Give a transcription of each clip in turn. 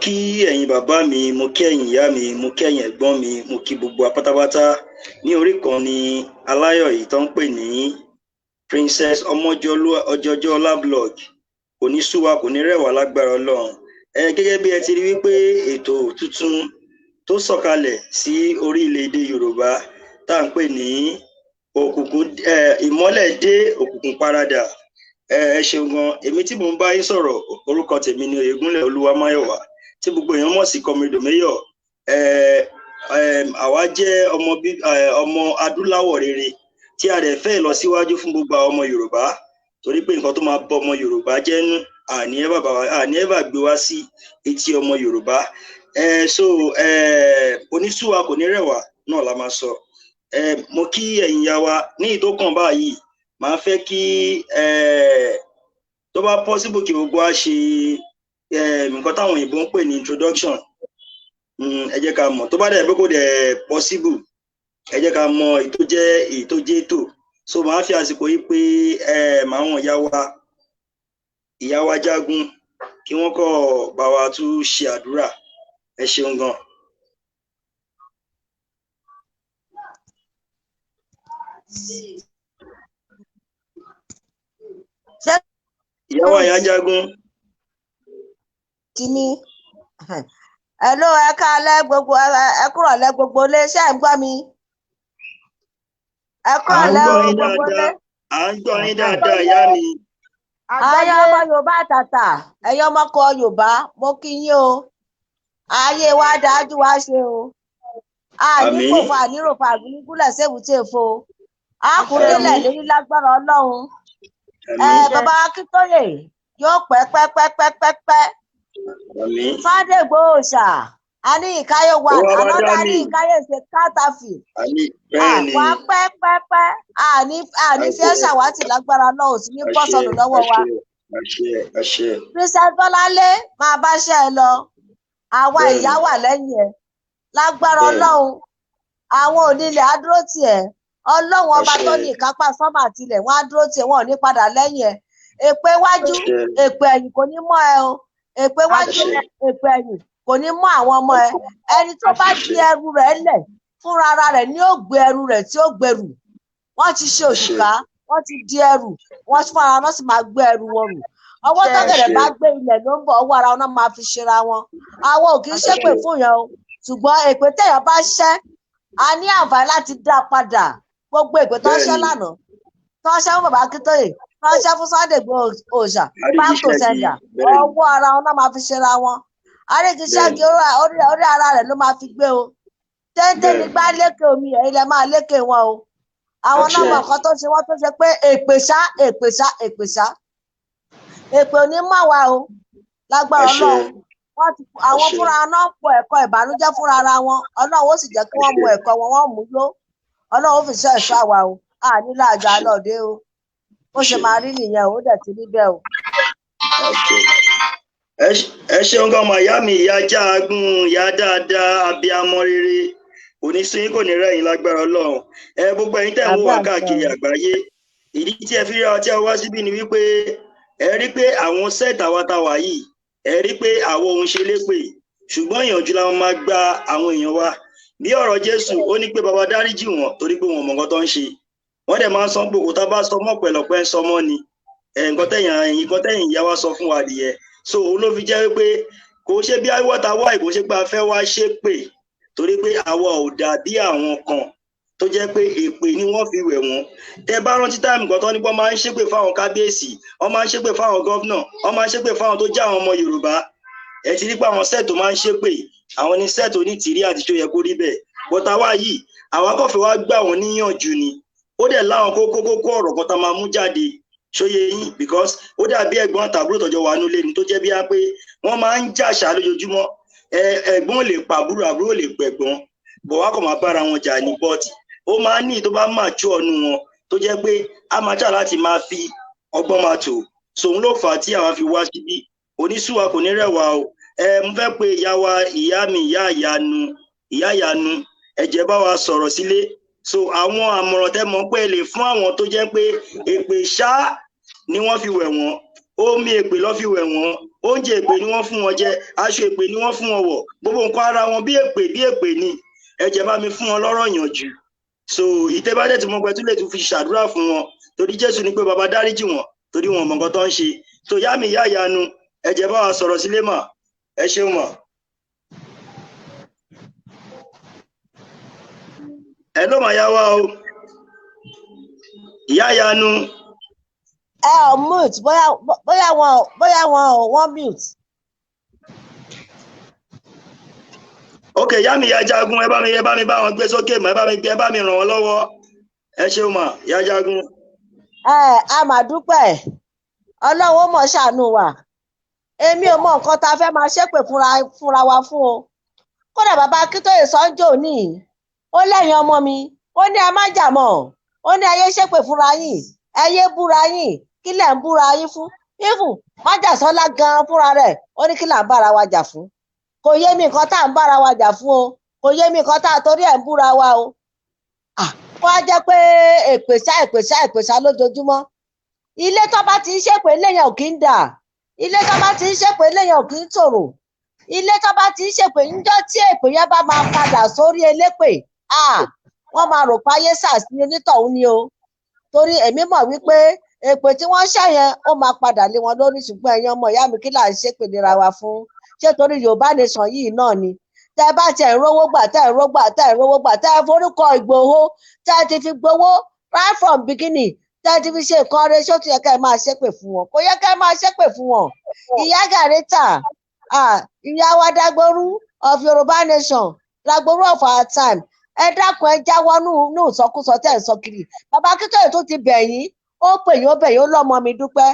Kí ẹ̀yin bàbá mi, mo kí ẹ̀yin ìyá mi, mo kí ẹ̀yin ẹ̀gbọ́n mi, mo kí gbogbo wa pátápátá ní orí kan ní aláyọ̀ yìí tó ń pè ní Princess Ọmọjọjọlá blog. Kò ní sú wa, kò ní rẹ̀ wá lágbára Ọlọ́run. Gẹ́gẹ́ bí ẹ ti rí wípé ètò tuntun tó sọ̀kalẹ̀ sí orílẹ̀-èdè Yorùbá tá à ń pè ní òkùnkùn, ìmọ́lẹ̀ dé òkùnkùn paradà. Ẹ ṣeun gan. Èmi tí mò ń bá yín sọ̀rọ̀, orúkọ tèmi ni Oyègúnlẹ̀ Olúwamáyọ̀wá, tí gbogbo èèyàn mọ̀ sí Comrade Mayor. Àwa jẹ́ ọmọ adúláwọ̀ rere tí a rẹ̀ fẹ́ ìlọsíwájú fún gbogbo àwọn ọmọ Yorùbá, torí pé nǹkan tó máa bọ ọmọ Yorùbá jẹ́ nú àní ẹ bàbá àní ẹ bá gbé wá sí etí ọmọ Yorùbá. So onísùwà kò ní rẹwà náà la máa sọ. Mo kí ẹ̀yin ìyá wa ní ìtókàn báyìí. Màá fẹ́ kí tó bá possible kí gbogbo wa ṣe nǹkan táwọn òyìnbó ń pè ní introduction. Ẹ jẹ́ ká mọ̀ tó bá dẹ̀ pé kò dẹ̀ possible, ẹ jẹ́ ká mọ̀ èyí tó jẹ́ èyí tó jẹ́ ètò. So màá fi àsìkò yìí pé àwọn ìyá wa Jágún kí wọ́n kọ́ bá wa tún ṣe àdúrà. Ẹ ṣeun gan. Ìyá wa ìyá Jágún. Tìmí. Hello, ẹ káalẹ́ gbogbo, ẹ kúrọ̀lẹ́ gbogbo ilé, ṣé ẹ̀ ń gbọ́ mi? Ẹ À ń kúrọ̀lẹ́ gbọ́ o yín gbogbo ilé. dáadáa, à ń gbọ́ yín dáadáa, ìyá mi. Ayé ọmọ Yorùbá àtàtà, ẹ̀yin ọmọkọ Yorùbá, mo kí yín o. Ayé wa dájú wa ṣe o. Àní Àmín. kò fa àníròfà àgúnigúnlẹ̀ sébùté èfo. A kò délẹ̀ Àmín. lérí lágbára Ọlọ́run. Àmín. Bàbá Akíntóyè yóò pẹ́ pẹ́ pẹ́ pẹ́ pẹ́ pẹ́. Àmín. Sunday Igboho ṣá, a ní ìkáyọ̀ Ó one, wá wá another dá ní mi. ìkáyọ̀ ṣe counterfeit. Àmín. Bẹ́ẹ̀ ni. Àwa pẹ́ pẹ́ pẹ́, àní fi ẹ́ Àṣẹ. ṣàwátì lágbára náà, ò sí ní bọ́ Àṣẹ. sọnù lọ́wọ́ wa. Àṣẹ. Àṣẹ. Àṣẹ. Princess Bọ́láńlé máa bá ṣẹ́ ẹ lọ, àwa Bẹ́ẹ̀ ìyá ni. wà lẹ́yìn ẹ lágbára Bẹ́ẹ̀ ni. Ọlọ́run. Àwọn onílẹ̀ á dúró tì ẹ́, Ọlọ́run ọba Àṣẹ. tó ní ìkápá sánmà tilẹ̀, wọ́n á dúró tì ẹ́, wọn ò ní padà lẹ́yìn ẹ. Èpè wájú, Àṣẹ. èpè ẹ̀yìn kò ní mọ́ ẹ o. Èpè wájú, Àṣẹ. èpè ẹ̀yìn kò ní mọ́ àwọn ọmọ ẹ. Ẹni tó bá di Àṣẹ. ẹrù rẹ̀ lẹ̀ fúnra ara rẹ̀ ni ó gbé ẹrù rẹ̀ tí ó gbèrú. Wọ́n ti ṣe Àṣẹ. òṣùká, wọ́n ti di ẹrù, wọ́n fúnra wọn sì máa gbé ẹrù wọn rù. Ọwọ́ tọ́gẹ̀dẹ̀ Àṣẹ. bá gbé ilẹ̀ ló ń bọ̀, ọwọ́ ara wọn náà máa fi ṣera wọn. Àwọn ò kì í ṣépè Àṣẹ. fún yẹn o, ṣùgbọ́n èpè téèyàn bá ṣẹ́, a ní àǹfààní láti dá a padà. Gbogbo èpè tó ń Bẹ́ẹ̀ ṣẹ́ ni. lánàá, tó ń ṣẹ́ fún bàbá Akíntóyè, tó ń ṣẹ́ fún Sunday Igboho Òòṣà, back to Àrígiṣẹ́gi. sender, Bẹ́ẹ̀ ni. ọwọ́ ara wọn náà máa fi ṣera wọn. Bẹ́ẹ̀ Àrígiṣẹ́gi ni. orí ara rẹ̀ ló máa fi gbé o. Téńté Bẹ́ẹ̀ ní ni. gbá lékè omi ẹ̀, ilẹ̀ máa lékè wọn o. Àwọn náà Àṣẹ. mọ nǹkan tó ṣe wọ́n, tó ṣe pé èpè ṣá, èpè ṣá, èpè ṣá, èpè ò ní mọ̀ wá o lágbára Àṣẹ. Ọlọ́run. Wọ́n ti àwọn Àṣẹ. fúnra náà pọ̀ ẹ̀kọ́ ìbànújẹ́ fúnra ara wọn. Ọlọ́run ó sì jẹ́ kí wọ́n Àṣẹ. mu ẹ̀kọ́ wọn, wọ́n mú yó. Ọlọ́run ó fi ṣọ́ ẹ̀ṣọ́ Àṣẹ. àwa o. A nílò àjọ Àṣẹ. alọ́ọ̀dẹ o. Bó ṣe Àṣẹ. máa rí nìyẹn o, ó dẹ̀ ti rí bẹ́ẹ̀ o. Àṣẹ. Ẹ ṣeun gan ọmọ ìyá mi, ìyá Jágún, ìyá dáadáa, abiyamọ rere. Kò ní sú yín, kò ní rẹ̀ yín lágbára Ọlọ́run. Gbogbo ẹ̀yin tẹ́ ń wò Àbí wá àṣẹ káàkiri o. àgbáyé, ìdí tí ẹ fi rí wa tí a wá síbí ni wípé ẹ rí pé àwọn set àwa tá wà yìí, ẹ rí pé àwọn òun ṣe lépè, ṣùgbọ́n ìyànjú la máa gba àwọn èèyàn wa. Bí ọ̀rọ̀ Jésù, ó ní pé baba dáríjì wọ́n torí pé wọn mọ̀ nǹkan tó ń ṣe. Wọ́n dẹ̀ máa ń sọ pé òkúta bá sọ mọ́ pẹ̀lọ́pẹ́ ń sọ mọ́ ni. Nǹkan tẹ̀yìn ìyá wa sọ fún wa nìyẹn. So òun ló fi jẹ́ wípé kò ṣe bí awọ́ta wá, kò ṣe pé a fẹ́ wá ṣépè, torí pé àwa ò dàbí àwọn kan tó jẹ́ pé èpè ni wọ́n fi wẹ̀ wọ́n. Tẹ́ bá rántí táìmù kan tó ní pé wọ́n máa ń ṣépè fáwọn kábíyèsí, wọ́n máa ń ṣépè fáwọn gọ́vnà, wọ́n máa ń ṣépè fáwọn tó jẹ́ àwọn ọmọ Yorùbá. Ẹ ti rí pé àwọn set tó máa ń ṣépè, àwọn ní set onítìrí àti tó yẹ kó rí bẹ́ẹ̀. But àwa yìí, àwa kò fẹ́ wá gbà wọ́n níyànjú ni. Ó dẹ̀ láwọn kókó kókó ọ̀rọ̀ kan tá máa mú jáde, ṣóyè yín, because ó dàbí ẹ̀gbọ́n àtàbúrò tọ́jọ́ wà nulẹ̀ ni, tó jẹ́ bí wá pé wọ́n máa ń jàṣà lójoojúmọ́. Ẹ̀gbọ́n lè pàbúrò, àbúrò lè pẹ̀gbọ́n, bọ̀ wá kàn máa bára wọn jà ní. But ó máa ń ní tó bá mature nù wọn, tó jẹ́ pé a máa jà láti máa fi ọgbọ́n máa tò. So òun ló fà á tí àwa fi wá síbí. Onísùwà kò ní rẹwà o. Mo fẹ́ pe ìyá wa, ìyá mi, ìyá ìyanu, ìyá ìyanu, ẹ jẹ́ bá wa sọ̀rọ̀ sílé. So àwọn àmọ̀ràn tẹ́ mọ̀ pé ẹ lè fún àwọn tó jẹ́ pé èpè ṣá ni wọ́n fi wẹ̀ wọ́n, omi èpè lọ́ fi wẹ̀ wọ́n, Oúnjẹ èpè ni wọ́n fún wọn jẹ, aṣọ èpè ni wọ́n fún wọn wọ̀, gbogbo nǹkan ara wọn bí èpè bí èpè ni. Ẹ jẹ́ bá mi fún wọn lọ́rọ̀ yànjú. So ìtẹ́bàdẹ̀ tí mo gbẹ tún lè tún fi ṣàdúrà fún wọn, torí Jésù ní pé bàbá dáríjì wọn, torí wọn mọ nǹkan tó ń ṣe. So yá mi yá ìyanu, ẹ jẹ́ bá wa sọ̀rọ̀ sílé mà. Ẹ ṣeun mà. Ẹ ló mà yá wa o, ìyá ìyanu. Ẹ ò mute, bóyá wọn ò wọ́n mute. Ok, ìyá mi ìyá jagun, ẹ bá mi bá wọn gbé sókè mà, ẹ bá mi ràn wọn lọ́wọ́. Ẹ ṣeun mà, ìyá jagun. Ẹ a mà dúpẹ́, Ọlọ́run ó mọ̀ ṣàánú wa. Èmi ò mọ nǹkan tá a fẹ́ máa ṣépè fúnra wa fún o. Kódà bàbá Akíntóyè sọ́njò ní, ó lẹ́yìn ọmọ mi, ó ní ẹ má jà mọ́, ó ní ẹ yé ṣépè fúnra yín, ẹ yé búra yín. Kí lẹ̀ ń búra yín fún? Even májàsọ́lá gan fúnra rẹ̀, ó ní kí là ń bára wa jà fún? Kò yé mi nǹkan tá à ń bára wa jà fún o. Kò yé mi nǹkan tá a torí ẹ̀ ń búra wa o. Kó á jẹ́ pé èpè ṣá, èpè ṣá, èpè ṣá lójoojúmọ́. Ilé tó bá ti ń ṣépè léèyàn ò kí ń dà. Ilé tó bá ti ń ṣépè léèyàn ò kí ń tòrò. Ilé tó bá ti ń ṣépè, níjọ́ tí èpè yẹn bá máa padà sórí elépè, wọ́n máa rò páyé sàsí onítọ̀hún ni o. Torí èmi mọ̀ wípé èpè tí wọ́n ṣẹ́ yẹn, ó máa padà lé wọn lórí. Ṣùgbọ́n ẹ̀yin ọmọ ìyá mi, kí là ń ṣépè lera wa fún? Ṣé torí Yorùbá Nation yìí náà ni? Tẹ́ bá tiẹ̀ ń rówó gbà, tẹ́ ń rówó gbà, tẹ́ ń rówó gbà, tẹ́ ẹ forúkọ Ìgbòho, tẹ́ ẹ ti fi gbowó right from beginning, tẹ́ ẹ ti fi ṣe nǹkan rẹ, ṣó ti yẹ ká ẹ máa ṣépè fún wọn? Kò yẹ ká ẹ máa ṣépè fún wọn. Ìyá Gàrẹ́tà, ìyá wa Dagboru of Yorùbá Nation, Dagboru of our time, ẹ dákun, ẹ jáwọ́ nù ìsọkúsọ tẹ́ ẹ sọ kiri. Bàbá Akíntóyè tó ti bẹ̀ yín, ó pè yín, ó bẹ̀ yín, ó lọ́mọ mi dúpẹ́,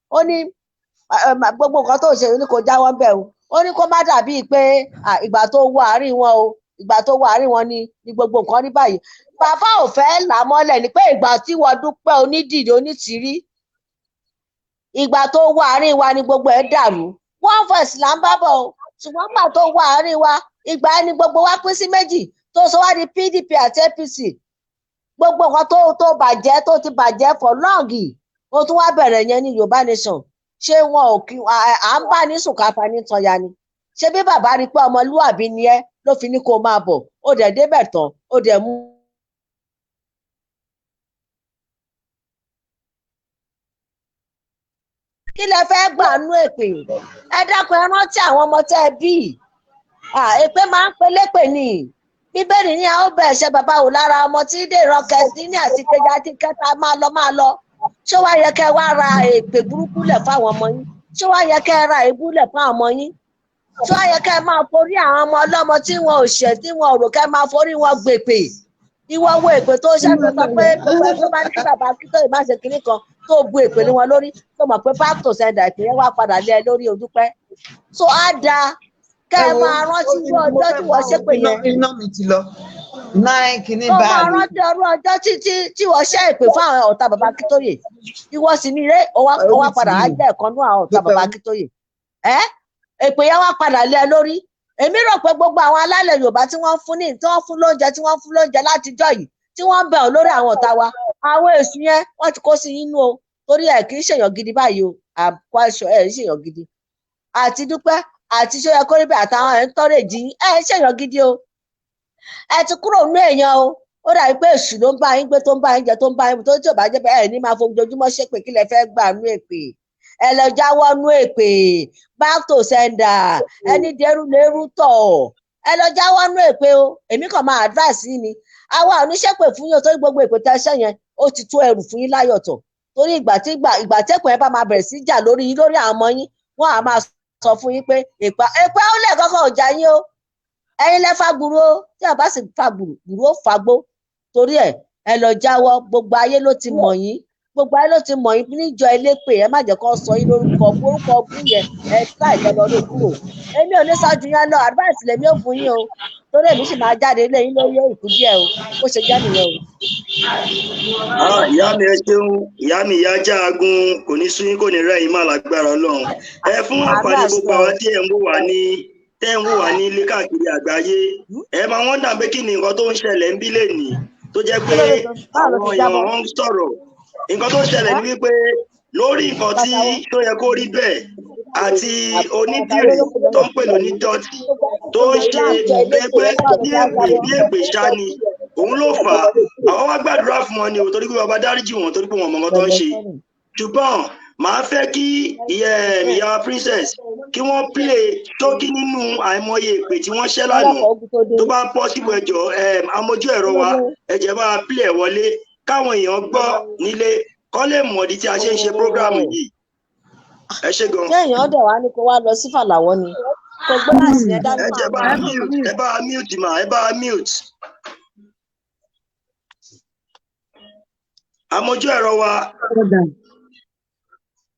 ó ní gbogbo nǹkan tó ń ṣe, ó ní kó jáwọ́ ń bẹ̀ o. Ó ní kó má dàbíi pé ìgbà tó wọ àárín wọn o, ìgbà tó wọ àárín wọn ni gbogbo nǹkan rí báyìí. Bàbá ò fẹ́ là mọ́lẹ̀ ni pé ìgbà tí wọ́n dúpẹ́ onídìrí onítìrí, ìgbà tó wọ àárín wa ni gbogbo ẹ̀ dàrú. One voice là ń bá bọ̀ o, ṣùgbọ́n ìgbà tó wọ àárín wa, ìgbà ẹni gbogbo wa pín sí méjì, tó sọ wá di PDP àti APC. Gbogbo nǹkan tó bàjẹ́, tó ti bàjẹ́ for long, ó tún wá bẹ̀rẹ̀ yẹn ní Yorùbá Nation. Ṣé wọn ò kí à ń bá ní sùn káfa ní tọ́ya ni? Ṣé bí bàbá rí pé ọmọlúwàbí ni ẹ́ ló fi ní kó máa bọ̀? Ó dẹ̀ débẹ̀ tán, ó dẹ̀ mú. Kí lẹ fẹ́ gbà nú èpè? Ẹ dákun, ẹ rántí àwọn ọmọ tẹ́ ẹ bí. Èpè máa ń pelépè ni. Bíbélì ní a ó bẹ̀ ṣe bàbá wò lára ọmọ tí dè ìran kẹsìnì àti kejì àti kẹta, máa lọ, máa lọ. Ṣé wàá yẹ kẹ́ wá ra èpè burúkú lẹ̀ fáwọn ọmọ yín? Ṣé wàá yẹ kẹ́ ra èébú lẹ̀ fáwọn ọmọ yín? Ṣé wàá yẹ kẹ́ máa forí àwọn ọmọ ọlọ́mọ tí wọn ò ṣẹ̀, tí wọn ò rò, kẹ́ máa forí wọn gbèpè? Ìwọ wo èpè tó ṣe tó sọ pé gbogbo ẹni tó bá ní kí bàbá kí tó ìbá ṣe kinní kan, tó bu èpè ní wọn lórí, tó mọ̀ pé back to sender, èpè yẹn wá padà lé ẹ lórí odúpẹ́. So á dáa kẹ́ ẹ máa rántí irú ọjọ́ tí wọ́n ṣépè yẹn. Iná mi ti lọ nine kìíní Tó bá máa a lè. rántí ọrú ọjọ́ tí wọ́n ṣẹ́ èpè fún àwọn ọ̀tá bàbá Akíntóyè. Ìwọ sì ní ilé ó wá padà á jẹ́ ẹ̀kan nú àwọn ọ̀tá bàbá Akíntóyè. Ẹ́ èpè yẹn wá padà lé ẹ lórí. Èmi rò pé gbogbo àwọn alálẹ̀ Yorùbá tí wọ́n fún ní, tí wọ́n fún lóúnjẹ, tí wọ́n fún lóúnjẹ látijọ́ yìí, tí wọ́n ń bẹ̀ ọ́ lórí àwọn ọ̀tá wa, àwọn èṣù yẹn wọ́n ti kó sí inú o, torí ẹ̀ kì í ṣèyàn gidi báyìí o. I'm quite sure ẹ̀ ń ṣèyàn gidi. Àti dúpẹ́ àti ṣó yẹ kó rí bẹ́ẹ̀, àtàwọn ẹ̀ ń tọ́rẹ̀ jí, ẹ̀ ń ṣèyàn gidi o. Ẹ ti kúrò nínú èèyàn o. Ó dàbí pé èṣù ló ń bá yín gbé, tó ń bá yín jẹ, tó ń bá yín, tó tí ò bá jẹ́ bẹ́ẹ̀, ẹ̀ ní máa fojoojúmọ́ ṣépè. Kí lẹ fẹ́ gbà nú èpè? Ẹ lọ jáwọ́ nú èpè. Back to sender, ẹni dẹrú lérú tọ̀. Ẹ lọ jáwọ́ nú èpè o. Èmi kàn máa advice yín ni. Àwa ò ní ṣépè fún yín o, torí gbogbo èpè tẹ́ ṣẹ́ yẹn, ó ti tó ẹrù fún yín láyọ̀tọ̀. Torí ìgbà tẹ́kùn ẹ bá máa bẹ̀rẹ̀ sí jà lórí yín, lórí àwọn ọmọ yín, wọ́n á máa sọ fún yín pé èpè èpè ó lẹ̀ kọ́kọ́ ò jà yín o. Ẹ̀yin lẹ fa gbùrú o. Tí a bá sì fa gbùrú, gbùrú ó fagbó. Torí ẹ ẹ lọ jáwọ́. Gbogbo ayé ló ti mọ̀ yín, gbogbo ayé ló ti mọ̀ yín níjọ elépè. Ẹ má jẹ́ kó sọ yín lórúkọ orúkọ bú yẹn. Ẹ ká ìjọ lọ ló kúrò. Èmi ò ní sọ ju yẹn lọ. Advice lèmi ò fún yín o, torí èmi sì máa jáde lé yín lórí ìkú díẹ̀ o. Bó ṣe jẹ́ nìyẹn o. Ah, ìyá mi, ẹ ṣeun ìyá mi, ìyá jáagun. Kò ní sú yín, kò ní rẹ̀ yín má, lágbára Ọlọ́run. Ẹ fún àǹfààní gbogbo àwọn tí ẹ ń wò wá ní, tẹ́ ń wò wá ní ilé káàkiri àgbáyé, ẹ máa wọ́n dà pé kí ni nǹkan tó ń ṣẹlẹ̀ ń bí lẹ́nìí tó jẹ́ pé àwọn èèyàn wọn ń sọ̀rọ̀. Nǹkan tó ń ṣẹlẹ̀ ni wípé lórí nǹkan tí tó yẹ kó rí bẹ́ẹ̀ Àti onídìrí tó ń pè lóní dọ́tì tó ń ṣe pé bí èpè bí èpè ṣá ni òun ló fà á. Àwọn wá gbàdúrà fún wọn ni o, torí pé bàbá dáríjì wọn, torí pé wọn mọ nǹkan tó ń ṣe. Ṣùgbọ́n màá fẹ́ kí ìyá princess kí wọ́n play ṣókí nínú àìmọye èpè tí wọ́n ṣẹ́ lánàá. Tó bá possible, ẹ jọ̀ọ́, amójú ẹ̀rọ wa, ẹ jẹ́ bá play ẹ̀ wọlé káwọn èèyàn gbọ́ nílé, kọ́ lè mọ̀dí tí a ṣe ń ṣe program yìí. Ẹ ṣé gan. Ṣé èèyàn dẹ̀ wá ní kó wá lọ sí fàlàwọ́ ni kò gbé láti yẹn dání? Ẹ jẹ́ bá mute, ẹ bá mute mà, ẹ bá mute. Amójú ẹ̀rọ wa,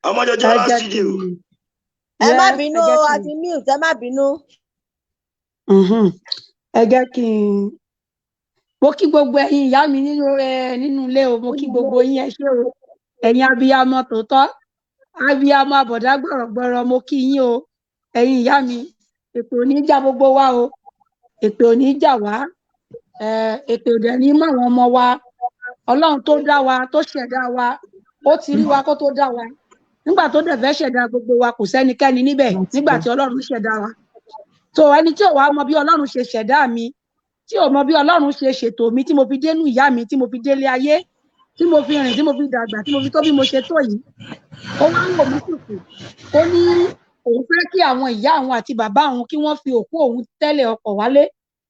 ọmọjọjọ studio. Ẹ má bínú, àti mute, ẹ má bínú. Ẹ jẹ́ kí n mo kí gbogbo ẹ̀yin ìyá mi nínú ilé o. Mo kí gbogbo yín, ẹ ṣé o. Ẹ̀yin abiyamọ tòótọ́, abiyamọ àbọ̀dá gbọ̀rọ̀gbọ̀rọ̀, mo kí yín o. Ẹ̀yin ìyá mi, èpè ò ní jà gbogbo wa o, èpè ò ní jà wá, èpè ò dẹ̀ ní mọ́ àwọn ọmọ wa. Ọlọ́run tó dá wa, tó ṣẹ̀dá wa, ó ti rí wa kó tó dá wa. Nígbà tó dẹ̀ fẹ́ ṣẹ̀dá gbogbo wa, kò sẹ́nikẹ́ni níbẹ̀ nígbà tí Ọlọ́run ṣẹ̀dá wa. Tó ẹni tí ò wá mọ bí Ọlọ́run ṣe ṣẹ̀dá mi, tí ò mọ bí Ọlọ́run ṣe ṣètò mi, tí mo fi dénú ìyá mi, tí mo fi délé ayé, tí mo fi rìn, tí mo fi dàgbà, tí mo fi tó bí mo ṣe tó yìí, ó wá ń wò mí sùkù, ó ní òun fẹ́ kí àwọn ìyá òun àti bàbá òun kí wọ́n fi òkú òun tẹ́lẹ̀ ọkọ̀ wálé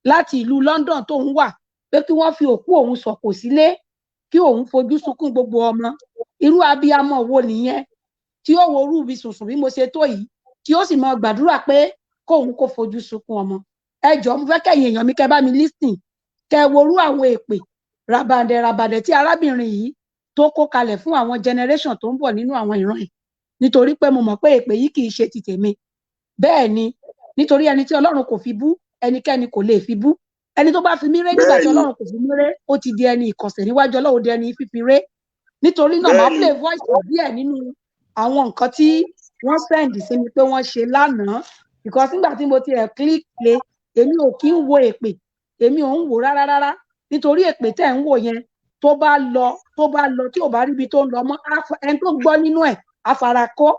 láti ìlú London tóun wà, pé kí wọ́n fi òkú òun sọ̀kò sílé, kí òun fojú sunkún gbogbo ọmọ. Irú abiyamọ wo nìyẹn tí ó wo orú mi sùnsùn bí mo ṣe tó yìí, tí ó sì máa gbàdúrà pé kóun kó fojú sunkún ọmọ? Ẹ jọ̀ọ́, mo fẹ́ kẹ́yìn èèyàn mi kẹ́ bá mi lísìn, kẹ́ worú àwọn èpè rabandẹ rabandẹ tí arábìnrin yìí tó kó kalẹ̀ fún àwọn generation tó ń bọ̀ nínú àwọn ìran yìí, nítorí pé mo mọ̀ pé èpè yìí kì í ṣe ti tèmi. Bẹ́ẹ̀ ni, nítorí ẹni tí Ọlọ́run kò fi bú, ẹnikẹ́ni kò lè fi bú. Ẹni tó bá fi mí ré nígbà tí Ọlọ́run kò fi mí ré, ó ti di ẹni ìkọ̀sẹ̀ níwájú Ọlọ́run, di ẹni fífi ré. Nítorí náà, màá play voice díẹ̀ nínú àwọn nǹkan tí wọ́n send sí mi pé wọ́n ṣe lánàá, because nígbà tí mo ti ẹ̀ click play, èmi ò kí ń wo èpè, èmi ò ń wò rárá rárá, nítorí èpè tẹ̀ ń wò yẹn, tó bá lọ, tó bá lọ, tí ò bá ríbi tó ń lọ mọ́, ẹni tó gbọ́ nínú ẹ̀ afarakọ́,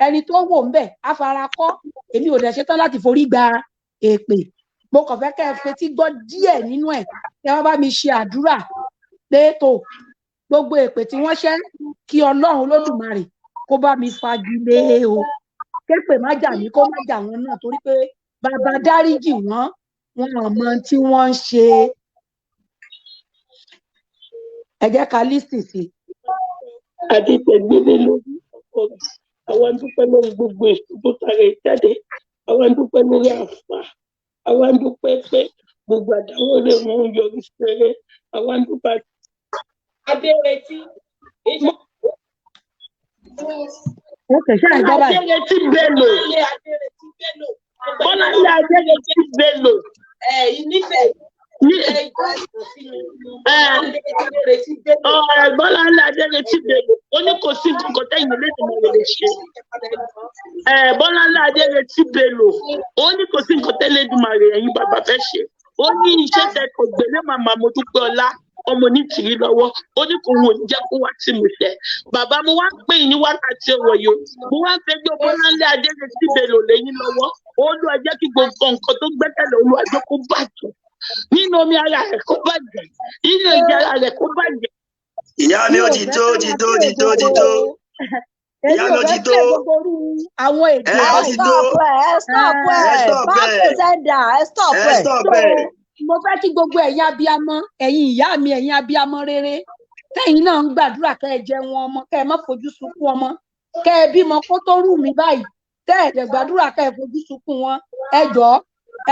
ẹni tó wò ń bẹ̀ afarakọ́. Èmi ò dẹ̀ ṣetán láti forí gba èpè. Mo kàn fẹ́ kẹ́ ẹ fetí gbọ́ díẹ̀ nínú ẹ̀, kẹ́ wá bá mi ṣe àdúrà pé tó gbogbo èpè tí wọ́n ṣẹ́, kí Ọlọ́run Olódùmarè kó bá mi fagilé o, képè má jà mí, kó má jà wọn náà, torí pé bàbá dáríjì wọ́n, wọn ò mọ tí wọ́n ń ṣe. Ẹ jẹ́ ká lísì sí. Adétẹ̀gbélé lórí ọkọ rẹ̀, àwa ń dúpẹ́ lórí gbogbo èso tó tara ẹ̀ jáde, àwa ń dúpẹ́ lórí àfà, àwa ń dúpẹ́ pé gbogbo àdáwọ́lé wọn ń yọrí sí rere, àwa ń dúpẹ́. Adéretí. Adéretí Bello. Bọ́láńlé Adéretí Bello. Bọ́láńlé Adéretí Bello. Ó ní kò sí nǹkan tẹ́yìn lẹ́nu lè ṣe. Bọ́láńlé Adéretí Bello. Ó ní kò sí nǹkan tẹ́lẹ̀ Èdùmàrè ẹ̀yin bàbá fẹ́ ṣe. Ó ní iṣẹ́ tẹ kò gbélé màmá Modúpẹ́ọlá ọmọ onítìrí lọ́wọ́. Ó ní kò wọ́n jẹ́ kó wá sí mi fẹ́. Bàbá, mo wá ń pè ní wákàtí ọ̀rọ̀ yìí o. Mo wá ń fẹjọ́ Bọ́láńlé Adéretí Bello lẹ́yìn lọ́wọ́. Olúwa jẹ́ kí gbogbo nǹkan tó gbẹ́kẹ̀lé Olúwa jẹ́ kó bàjẹ́. Nínú omi ara rẹ̀ kó bàjẹ́. Nínú ìjà ara rẹ̀ kó bàjẹ́. Ìyá mi, ó ti tó, ó ti tó, ó ti tó, ó ti tó. Ìyá mi, ó ti tó. Àwọn èdè ẹ ó ti tó. Ẹ stop ẹ, back to sender, ẹ stop ẹ. Ẹ stop ẹ. Mo fẹ́ kí gbogbo ẹ̀yin abiyamọ, ẹ̀yin ìyá mi, ẹ̀yin abiyamọ rere, tẹ́yin náà ń gbàdúrà kẹ́ ẹ jẹun ọmọ, kẹ́ ẹ má fojú sunkún ọmọ, kẹ́ ẹ bímọ kó tó rù mí báyìí, tẹ́ ẹ dẹ̀ gbàdúrà kẹ́ ẹ fojú sunkún wọn. Ẹ jọ̀ọ́,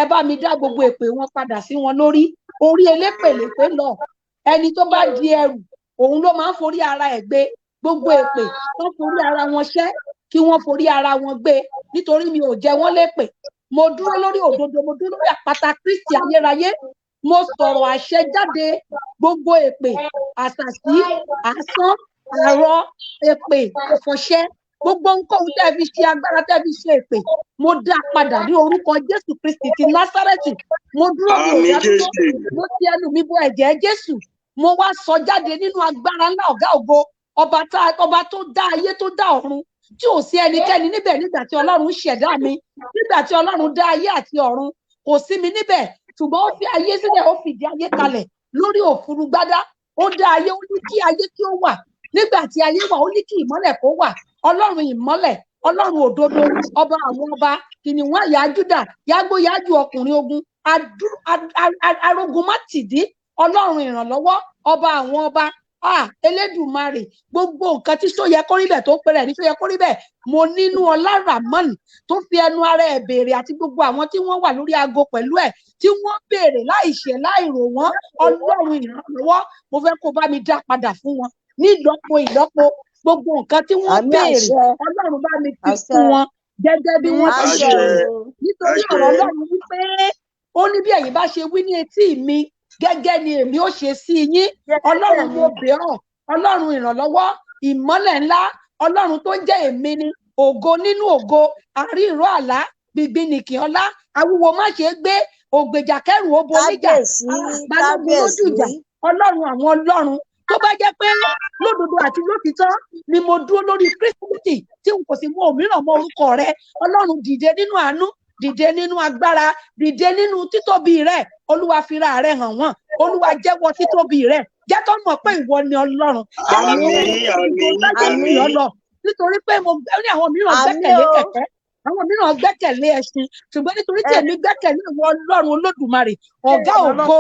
ẹ bá mi dá gbogbo èpè wọn padà sí wọn lórí. Orí elépè lèpè lọ, ẹni tó bá di ẹrù òun ló máa ń forí ara ẹ̀ gbé. Gbogbo èpè tó forí ara wọn ṣẹ́, kí wọ́n forí ara wọn gbé, nítorí mi ò jẹ wọ́n lépè. Mo dúró lórí òdodo, mo dúró lórí àpáta Kristi ayérayé, mo sọ̀rọ̀ àṣẹ jáde. Gbogbo èpè, àṣàsí, àsán, àrọ, èpè àfọ̀ṣẹ, gbogbo ohunkóhun tẹ́ fi ṣe agbára, tẹ́ fi ṣe èpè, mo dá padà ní orúkọ Jésù Kristi ti Násárẹ́tì. Mo dúró, mi ò dá dúró, mo ti ẹnu mi bọ ẹ̀jẹ̀ Jésù, mo wá sọ jáde nínú agbára ńlá ọ̀gá ògo, ọba tó dá ayé, tó dá ọ̀run. tí ò sí ẹnikẹ́ni níbẹ̀ nígbà tí Ọlọ́run ṣẹ̀dá mi, nígbà tí Ọlọ́run dá ayé àti ọ̀run, kò sí mi níbẹ̀, ṣùgbọ́n ó fi ayé sílẹ̀, ó fìdí ayé kalẹ̀ lórí òfurufú gbádá. Ó dá ayé, ó ní kí ayé kí ó wà. Nígbà tí ayé wà, ó ní kí ìmọ́lẹ̀ kó wà. Ọlọ́run ìmọ́lẹ̀, Ọlọ́run òdodo, ọba àwọn ọba, kìnìún àyà Júdà, yágbóyájú ọkùnrin ogun, arógun má tìdí, Ọlọ́run ìrànlọ́wọ́, ọba àwọn ọba, Elédùmarè, gbogbo nǹkan tí sóyẹ kó rí bẹ́ẹ̀ tó pẹrẹ ní sóyẹ kó rí bẹ́ẹ̀, mo nínú ọlá Ramon tó fi ẹnu ara ẹ̀ béèrè àti gbogbo àwọn tí wọ́n wà lórí aago pẹ̀lú ẹ̀ tí wọ́n béèrè láì ṣe láì rò wọ́n. Ọlọ́run ìrànlọ́wọ́, mo fẹ́ kó bá mi dá padà fún wọn ní ìlọ́po ìlọ́po gbogbo nǹkan tí wọ́n béèrè. Ọlọ́run bá mi fi fún wọn gẹ́gẹ́ bí wọ́n ti béèrè, nítorí ọ̀rọ̀ Ọlọ́run wípé ó ní bí ẹ̀yin bá ṣe wí ní etí mi gẹ́gẹ́ ni èmi ó ṣe sí yín. Ọlọ́run mo bẹ̀ ọ́, Ọlọ́run ìrànlọ́wọ́, ìmọ́lẹ̀ ńlá, Ọlọ́run tó ń jẹ́ èmi ni ògo nínú ògo, àrí ìró àlá, gbìngbìnìkì ọlá, awúwo má ṣe gbé, ògbèjà kẹrù ó bo níjà, balógun lójú ìjà, Ọlọ́run àwọn ọlọ́run. Tó bá jẹ́ pé lódodo àti lótìtọ́ ni mo dúró lórí Kristi tí n kò sì mú òmíràn mọ́ orúkọ rẹ, Ọlọ́run dìde nínú àánú, dìde nínú agbára, dìde nínú títóbi rẹ. Olúwa fira rẹ hàn wọ́n, Olúwa jẹ́wọ́ títóbi rẹ, jẹ́ kó mọ̀ pé ìwọ ni Ọlọ́run, jẹ́ kó mọ̀ pé ìwọ ni Ọlọ́run. Nítorí pé mo ní àwọn mìíràn gbẹ́kẹ̀lé kẹ̀kẹ́, àwọn mìíràn gbẹ́kẹ̀lé ẹṣin, ṣùgbọ́n nítorí tí èmi gbẹ́kẹ̀lé ìwọ Ọlọ́run Olódùmarè, ọ̀gá ògo,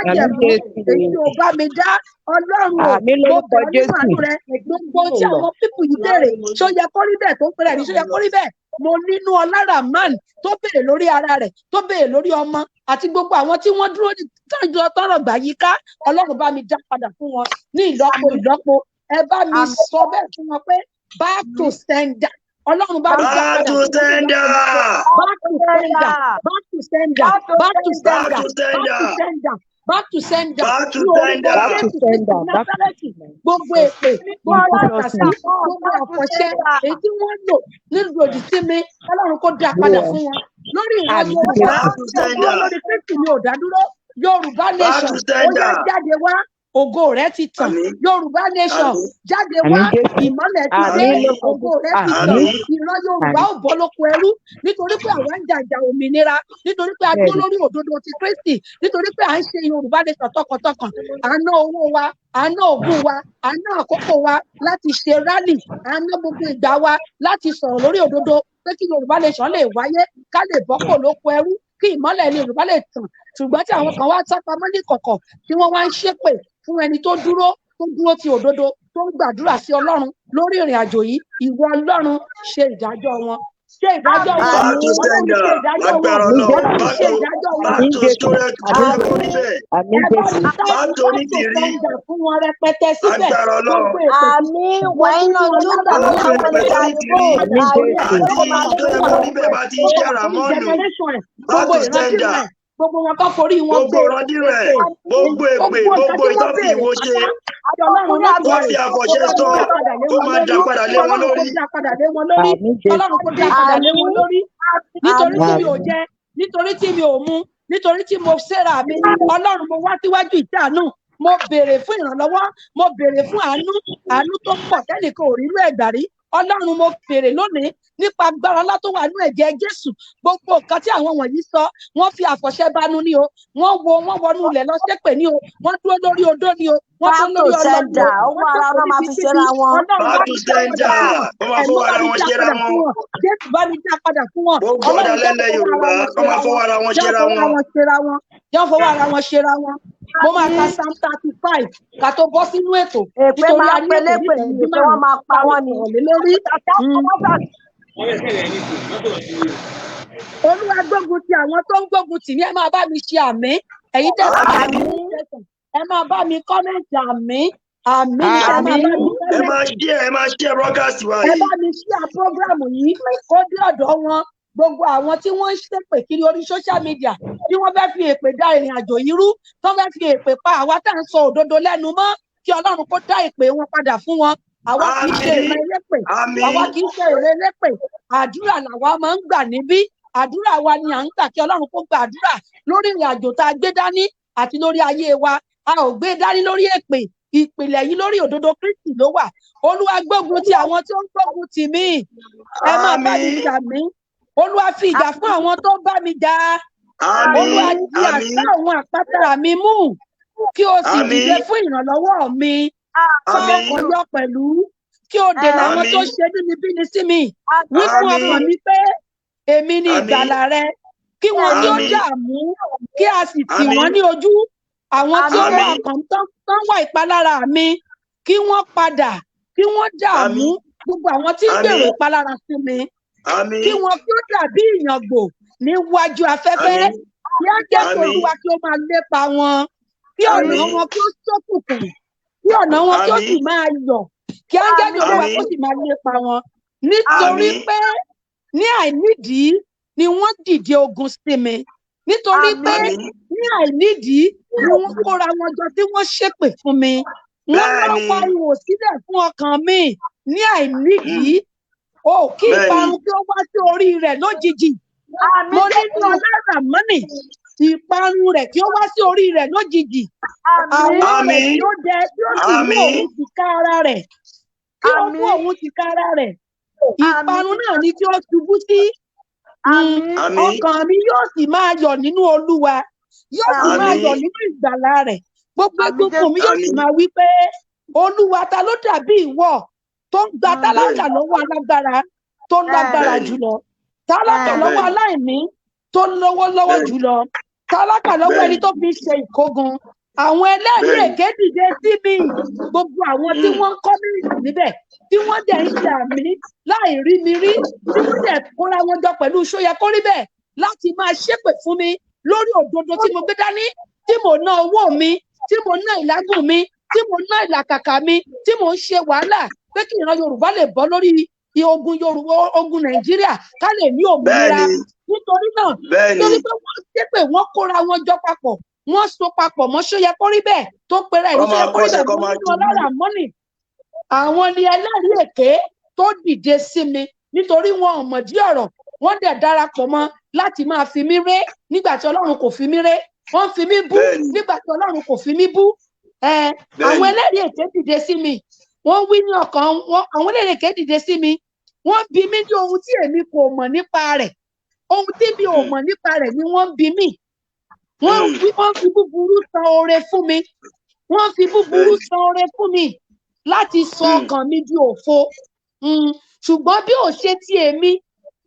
èyí ò bá mi dá. Ọlọ́run ò, mo bẹ̀ nínú àánú rẹ, gbogbo tí àwọn pípù yìí béèrè ṣó yẹ kó rí bẹ́ẹ̀ tó ń pèrè ní ṣó yẹ kó rí bẹ́ẹ̀, mo nínú ọlá Ramon tó béèrè lórí ara rẹ̀, tó béèrè lórí ọmọ àti gbogbo àwọn tí wọ́n dúró tọ́jọ́ tọrọ gbà yíká, Ọlọ́run bá mi dá padà fún wọn ní ìlọ́po ìlọ́po. Ẹ bá mi sọ bẹ́ẹ̀ fún wọn pé back to sender. Ọlọ́run bá mi dá padà fún wọn. Back to sender, back to sender, back to sender, back to sender, back to sender, ní orúkọ Jésù Kristi Násárẹ́tì. Gbogbo èpè, gbogbo àṣàṣì, gbogbo àfọ̀ṣẹ èyí tí wọ́n lò nílùú òdì sí mi, Ọlọ́run kó dá padà fún wọn. Lórí ìran Yorùbá, dúró lórí Kristi mi ò dá dúró. Yorùbá nation, ó yá jáde wá, ògo rẹ ti tàn. Yorùbá nation, jáde wá, ìmọ́lẹ̀ ti dé, ògo rẹ ti tàn. Ìran Yorùbá ò bọ́ lóko ẹrú, nítorí pé àwa ń jàjà òmìnira, nítorí pé a dúró lórí òdodo ti Kristi, nítorí pé à ń ṣe Yorùbá nation tọkàntọkàn. À ń ná owó wa, à ń ná ògùn wa, à ń ná àkókò wa láti ṣe rálì, à ń ná gbogbo ìgbà wa láti sọ̀rọ̀ lórí òdodo pé kí Yorùbá nation lè wáyé, ká lè bọ́ kò lóko ẹrú, kí ìmọ́lẹ̀ ní Yorùbá lè tàn. Ṣùgbọ́n tí àwọn kan wá sápamọ́ ní kọ̀kọ̀ tí wọ́n wá ń ṣépè fún ẹni tó dúró ti òdodo, tó ń gbàdúrà sí Ọlọ́run lórí ìrìn àjò yìí, ìwọ Ọlọ́run ṣe ìdájọ́ wọn, ṣe ìdájọ́ wọn, Ọlọ́run ṣe ìdájọ́ wọn, Ọlọ́run ṣe ìdájọ́ wọn. Ẹ bá mi táìpù sẹ́ńdà fún wọn rẹpẹtẹ síbẹ̀. Gbogbo èpè wọ́n nínú ọlọ́dà gbogbo ìrántí rẹ̀, gbogbo wọn kọ́ forí wọn gbé, gbogbo èpè, gbogbo ìtọ́fi ìwo ṣe, wọ́n fi àfọ̀ṣẹ sọ, kó máa dá padà lé wọn lórí. Ọlọ́run kó dá padà lé wọn lórí. Nítorí tí mi ò jẹ, nítorí tí mi ò mu, nítorí tí mo ṣèrà mi, Ọlọ́run mo wá síwájú ìtàánú, mo béèrè fún ìrànlọ́wọ́, mo béèrè fún àánú, àánú tó pọ̀ tẹ́nìkan ò rírú ẹ̀gbà rí. Ọlọ́run mo béèrè lónìí nípa agbára ńlá tó wà nínú ẹ̀jẹ̀ Jésù. Gbogbo nǹkan tí àwọn wọ̀nyí sọ, wọ́n fi àfọ̀ṣẹ banú ní o, wọ́n wọnú ilẹ̀ lọ ṣépè ní o, wọ́n dúró lórí odó ní o, wọ́n dúró lórí ọlọ́run o, wọ́n jókòó níbi kíbi. Ọlọ́run bá mi dá padà fún wọn, ẹ̀mí bá mi dá padà fún wọn, Jésù bá mi dá padà fún wọn. Ọlọ́run jẹ́ fọwọ́ ara wọn ṣera wọn, jẹ́ fọwọ́ ara wọn ṣera wọn. Mo máa ka Psalm 35 ká tó bọ́ sínú ètò, nítorí a ní ètò ní ìṣẹ́jú márùn-ún lé lórí. Olúwa gbógun ti àwọn tó ń gbógun tì mí, ẹ máa bá mi ṣe àmín. Ẹ̀yin tẹ́ bá mi ẹ máa bá mi kọ́mẹ̀ntì àmín, àmín ni ẹ máa bá mi kọ́mẹ̀ntì. Ẹ máa share broadcast wa yìí. Ẹ bá mi share program yìí kó dé ọ̀dọ̀ wọn. Gbogbo àwọn tí wọ́n ń ṣépè kiri orí social media, tí wọ́n fẹ́ fi èpè dá ìrìn àjò yìí rú, tó fẹ́ fi èpè pa àwa tá à ń sọ òdodo lẹ́nu mọ́, kí Ọlọ́run kó dá èpè wọn padà fún wọn. Àwa kì í ṣe ìran elépè, àwa kì í ṣe ìran elépè. Àdúrà làwa máa ń gbà níbí, àdúrà wa ni à ń gbà kí Ọlọ́run kó gba àdúrà lórí ìrìn àjò tá a gbé dání àti lórí ayé wa. A ò gbé dání lórí èpè, Ìpìlẹ̀ yìí lórí òdodo Kristi ló wà. Olúwa gbógun ti àwọn tí ó ń gbógun tì mí. Ẹ máa bá mi Àmín. jà mí. Olúwa fi ìjà fún àwọn tó ń bá mi jà. Àmín. Olúwa di Àmín. àṣà àwọn àpáta mi mú, kí o sì Àmín. dìde fún ìrànlọ́wọ́ mi. Fa Àmín. ọkàn yọ pẹ̀lú, kí o dènà àwọn tó Àmín. ṣe inúnibíni sí mi. Wí fún Àmín. ọkàn mi pé èmi ni Àmín. ìgbàlà rẹ, kí wọn kí ó Àmín. dààmú, kí a sì tì Àmín. wọ́n ní ojú. Àwọn tí ó wá Àmín. ọkàn tán wá ìpalára mi, kí wọ́n padà, kí wọ́n dààmú. Àmín. Gbogbo àwọn tí ń gbèrò Àmín. ìpalára sí mi, Àmín. kí wọn kí ó dàbí ìyàngbò níwájú afẹ́fẹ́. Àmín. Kí á jẹ́ kí Àmín. Olúwa kí ó máa lépa wọn, kí ọ̀nà Àmín. wọn kí ó ṣókùnkùn, kí ọ̀nà wọn kí ó sì Àmín. máa yọ̀, kí áńgẹ́lì Olúwa Àmín. kó sì máa lépa wọn. Nítorí Àmín. pé ní àìnídìí ni wọ́n dìde ogun sí mi, nítorí pé Àmín. ní àìnídìí ni wọ́n kóra wọn jọ tí wọ́n ṣépè fún mi. Wọ́n lọ Bẹ́ẹ̀ni. wá ihò sílẹ̀ fún ọkàn mi ní àìnídìí. O kí Bẹ́ẹ̀ni. ìparun kí ó wá sí orí rẹ̀ lójijì. Mo ní ní ọlọ́rà mọ́nì, ìparun rẹ̀ kí ó wá sí orí rẹ̀ lójijì. Àwọn rẹ̀ Àmín. kí ó dẹ, kí ó sì mú Àmín. òun tìka ara rẹ̀, kí ó mú òun tìka ara rẹ̀. Ìparun náà ni kí ó ṣubú sí. Àmín. Ọkàn mi yóò sì máa yọ̀ nínú Olúwa, yóò sì máa Àmín. yọ̀ nínú ìgbàlà rẹ̀. Gbogbo egungun mi yóò sì Àmín. máa wí pé, Olúwa, ta ló dàbí ìwọ tó ń gba tálákà Bẹ́ẹ̀ni. lọ́wọ́ alágbára tó lágbára Bẹ́ẹ̀ni. jùlọ, tálákà lọ́wọ́ Bẹ́ẹ̀ni. aláìní tó lówó lọ́wọ́ Bẹ́ẹ̀ni. jùlọ, tálákà lọ́wọ́ ẹni Bẹ́ẹ̀ni. tó fi ń ṣe ìkógun. Àwọn ẹlẹ́rìí Bẹ́ẹ̀ni. èké dìde sí mi, gbogbo àwọn tí wọ́n ń kọ́mẹ́ǹtì níbẹ̀, tí wọ́n dẹ̀ ń ṣe àmì láì rí mi rí, tí wọ́n dẹ̀ kóra wọn jọ pẹ̀lú ṣóyẹ kó rí bẹ́ẹ̀ láti máa ṣépè fún mi lórí òdodo tí mo gbé dání, tí mo ná owó mi, tí mo ná ìlágùn mi, tí mo ná ìlàkàkà mi, tí mo ń ṣe wàhálà pé kí ìran Yorùbá lè bọ́ lórí ogun Yorùbá, ogun Nàìjíríà, ká lè ní òmìnira. Bẹ́ẹ̀ni. Nítorí náà, Bẹ́ẹ̀ni. nítorí pé wọ́n ṣépè, wọ́n kóra wọn jọ papọ̀, wọ́n so papọ̀ mọ́ ṣóyẹ kó rí bẹ́ẹ̀ tó pera ẹ̀ ní Kọ́ ṣóyẹ máa kó rí kọ́sẹ̀ bẹ́ẹ̀ kọ́ mọ́ máa nínú ṣubú. ọlọ́rà mọ́nì. Àwọn ni ẹlẹ́rìí èké tó dìde sí mi, nítorí wọn ò mọ̀dí ọ̀rọ̀, wọ́n dẹ̀ darapọ̀ mọ́ láti máa fi mí ré nígbà tí Ọlọ́run kò fi mí ré, wọ́n fi mí bú Bẹ́ẹ̀ni. nígbà tí Ọlọ́run kò fi mí bú. Àwọn Bẹ́ẹ̀ni. ẹlẹ́rìí èké dìde sí mi, wọ́n wí ní ọkàn wọn. Àwọn ẹlẹ́rìí èké dìde sí mi, wọ́n bi mí ní ohun tí èmi kò mọ̀ nípa rẹ̀. Ohun tí mi ò mọ̀ nípa rẹ̀ ni wọ́n ń bi mí. Wọ́n fi wọ́n fi búburú san oore fún mi, wọ́n fi búburú Bẹ́ẹ̀ni. san oore fún mi láti sọ ọkàn mi di òfo. Ṣùgbọ́n bí ò ṣe ti èmi,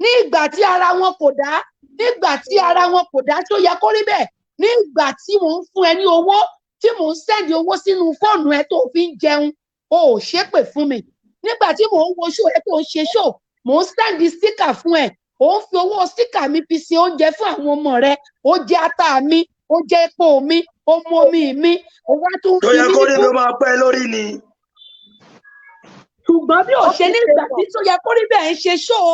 ní ìgbà tí ara wọn kò dá, nígbà tí ara wọn kò dá tó yẹ kó rí bẹ́ẹ̀, ní ìgbà tí mò ń fún ẹ ní owó, tí mò ń send owó sínú fóònù ẹ tó fi ń jẹun, o ò ṣépè fún mi. Nígbà tí mò ń wo show ẹ tó ń ṣe show, mò ń send sticker fún ẹ, ò ń fi owó sticker mi fi ṣe oúnjẹ fún àwọn ọmọ rẹ, ó jẹ ata mi, ó jẹ epo mi, ó mu omi mi, ó wá tún Tó fi yẹ mí kó rí bú. ló máa pẹ́ lórí ni. Ṣùgbọ́n bí ò ṣe nígbà tí tó yẹ kó rí bẹ́ẹ̀ ń ṣe show,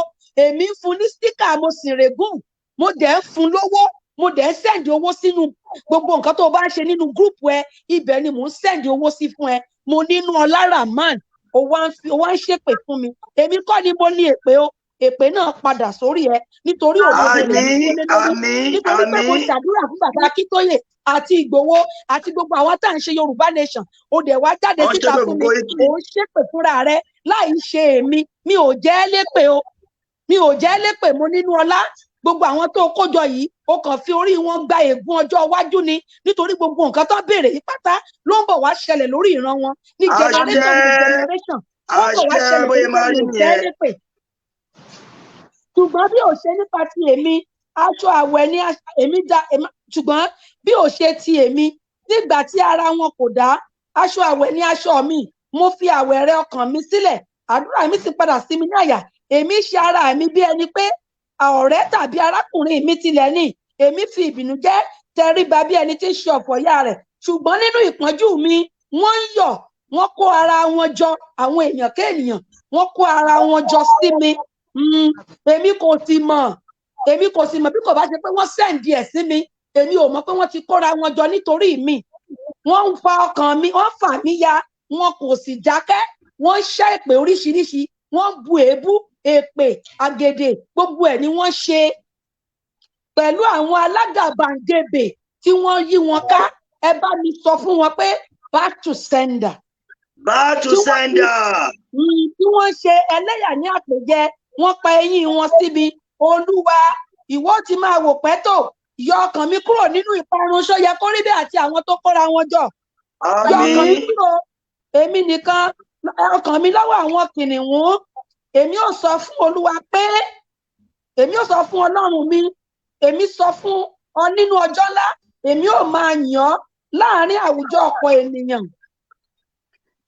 èmi ń fún ní sticker, mo sì règùn, mo dẹ̀ ń fún lówó, mo dẹ̀ ń send owó sínú gbogbo nǹkan tó o bá ń ṣe nínú group ẹ, ibẹ̀ ni mò ń send owó sí fún ẹ. Mo nínú ọlá Rahman, ó wá ń fi ó wá ń ṣépè fún mi. Èmi kọ́ ni mo ní èpè o, èpè náà padà sórí ẹ, nítorí òdodo lèmi Àmín. dúró lé lórí, Àmín. nítorí pé mo Àmín. ṣàdúrà fún bàbá Akíntóyè àti Ìgbòho àti gbogbo àwọn tá à ń ṣe Yorùbá nation. Ó dẹ̀ wá jáde Wọ́n síta ṣépè fún fún mi, Koiki. ò ń ṣépè fúnra rẹ láì ṣe èmi. Mi ò jẹ́ lépè o, mi ò jẹ́ lépè. Mo nínú ọlá, gbogbo àwọn tó kó jọ yìí, ó kàn fi orí wọn gba ègún ọjọ́ iwájú ni, nítorí gbogbo nǹkan tó béèrè yìí pátá ló ń bọ̀ wá ṣẹlẹ̀ lórí ìran wọn ní generation to Àṣẹ. generation. Ó ń bọ̀ wá Àṣẹ ṣẹlẹ̀ bóyá torí pé máa mi rí ò jẹ́ nìyẹn. lépè. Ṣùgbọ́n bí ò ṣe nípa ti èmi, aṣọ àwẹ̀ ni èmi da. Ṣùgbọ́n bí ò ṣe ti èmi, nígbà tí ara wọn kò dá, aṣọ àwẹ̀ ni aṣọ mi. Mo fi àwẹ̀ rẹ ọkàn mi sílẹ̀, àdúrà mi sì padà sí mi ní àyà. Èmi ṣe ara mi bí ẹni pé ọ̀rẹ́ tàbí arákùnrin mi tilẹ̀ ní. Èmi fi ìbìnújẹ́ tẹríba bí ẹni tí ń ṣe ọ̀fọ̀ ìyá rẹ̀. Ṣùgbọ́n nínú ìpọ́njú mi, wọ́n ń yọ̀, wọ́n kó ara wọn jọ. Àwọn èèyàn kéènìyàn, wọ́n kó ara wọn jọ sí mi. Èmi kò sì mọ̀, èmi kò sì mọ̀. Bí kò bá ṣe pé wọ́n send ẹ̀ sí mi, èmi ò mọ̀ pé wọ́n ti kóra wọn jọ nítorí mi. Wọ́n ń fa ọkàn mi, wọ́n fà mí ya, wọn kò sì dákẹ́. Wọ́n ń ṣẹ́ èpè oríṣiríṣi, wọ́n ń bu èébú, èpè àgèdè, gbogbo ẹ̀ ni wọ́n ṣe pẹ̀lú àwọn alágàbàǹgebè tí wọ́n yí wọn ká. Ẹ bá mi sọ fún wọn pé Back to sender. Back to Tí wọ́n sender. Tí wọ́n ṣe ẹlẹ́yà ní àpèjẹ, wọ́n pa eyín wọn síbi. Olúwa, ìwọ ti máa wò pẹ́ tó. Yọ ọkàn mi kúrò nínú ìparun. Ṣó yẹ kó rí bẹ́ẹ̀ àti àwọn tó kóra wọn jọ? Yọ ọkàn mi Àmín. kúrò, èmi nìkan, ọkàn mi lọ́wọ́ àwọn kìnìún. Èmi ò sọ fún Olúwa pé, èmi ò sọ fún Ọlọ́run mi, èmi sọ fún ọ nínú ọjọ́ ńlá, èmi ò máa yàn ọ́ láàrin àwùjọ ọ̀pọ̀ ènìyàn.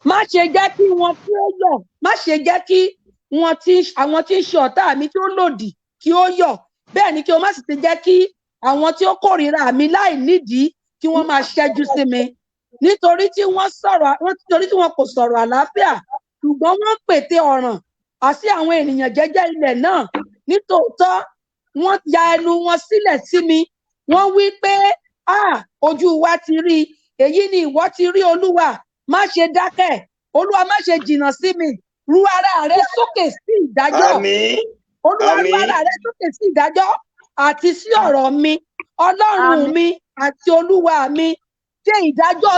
Má ṣe jẹ́ kí wọn kí ó yọ̀, má ṣe jẹ́ kí wọn tí àwọn tí ń ṣe ọ̀tá mi tí ó lòdì kí ó yọ̀, bẹ́ẹ̀ ni kí o má sì ti jẹ́ kí àwọn tí ó kórìíra mi láì nídìí kí wọ́n máa ṣẹ́jú sí mi, nítorí tí wọ́n sọ̀rọ̀, nítorí tí wọn kò sọ̀rọ̀ àlàáfíà, ṣùgbọ́n wọ́n pète ọ̀ràn àti àwọn ènìyàn jẹ́jẹ́ ilẹ̀ náà. Nítòótọ́, wọ́n ya ẹnu wọn sílẹ̀ sí mi, wọ́n wí pé, "Ah, ojú wa ti rí i." Èyí ni ìwọ ti rí. Olúwa, má ṣe dákẹ́. Olúwa, má ṣe jìnnà sí mi. Ru ara rẹ sókè sí ìdájọ́. Àmín. Olúwa, ru Àmín. ara rẹ sókè sí ìdájọ́ àti sí ọ̀rọ̀ mi. Ọlọ́run Àmín. mi àti Olúwa mi, ṣe ìdájọ́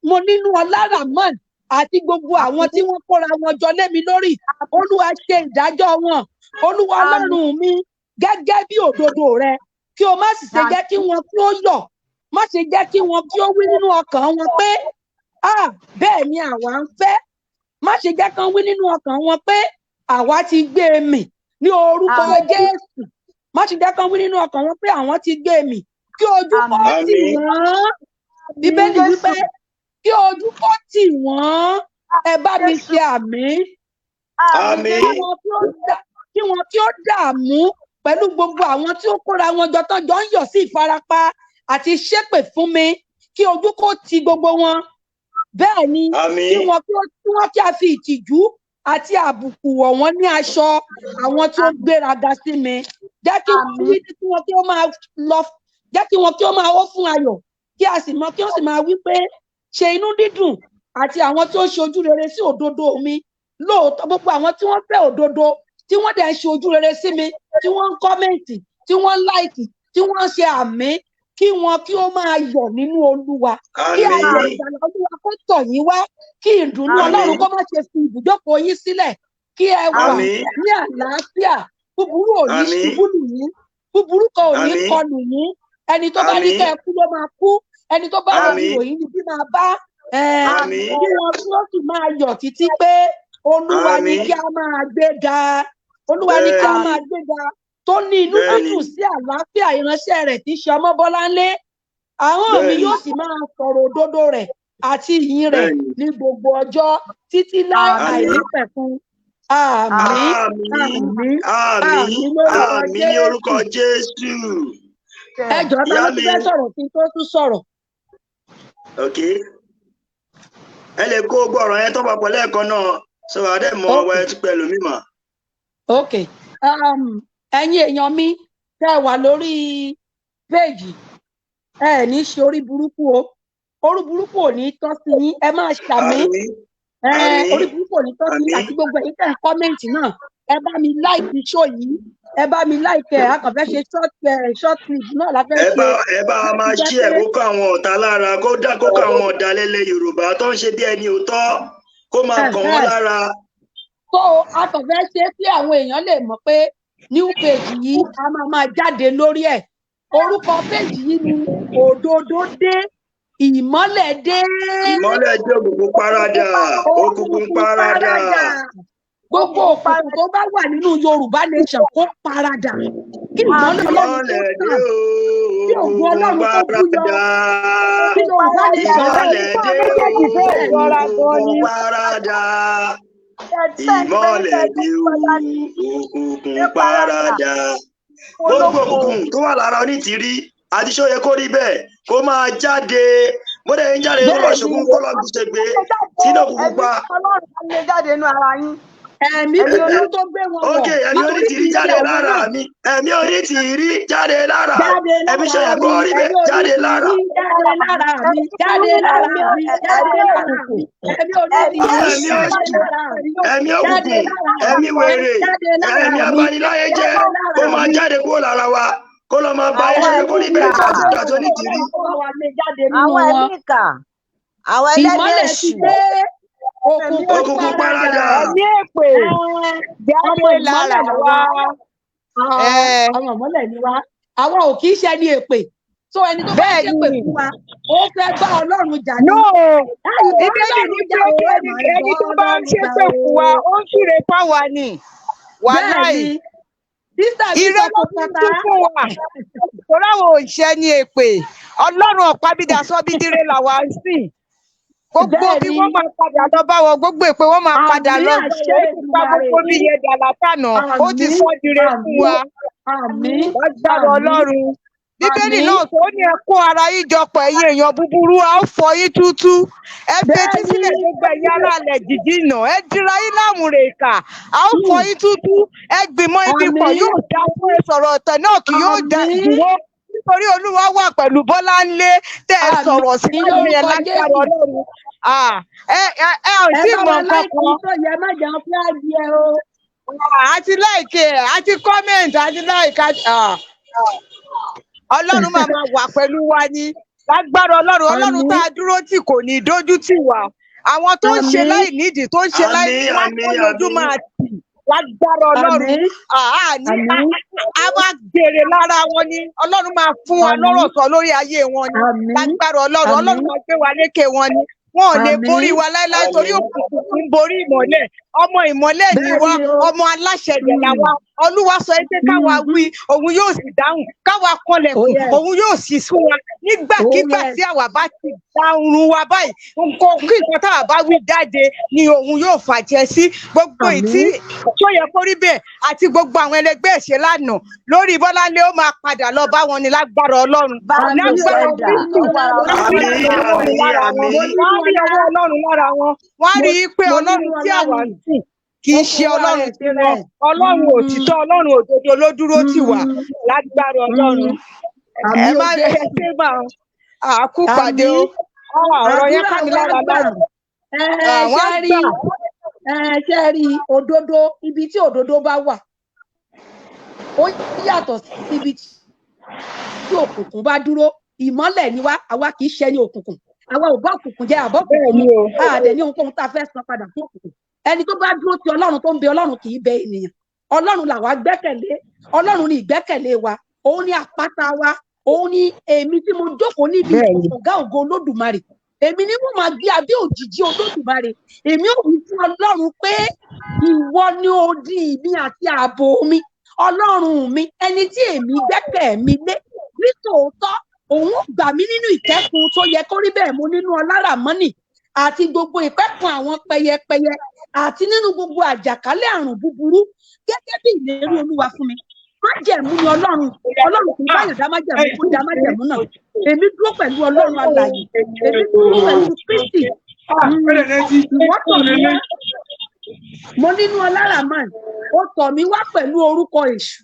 mo nínú ọlá Rahman àti gbogbo àwọn tí wọ́n kóra wọn jọ lé mi lórí. Olúwa, ṣe ìdájọ́ wọn. Olúwa Àmín. Ọlọ́run mi, gẹ́gẹ́ bí òdodo rẹ, kí o má sì ṣe jẹ́ kí wọn kí ó yọ̀. Má ṣe jẹ́ kí wọn kí ó wí nínú ọkàn wọn pé, "Ah, bẹ́ẹ̀ ni àwa ń fẹ́." Má ṣe jẹ́ kán wí nínú ọkàn wọn pé, "Àwa ti gbé e mì," ní orúkọ Àmín. Jésù. Má ṣe jẹ́ kán wí nínú ọkàn wọn pé àwọn ti gbé e mì. Kí ojú kó Àmín. tì Àmín. wọ́n. Bíbélì Jésù. wípé kí ojú kó tì wọ́n. Ẹ bá mi Jésù. ṣe àmín. Àmín. Kí Àmín. wọn kí ó kí wọn kí ó dààmú pẹ̀lú gbogbo àwọn tí ó kóra wọn jọ tán jọ ń yọ̀ sí ìfarapa àti ṣépè fún mi. Kí ojú kó ti gbogbo wọn. Bẹ́ẹ̀ ni kí Àmín. wọn kí ó kí wọn kí a fi ìtìjú àti àbùkù wọ̀ wọ́n ní aṣọ, àwọn tí ó gbéraga sí mi. Jẹ́ kí wọ́n Àmín. wí, kí wọn kí ó máa lọ, jẹ́ kí wọn kí ó máa hó fún ayọ̀, kí a sì mọ kí ó sì máa wí pé, ṣe inú dídùn, àti àwọn tí ó ṣe ojú rere sí òdodo mi. Lóòótọ́, gbogbo àwọn tí wọ́n fẹ́ òdodo, tí wọ́n dẹ̀ ń ṣe ojú rere sí mi, tí wọ́n ń comment, tí wọ́n ń like, tí wọ́n ń ṣe àmín, kí wọn kí ó máa yọ̀ nínú Olúwa. Kí ayọ̀ Àmín. ìgbàlà Olúwa kó tọ̀ yín wá, kí ìdùnnú Ọlọ́run Àmín. kó má ṣe fi ibùjókòó yín sílẹ̀. Kí ẹ wà Àmín. ní àlàáfíà. Búburú ò ní Àmín. ṣubú lù yín, búburú kan ò ní Àmín. kọlù yín. Ẹni tó bá ní Àmín. kẹ́ ẹ kú ló máa kú, ẹni tó bá rò Àmín. ìròyìn ní bí máa bá Àmín. kí wọn kí ó sì máa yọ̀ títí pé, Olúwa ní Àmín. kí a máa gbé ga, Olúwa ní kí a Bẹ́ẹ̀ni. máa gbé ga, tó ní inú Bẹ́ẹ̀ni. dídùn sí àlàáfíà ìránṣẹ́ rẹ̀ tí í ṣe Ọmọbọ́láńlé. Ahọ́n mi Bẹ́ẹ̀ni. yóò sì máa sọ̀rọ̀ òdodo rẹ̀ àti ìyìn rẹ̀ Bẹ́ẹ̀ni. ní gbogbo ọjọ́ títí láé Àmín. àìnípẹ̀kun. Àmín. Àmín. Àmín. Àmín. Àmín lórúkọ Àmín ní orúkọ Jésù. Jésù. Ẹ jọ̀ọ́, ta Ìyá ló tún mi, fẹ́ sọ̀rọ̀ kí n tó tún sọ̀rọ̀? Ok. Ẹ lè kó gbogbo ọ̀rọ̀ yẹn tó papọ̀ lẹ́ẹ̀kan náà, sọ̀rọ̀ adé mọ Ok. ọwọ́ ẹ tún pẹ̀lú mi mà. Ok, ẹ̀yin èèyàn mi tẹ́ ẹ wà lórí péèjì, ẹ ní ṣe orí burúkú o. Orí burúkú ò ní tọ́ sí yín. Ẹ máa ṣàmín. Àmín. Ẹ Àmín. orí burúkú ò ní tọ́ sí yín Àmín. àti gbogbo ẹ̀yin tẹ́ ẹ comment náà. Ẹ bá mi like show yìí, ẹ bá mi like ẹ. A kàn fẹ́ ṣe short clip náà la fẹ́ Ẹ ṣe bá ẹ bá wa láti máa jẹ́ ṣí pé ẹ̀ kó kó àwọn ọ̀tá lára, kó dá kó kó àwọn ọ̀dàlẹ̀ ilẹ̀ Yorùbá tó ń ṣe bí ẹni òótọ́, kó máa kàn wọ́n lára. Tó a kàn fẹ́ ṣe kí àwọn èèyàn lè mọ̀ pé new page yìí, a máa máa jáde lórí ẹ̀. Orúkọ page yìí ni Òdodo Dé, Ìmọ́lẹ̀ Dé. Ìmọ́lẹ̀ dé, òkùnkùn paradà, òkùnkùn paradà. Gbogbo òkùnkùn tó bá wà nínú Yorùbá nation, kó paradà, kí ìmọ́lẹ̀ Ọlọ́run kó Ìmọ́lẹ̀ dé tàn, kí o, ògo òkùnkùn Ọlọ́run kó búyọ, paradà. kí Yorùbá nation Ìmọ́lẹ̀ dé Méjèèjì o, fẹ́ ìrora gan ni. òkùnkùn paradà. Ìmọ́lẹ̀ dé o, òkùnkùn paradà. Gbogbo òkùnkùn tó wà lára Onítìrí àti ṣó yẹ kó rí bẹ́ẹ̀, kó máa jáde bó dẹ̀ ń jáde, lọ Bẹ́ẹ̀ ni. ṣògùn kó lọ gbèsègbè sínú òkùnkùn Ẹ̀mí pa. Ọlọ́run á lé jáde nínú ara yín. Ẹ̀mí Ẹ̀mí búburú tó gbé wọn wọ̀ Ok, ẹ̀mí nítorí kì Onítìrí í ṣe jáde òun lára náà. mi, ẹ̀mí Onítìrí jáde lára, Jáde ẹ̀mí ṣó lára yẹ mi. kó rí bẹ́ẹ̀ Ẹ̀mí jáde lára. Onítìrí jáde lára mi, jáde lára mi, jáde lára mi. Ẹ̀mí Ẹ̀mí Onítìrí Ẹ̀mí jáde òṣì, lára mi, ẹ̀mí jáde òkùnkùn, lára ẹ̀mí mi, wèrè, jáde lára ẹ̀mí mi, abaniláyé jẹ́, jáde kó lára máa mi. jáde kúrò lára wa, kó lọ máa bá ayé Àwọn ṣe kó ẹ̀mí rí bẹ́ẹ̀ ìkà, àti Onítìrí. Kó bá wa lé jáde nínú àwọn wọn. ẹ̀mí ìkà, Àwọn ẹlẹ́mìí Ìmọ́lẹ̀ ti èṣù. dé, òkùnkùn Òkùnkùn paradà. paradà. Ẹ̀mí èpè Ẹ, ọmọ jáde ìmọ́lẹ̀ lára làwa. wa. Ẹ, Ọmọ ìmọ́lẹ̀ ni wá. Àwa ò kì í ṣe ẹni èpè. So ẹni tó bá bẹ́ẹ̀ ṣépè ni. fún wa, ó fẹ́ bá Ọlọ́run jà ni. No, Láì bá Bíbélì ní Ọlọ́run jà pé o, kí ẹ ẹni máa ń ẹni bá tó bá ń Ọlọ́run jà ṣépè o. fún wa, ó ń súre fáwa ni. Bẹ́ẹ̀ Wàláì. ni, sísà mi Ire sọ ló fún fi ń pátá. tún fún wa. Torí àwọn òǹṣẹ́ ní èpè. Ọlọ́run ọ̀pábídà sọ́bídíré làwa ń sìn. Gbogbo Bẹ́ẹ̀ bí ni, wọ́n máa padà lọ bá wọn, gbogbo èpè wọ́n máa padà àmì lọ bá àṣẹ wọn. Ó ti pa Èdùmàrè. gbogbo bí yẹn dà látànà. Ó ti Àmì, sọ́ dire fún àmì, wa. àmì, Lágbára àmì, Ọlọ́run. Bíbélì àmì. náà tó ní ẹ kó ara yín jọpọ̀, ẹ̀yin èèyàn búburú, a ó fọ yín túútú. Ẹ Bẹ́ẹ̀ fetí ni, sílẹ̀ gbogbo ẹ̀yin alálẹ̀ jìjìnà. Ẹ dira yín lámùrè ìkà. A ó fọ yín túútú. Ẹ gbìmọ̀ ibi pọ̀ àmì, yóò dá fún ẹ sọ̀rọ̀ ọ̀tẹ̀ náà kì yóò dá àmì, dúró. Nítorí Olúwa wà pẹ̀lú Bọ́láńlé tẹ́ ẹ àmì sọ̀rọ̀ sí láti yẹn lórúkọ lágbára Jésù. Ọlọ́run. Ah, ẹ ò Ẹ tí bá mọ wa nǹkan láìkí kan. tó yẹ, má jẹun fúláàgì ẹ o. Ah, àti láìkè ẹ̀, àti comment, àti láìka. Ọlọ́run máa máa wà pẹ̀lú wa ni lágbára Ọlọ́run. Ọlọ́run Àmì, tá a dúró tì kò ní dójú tì wá. Àwọn tó ń ṣe àmì, láì nídìí, tó ń ṣe láì Àmín, àmín, lásán lójú àmín. máa tì lágbára Ọlọ́run. àmì, Àá ní àmì, a máa gbèrè lára wọn ni. Ọlọ́run máa fún wa àmì, lọ́rọ̀ sọ lórí ayé wọn ni àmì, lágbára Ọlọ́run. àmì, Ọlọ́run máa gbé wa lékè wọn ni. Wọn ò lè àmì. borí wa láéláé torí Àmín. òkùnkùn kì í borí ìmọ́lẹ̀. Ọmọ ìmọ́lẹ̀ ni Bẹ́ẹ̀ wá, ni o. ọmọ aláṣẹ dẹ̀ la wá. Olúwa sọ pé káwa wí, òun yóò sì dáhùn. Káwa Oh kanlẹ̀kùn, yes, òun yóò sì sún wa. oh Nígbàkigbà yes. tí àwa bá ti dá oorun wa báyìí, nǹkan kí nǹkan táwa bá wí jáde ni òun yóò fàjẹ sí. Gbogbo Àmì, ìtí tó yẹ kó rí bẹ́ẹ̀ àti gbogbo àwọn ẹlẹgbẹ́ ẹ̀ṣẹ̀ lánàá lórí Bọ́láńlé, ó máa padà lọ bá wọn ní lágbára Ọlọ́run. Back to àmì o, Lágbára sender. Kristi, Ọwọ́ ara wọ́n á rí Àmín, ọwọ́ Ọlọ́run àmín, lára wọn. àmín. Mo nínú Wọ́n á rí ọlá, ọwọ́ Ọlọ́run lára wọn. Wọ́n á mo rí i pé mo Ọlọ́run nínú tí ọlá àwa ń ni. sìn kì Ó í ṣe fowó ara Ọlọ́run ẹ̀ tí ṣe wọn. rẹ̀. Ọlọ́run òtítọ́, Ọlọ́run òdodo ló dúró tì wá lágbára Ọlọ́run. Àmì Ẹ o má ẹ Jésù. ṣe máa àkú pàdé Àmì, o. Ah, ọ̀rọ̀ yẹn àdúrà ká mi wa lára gbà. lánàá. Ẹ Ah, ṣe wọ́n á rí, gbà. ẹ ṣe rí òdodo, ibi tí òdodo bá wà, ó yàtọ̀ sí ibi tí òkùnkùn bá dúró. Ìmọ́lẹ̀ ni wá, àwa kì í ṣe ní òkùnkùn. Àwa ò bá òkùnkùn jẹ àbọ̀ Bẹ́ẹ̀ òkùnkùn ni mu. o. A dẹ̀ ní ohunkóhun tá a fẹ́ san padà fún òkùnkùn. Ẹni tó bá dúró ti Ọlọ́run, tó ń bẹ Ọlọ́run, kì í bẹ ènìyàn. Ọlọ́run làwa gbẹ́kẹ̀lé. Ọlọ́run ni ìgbẹ́kẹ̀lé wa. Òun ni àpáta wa. Òun ni èmi tí mo jókòó níbi Bẹ́ẹ̀ ni. ìkọ̀kọ̀ ọ̀gá ògo Olódùmarè. Èmi ni mo máa gbé abẹ́ òjìji Olódùmarè. Èmi ò wí fún Ọlọ́run pé ìwọ ni odi mi àti ààbò mi, Ọlọ́run mi, ẹni tí èmi gbẹ́kẹ̀ mi lé. Nítòótọ́, òun ó gbà mí nínú ìkẹ́kùn tó yẹ kó rí bẹ́ẹ̀. Mo nínú ọláràmọ́nì àti gbogbo ìpẹ́kun àwọn pẹyẹpẹyẹ àti nínú gbogbo àjàkálẹ̀ àrùn búburú, gẹ́gẹ́ bí ìlérí Olúwa fún mi. Májẹ̀mú ni Ọlọ́run. Ọlọ́run kì í báyọ̀ dá májẹ̀mú kó dá májẹ̀mú náà. Èmi dúró pẹ̀lú Ọlọ́run alààyè. Èmi dúró pẹ̀lú Kristi. Ìwọ tọ̀ mí wá, mo nínú ọláràmán. Ó tọ̀ mí wá pẹ̀lú orúkọ èṣù,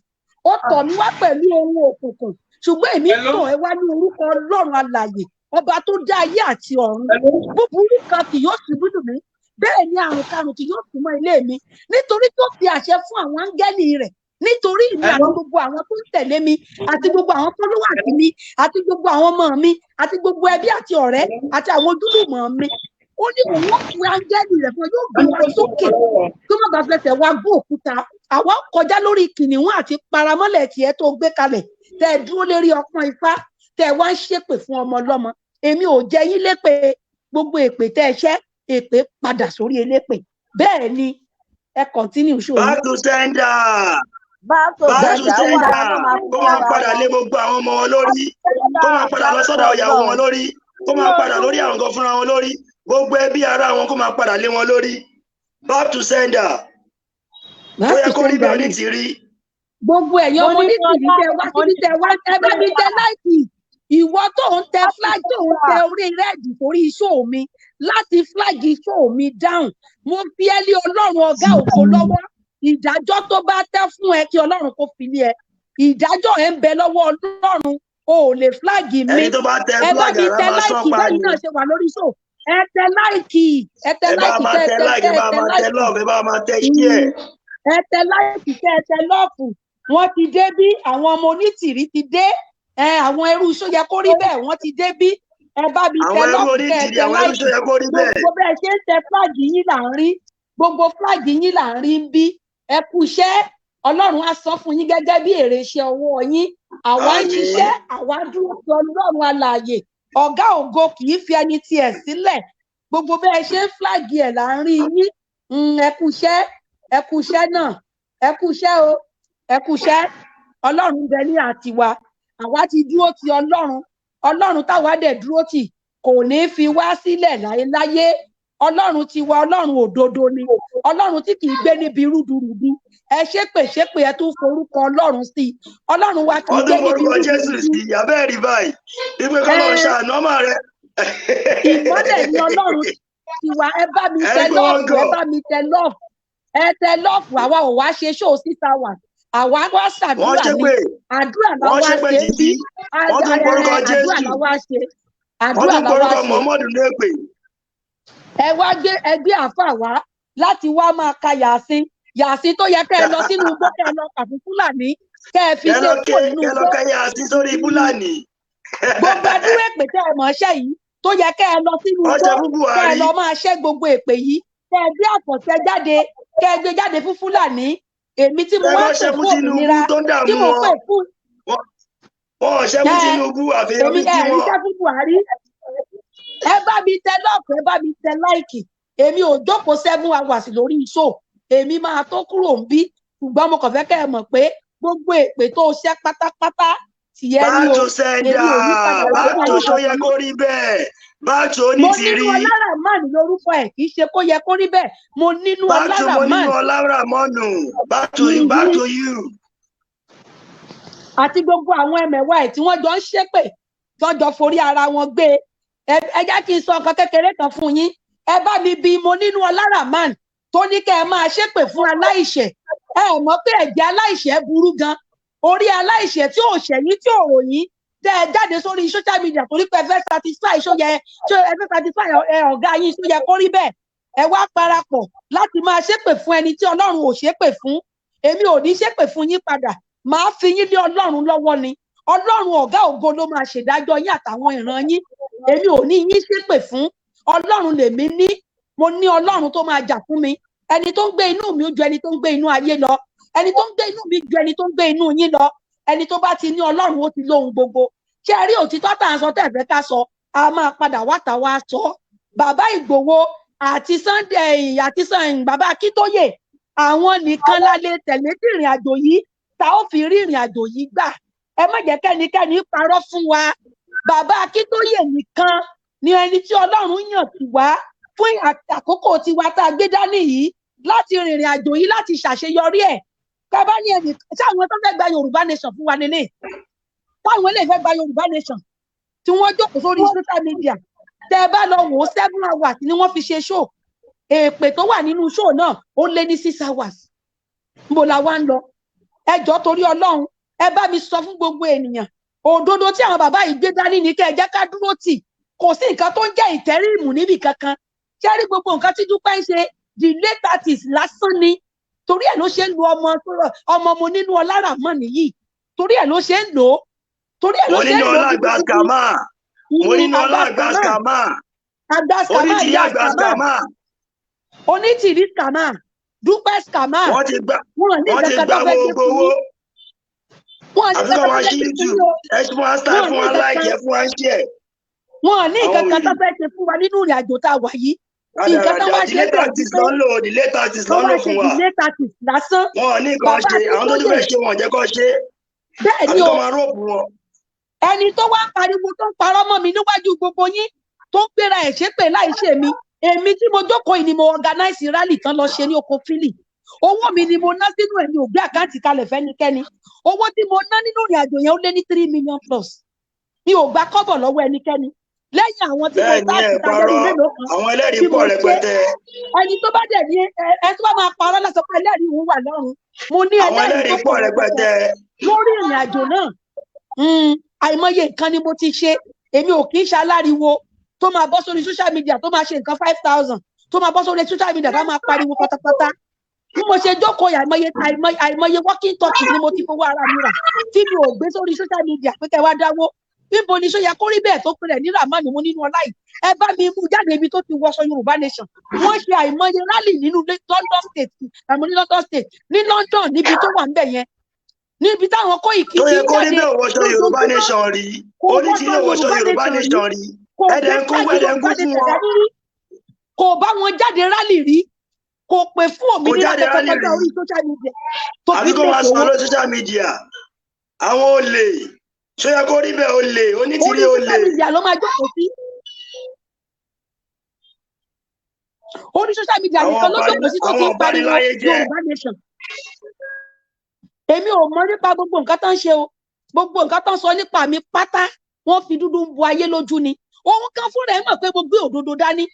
ó tọ̀ mí wá pẹ̀lú ohun òkùnkùn, ṣùgbọ́n èmi tọ̀ ẹ́ wá ní orúkọ Ọlọ́run alààyè, ọba tó dá ayé àti ọ̀run. Búburú kan kì yóò ṣubú lù mí, bẹ́ẹ̀ ni àrùn karùn kì yóò súnmọ́ ilé mi, nítorí tó fi àṣẹ fún àwọn áńgẹ́lì rẹ̀ nítorí mi àti gbogbo àwọn tó ń tẹ̀lé mi àti gbogbo àwọn followers mi àti gbogbo àwọn ọmọ mi àti gbogbo ẹbí àti ọ̀rẹ́ àti àwọn ojúlùmọ̀ mi. Ó ní òun ó pe áńgẹ́lì rẹ̀ fún ọ, yóò gbé wa sókè kí wọ́n bá fẹsẹ̀ wa gún òkúta. Àwa ó kọjá lórí kìnìún àti paramọ́lẹ̀ tiẹ̀ tó gbé kalẹ̀, tẹ́ ẹ dúró lérí ọpọ́n ifá, tẹ́ ẹ wá ń ṣépè fún ọmọ ọlọ́mọ. Èmi ò jẹ yín lépè. Gbogbo èpè tẹ́ ẹ ṣẹ́, èpè padà sórí elépè. Bẹ́ẹ̀ ni, ẹ continue ṣòro. Back to sender. Back to Back to sender. Ọwọ́ ara sender. ló máa fi Kó máa ara padà wọn. lé gbogbo àwọn ọmọ wọn lórí. Kó máa padà lọ sọ́dọ̀ ìyàwó wọn lórí. Kó máa padà lórí àwọn kan fúnra wọn lórí. Gbogbo ẹbí ara wọn, kó máa padà lé wọn lórí. Back to sender. Ó Back yẹ to kó rí sender bẹ́ẹ̀ ní ni ti rí. Gbogbo ẹ̀yin Mo ọmọ ní onítìrí ọlá, tẹ wá mo síbi ní tẹ wá, ẹ bá mi tẹ like. Ìwọ tó ń tẹ flag, tó ń tẹ orí red sórí show mi láti flag show mi down, mo fi ẹ́ lé Ọlọ́run ọ̀gá ògo lọ́wọ́. Ìdájọ́ tó bá tẹ́ fún ẹ, kí Ọlọ́run kó fi lé ẹ. Ìdájọ́ ẹ ń bẹ lọ́wọ́ Ọlọ́run. O ò lè flag mi. Ẹni tó bá tẹ Ẹ bá flag, mi ara tẹ máa sán like. pa Bẹ́ẹ̀ ni. náà ṣe wà lórí show, ẹ tẹ like, ẹ tẹ Ẹ bá like, máa kẹ tẹ tẹ like, kẹ ẹ bá tẹ máa tẹ like. love, ẹ bá máa tẹ share. Ẹ tẹ like, kẹ tẹ love. Wọ́n ti dé bí, àwọn ọmọ onítìrí ti dé. Ẹ àwọn ẹrú iṣó yẹ kó rí bẹ́ẹ̀, wọ́n ti dé bí. Ẹ bá mi tẹ Àwọn ẹrú love, kẹ́ ẹ onítìrí, tẹ àwọn ẹrú like. ṣó yẹ kó rí bẹ́ẹ̀. Gbogbo bẹ́ẹ̀ ṣe ń tẹ flag yín là ń rí, gbogbo flag yín là ń rí ń bí. Ẹ kú iṣẹ́, Ọlọ́run á san fún yín gẹ́gẹ́ bí èrè iṣẹ́ ọwọ́ yín. Àwa ń Àmín. ṣiṣẹ́, àwa dúró ti Ọlọ́run alààyè. Ọ̀gá ògo kì í fi ẹni tiẹ̀ sílẹ̀. Gbogbo bẹ́ẹ̀ ṣe ń flag ẹ̀ là ń rí yín. Ẹ kú iṣẹ́, ẹ kú iṣẹ́ náà, ẹ kú iṣẹ́ o, ẹ kú iṣẹ́. Ọlọ́run ń bẹ ní àtiwá, àwa ti dúró ti Ọlọ́run. Ọlọ́run táwa dẹ̀ dúró tì kò ní fi wá sílẹ̀ láyéláyé. Ọlọ́run tiwa, Ọlọ́run òdodo ni, Ọlọ́run tí kì í gbé níbi rúdurùdu. Ẹ ṣépè ṣépè, ẹ tún forúkọ Ọlọ́run sí i. Ọlọ́run wa kì í Wọ́n gbé tún níbi forúkọ Jésù rúdurùdu. sí i, abẹ́ẹ̀ rí báyìí. Wípé kọ́lọ́ Ẹ ṣàánú ọmọ rẹ. Ìmọ́lẹ̀ ni Ọlọ́run tiwa. Ẹ bá mi Ẹ tẹ rí pé wọ́n love, ẹ gọ̀. bá mi tẹ love, ẹ tẹ love. Àwa ò wá ṣe ṣóò síta wà, àwa wá Wọ́n ṣàdúrà ni. ṣépè, Àdúrà la wọ́n wá ṣépè ṣe ń bí. títí, wọ́n tún porúkọ Àdúrà Jésù, la wá ṣe, wọ́n àdúrà tún la wá porúkọ ṣe. Mọ̀mọ́dù ní èpè. Ẹ wá gbé ẹgbẹ́ àáfàá wá láti wá máa ka yàsín yàsín tó yẹ kẹ́ ẹ lọ sínú igbó, kẹ́ ẹ lọ kà fún Fúlàní, kẹ́ ẹ fi Kẹ́ lé lọ kúrò ké, nínú kẹ́ lọ igbó. kẹ́ yá sí sórí Fúlàní. Gbogbo àdúrà èpè tẹ́ ẹ mọ̀ ṣẹ́ yìí tó yẹ kẹ́ ẹ lọ sínú Wọ́n igbó, ṣe fún kẹ́ ẹ Buhari. lọ máa ṣẹ́ gbogbo èpè yìí, kẹ́ ẹ gbé àfọ̀ṣẹ jáde, kẹ́ ẹ gbé jáde fún Fúlàní. Èmi tí mo Kẹ́ wá lọ pè ṣe fún fún Tinubu òmìnira, tó ń tí dààmú mo wọn. pè fún Wọ́n ò ṣe fún ẹ Tinubu àfihàn èmi bí ẹ tí wọn. ríṣẹ́ fún Buhari. Ẹ bá mi tẹ love, ẹ bá mi tẹ like. Èmi ò jókòó 7 hours lórí show, èmi máa tó kúrò ń bí, ṣùgbọ́n mo kàn fẹ́ kẹ́ ẹ mọ̀ pé gbogbo èpè tó ṣẹ́ pátápátá tìyẹ ni Back o. to sender, Èmi ò ní padà wá back fún to ayé ṣó yẹ kankan. kó rí bẹ́ẹ̀. Back to Mo nínú onítìrí. Ọláràmán lórúkọ ẹ̀, kì í ṣe kó yẹ kó rí bẹ́ẹ̀. Mo nínú Back to mo Ọláràmán. nínú Ọláràmọ́nù. Back to you. Àti gbogbo àwọn ẹmẹ̀wà ẹ̀ tí wọ́n jọ ń ṣépè, tó jọ forí ara wọn gbé e. Ẹ jẹ́ kí n sọ nǹkan kékeré kan fún yín. Ẹ bá mi bi mo nínú Ọláràmán tó ní kẹ́ ẹ máa ṣépè fún aláìṣẹ̀. Ẹ ò mọ̀ pé ẹ̀jẹ̀ aláìṣẹ̀ burú gan. Orí aláìṣẹ̀ tí ò ṣẹ̀yìn, tí ò ròyìn, tẹ́ ẹ jáde sórí social media torí pé ẹ fẹ́ satisfy, ṣó yẹ, ṣó ẹ fẹ́ satisfy ẹ ọ̀gá yín, ṣó yẹ kó rí bẹ́ẹ̀? Ẹ wá parapọ̀ láti máa ṣépè fún ẹni tí Ọlọ́run ò ṣépè fún. Èmi ò ní ṣépè fún yín padà, màá fi yín lé Ọlọ́run lọ́wọ́ ni. Ọlọ́run ọ̀gá ògo ló máa ṣèdájọ́ yín àtàwọn ìran yín. Èmi ò ní yín ṣépè fún. Ọlọ́run lèmi ní, mo ní Ọlọ́run tó máa jà fún mi. Ẹni tó ń gbé inú mi ó ju ẹni tó ń gbé inú ayé lọ. Ẹni tó ń gbé inú mi ju ẹni tó ń gbé inú yín lọ. Ẹni tó bá ti ní Ọlọ́run, ó ti lóhun gbogbo. Ṣé ẹ rí òtítọ́ tá à ń sọ tẹ́ ẹ fẹ́ ká sọ? A máa padà wá tà wá sọ. Bàbá Ìgbòho àti Sunday àti Sunday, bàbá Akíntóyè, àwọn nìkan la lè tẹ̀lé tí ìrìn àjò yìí tá ó fi rí ìrìn àjò yìí gbà. Ẹ má jẹ́ kẹ́nikẹ́ni parọ́ fún wa. Bàbá Akíntóyè nìkan ni ẹni tí Ọlọ́run yàn tì wá fún àkókò tiwa tá a gbé dání yìí láti rìnrìn àjò yìí, láti ṣàṣeyọrí ẹ̀. Bàbá ní ẹnì tí àwọn tó fẹ́ gba Yorùbá nation fún wa nílé, táwọn eléyìí fẹ́ gba Yorùbá nation tí wọ́n jókòó sórí social media, tẹ́ ẹ bá lọ wò ó, 7 hours ni wọ́n fi ṣe show. Èpè tó wà nínú show náà, ó lé ní 6 hours. Níbo la wá ń lọ? Ẹ jọ̀ọ́, torí Ọlọ́run, ẹ bá mi sọ fún gbogbo ènìyàn, òdodo tí àwọn bàbá yìí gbé dání ní kẹ́ ẹ jẹ́ ká dúró tì. Kò sí nǹkan tó ń jẹ́ ìtẹ́rìmù níbì kankan. Ṣé rí gbogbo nǹkan tí Dúpẹ́ ń ṣe, delay tactics lásán ni. Torí ẹ̀ ló ṣe ń lo ọmọ ọmọ mo nínú Ọláràmọ́ nìyí. Torí ẹ̀ ló ṣe ń lò ó, torí ẹ̀ ló Mo ṣe ń nínú lò ó ọlá àgbà gidigidi. scammer. Mo nínú ọlá àgbà Àgbà scammer. Àgbà scammer. Onítìrí Ìyá àgbà scammer. scammer. Onítìrí scammer, Dúpẹ́ scammer. Wọ́n ti gba Wọn ní wọ́n ti nǹkan gba kan tó fẹ́ gbé gbogbo fún owó. yín. Wọn ní Àfi nǹkan kọ́ kan tó máa fẹ́ ṣí gbé fún YouTube. yín o. Ẹ fún wa star, Wọn fún ní wa nǹkan like, kan ẹ fún wa share. Wọn ní Àwọn nǹkan kan tó wèrè. fẹ́ ṣe fún wa nínú ìrìn àjò tá a wà yìí. Nǹkan tó Rádaràda wá ṣe delay é bẹ̀ ni tactics pé ló ń lò, delay tactics ló wọ́n ń wá lò ṣe fún wa. delay tactics lásán. Wọn ò ní nǹkan Bàbá ṣe, àwọn tó tún Akíntóyè fẹ́ ṣe wọn ò jẹ́ kó ṣe. Bẹ́ẹ̀ Àfi ni kọ́ o. máa rope wọn. Ẹni tó wá ń pariwo, tó ń parọ́ mọ́ mi níwájú gbogbo yín, tó ń gbéra ẹ̀ ṣépè láì ṣe mi, èmi tí mo jókòó yìí ni mo organize rally tán lọ ṣe ní oko Philly. Owó mi ni mo ná sínú ẹ̀, mi ò gbé account kalẹ̀ fẹ́nikẹ́ni. Owó tí mo ná nínú ìrìn àjò yẹn, ó lé ní 3 million plus. Mi ò gba kọ́bọ̀ lọ́wọ́ ẹnikẹ́ni lẹ́yìn àwọn tí mo Bẹ́ẹ̀ ni, sáàtì ẹ tajẹ́ bíi parọ́. mélòó kan Àwọn ẹlẹ́rìí tí pọ̀ mo ṣe. rẹpẹtẹ. Ẹni tó bá dẹ̀ ní ẹ tó bá máa parọ́ lásán pé ẹlẹ́rìí òun wà lọ́run, mo ní Àwọn ẹlẹ́rìí ẹlẹ́rìí tó pọ̀ pọ̀ rẹpẹtẹ rẹpẹtẹ. lórí ìrìn àjò náà. Àìmọye nǹkan ni mo ti ṣe. Èmi ò kì í ṣe aláriwo tó máa bọ́ sórí social media, tó máa ṣe nǹkan 5,000, tó máa bọ́ sórí social media, tó máa pariwo pátápátá. Bí mo ṣe jókòó yìí, àìmọye àìmọye walkie talkie ni mo ti fowó ara mi rà tí mi ò gbé sórí social media pé kẹ́ wá dáwó. Níbo ni ṣó yẹ kó rí bẹ́ẹ̀ tó pinlẹ̀ ní Ramani mú nínú ọlá yìí? Ẹ bá mi mú jáde ibi tó ti wọṣọ Yorùbá Nation. Wọ́n ṣe àìmọye rally nínú London State, àmọ́ ní London State, ní London, níbi tó wà ńbẹ̀ yẹn, níbi táwọn Kóìkì Tó ti yẹ ń kó rí jáde bẹ́ẹ̀ wọṣọ Yorùbá lójoojúmọ́. Nation rí. Kò Onítìrí wọṣọ ò wọṣọ Yorùbá Yorùbá Nation rí. Nation rí. Kò Ẹ̀dẹ̀ gbé ń kó flag ẹ̀dẹ̀ ń Yorùbá kú fún Nation wọn. dání rí. Kò bá wọn jáde rally rí. Kò pè fún Kò òmìnira jáde kankan rally kọjá rí. orí social media tó fi Àbí ń kó máa lè sọ owó. lórí social media. Àwọn olè. Ṣó yẹ kó rí bẹ́ẹ̀ olè? Onítìrí Orí olè. social media ló máa jókòó sí. Orí social media Àwọn nìkan ló ọ̀bani jókòó sí tó ti àwọn ń pariwo ọ̀baniláyé jẹ́. Yorùbá Nation. Èmi ò mọ nípa gbogbo nǹkan tó ń ṣe o. Gbogbo nǹkan tó ń sọ nípa mi pátá, wọ́n fi dúdú ń bu ayé lójú ni. Òun kan fúnra ẹ̀ mọ̀ pé mo gbé òdodo dání.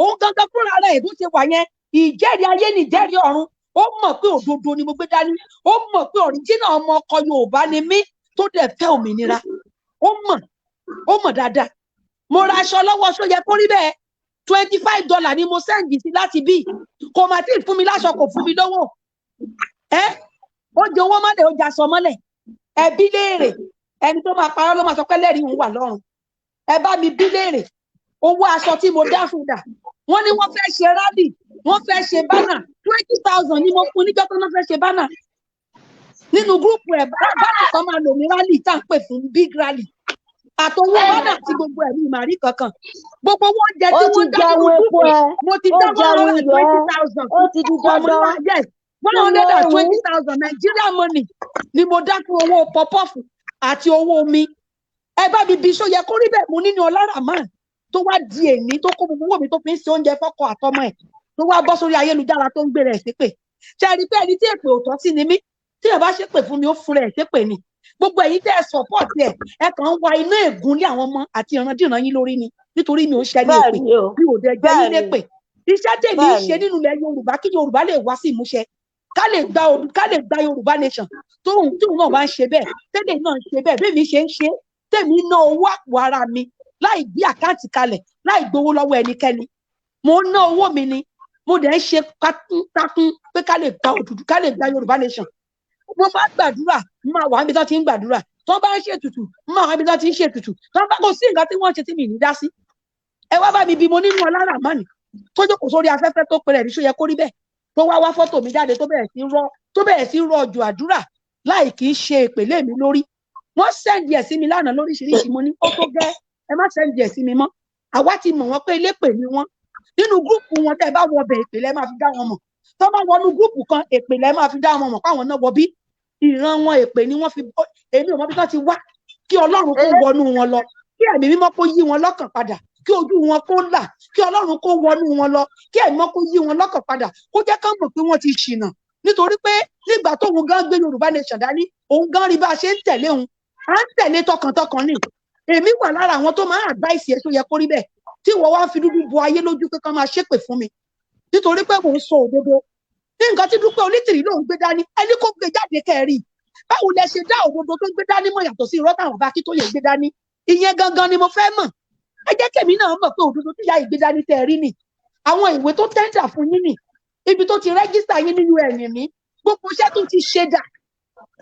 Òun kankan fúnra rẹ̀ bó ṣe wà yẹn, ìjẹ́rìí ayé ni ìjẹ́rìí ọ̀run. Ó mọ̀ pé òdodo ni mo gbé dání. Ó mọ̀ pé ọ̀ríjínà ọmọ ọkọ Yorùbá ni mí tó dẹ̀ fẹ́ òmìnira. Ó mọ̀, ó mọ̀ dáadáa. Mo ra aṣọ lọ́wọ́ ṣó yẹ kó rí bẹ́ẹ̀. $25 ni mo send sí láti bí. Kò mà tí ì fún mi láṣọ, kò fún mi lówó. Ẹ́ ó jẹ owó mọ́lẹ̀, ó jẹ aṣọ mọ́lẹ̀. Ẹ bí léèrè. Ẹni tó máa parọ́ ló máa sọ pé lẹ́rìí òun wà lọ́run. Ẹ bá mi bí léèrè. Owó aṣọ tí mo dá fún dà. Wọ́n ní wọ́n fẹ́ ṣe rally, wọ́n fẹ́ ṣe banner. 20,000 ni mo fún níjọ́ tó náà fẹ́ ṣe banner. Nínú group ẹ̀, banner kan máa lò ní rally tá à ń pè fún big rally. Àtọwọ́ banner àti gbogbo ẹ̀mí màrí kankan. Gbogbo owó oúnjẹ Ó tí ti wọ́n dá nínú jẹun epo group ẹ, mo ti ó dá one jẹun hundred and iyọ̀ ẹ, twenty thousand ó ti di fún ọmọ dandan. náà. Yes, one Kí hundred ló and wù? twenty thousand Nigeria money ni mo dá fún owó pọpọ́ọ̀fù àti owó omi. Ẹ bá mi bí ṣó yẹ kó rí bẹ́ẹ̀ mo nínú ọlá Rahman tó wá di èní tó kó gbogbo owó mi tó fi ń ṣe oúnjẹ fọ́kọ àtọmọ ẹ̀ tó wá bọ́ sórí ayélujára tó ń gbé rẹ̀ ṣépè. Ṣé ẹ rí pé ẹni tí èpè ò tọ́ sí ni mí? Tí ẹ bá ṣépè fún mi, ó fún rẹ̀ ṣépè ni. Gbogbo ẹ̀yin tẹ́ ẹ support ẹ̀, ẹ kàn ń wa iná ègún lé àwọn ọmọ àti ìrandíran yín lórí ni. Nítorí mi ò ń ṣẹni Bẹ́ẹ̀ èpè, ni o, mi ò dẹ̀ jẹ yín bẹ́ẹ̀ ni, lépè. Iṣẹ́ tèmi ń bẹ́ẹ̀ ṣe ni. nínú ilẹ̀ Yorùbá kí Yorùbá lè wá sí ìmúṣẹ. Ká lè gba Yorùbá Nation. Tóun náà bá ń ṣe bẹ́ẹ̀, tẹ́lẹ̀ náà ń ṣe bẹ́ẹ̀, bí èmi ṣe ń ṣe, tèmi ná owó àpò ara mi láì gbé account kalẹ̀, láì gbowó lọ́wọ́ ẹnikẹ́ni. Mo ń ná owó mi ni. Mo dẹ̀ ń ṣe takuntakun pé ká lè gba òdùdú, ká lè gba Yorùbá Nation. Mo máa ń gbàdúrà, mo máa wà níbi tí wọ́n ti ń gbàdúrà. Tó bá ń ṣètùtù, mo máa wà níbi tí wọ́n ti ń ṣètùtù. Tó bá kò sí nǹkan tí wọ́n ṣe tí mi ní dá sí. Ẹ wá bá mi bí mo nínú ọlá Rahman tó jókòó sórí afẹ́fẹ́ tó pe rẹ̀ ní ṣó yẹ kó rí bẹ́ẹ̀. Tó wá wá fọ́tò mi jáde tó bẹ̀rẹ̀ sí rọ́, tó bẹ̀rẹ̀ sí rọ ọjọ́ àdúrà láì kì í ṣe ìpèlè mi lórí. Wọ́n send ẹ̀ sí mi lánàá lóríṣiríṣi. Mo ní ó tó gẹ́, ẹ má send ẹ̀ sí mi mọ́. Àwa ti mọ̀ wọ́n pé elépè ni wọ́n. Nínú group wọn tẹ́ ẹ bá wọ ọbẹ̀ èpè lẹ́ máa fi dá wọn mọ̀. Tó bá wọnú group kan, èpè lẹ́ máa fi dá wọn mọ̀ páwọn náà wọ bí. Ìran wọn èpè ni wọ́n fi bọ́. Èmi ò mọ bí wọ́n ti wá. Kí Ọlọ́run kó wọnú wọn lọ. Kí ẹ̀mí mímọ́ kó yí wọn lọ́kàn padà. Kí ojú wọn kó là. Kí Ọlọ́run kó wọnú wọn lọ. Kí ẹ̀mí mímọ́ kó yí wọn lọ́kàn padà. Kó jẹ́ ká mọ̀ pé wọ́n ti ṣìnà. Nítorí pé nígbà tóun gan gbé Yorùbá Nation dání, òun gan rí bá a ṣe ń tẹ̀lé òun. À ń tẹ̀lé tọkàntọkàn ni. Èmi wà lára àwọn tó máa ń advice ẹ tó yẹ kó rí bẹ́ẹ̀. Tí ìwọ wá ń fi dúdú bo ayé lójú pé kán máa ṣépè fún mi. Nítorí pé mò ń sọ òdodo. Ní nǹkan tí Dúpẹ́ Onítìrí lòún gbé dání, ẹni kó gbé jáde kẹ́ẹ̀rí. Báwo lẹ ṣe dá òdodo tó gbé dání mọ̀ yàtọ̀ sí irọ́ táwọn bá kí tó yẹ gbé dání? Ìyẹn gangan ni mo fẹ́ mọ̀. Ẹ jẹ́ kèmi náà mọ̀ pé òdodo tí ìyá ìgbé dání tẹ́ ẹ rí ni. Àwọn ìwé tó tẹ́ńdà fún yín ni. Ibi tó ti register yín ní UN ní. Gbogbo iṣẹ́ tó ti ṣe dà.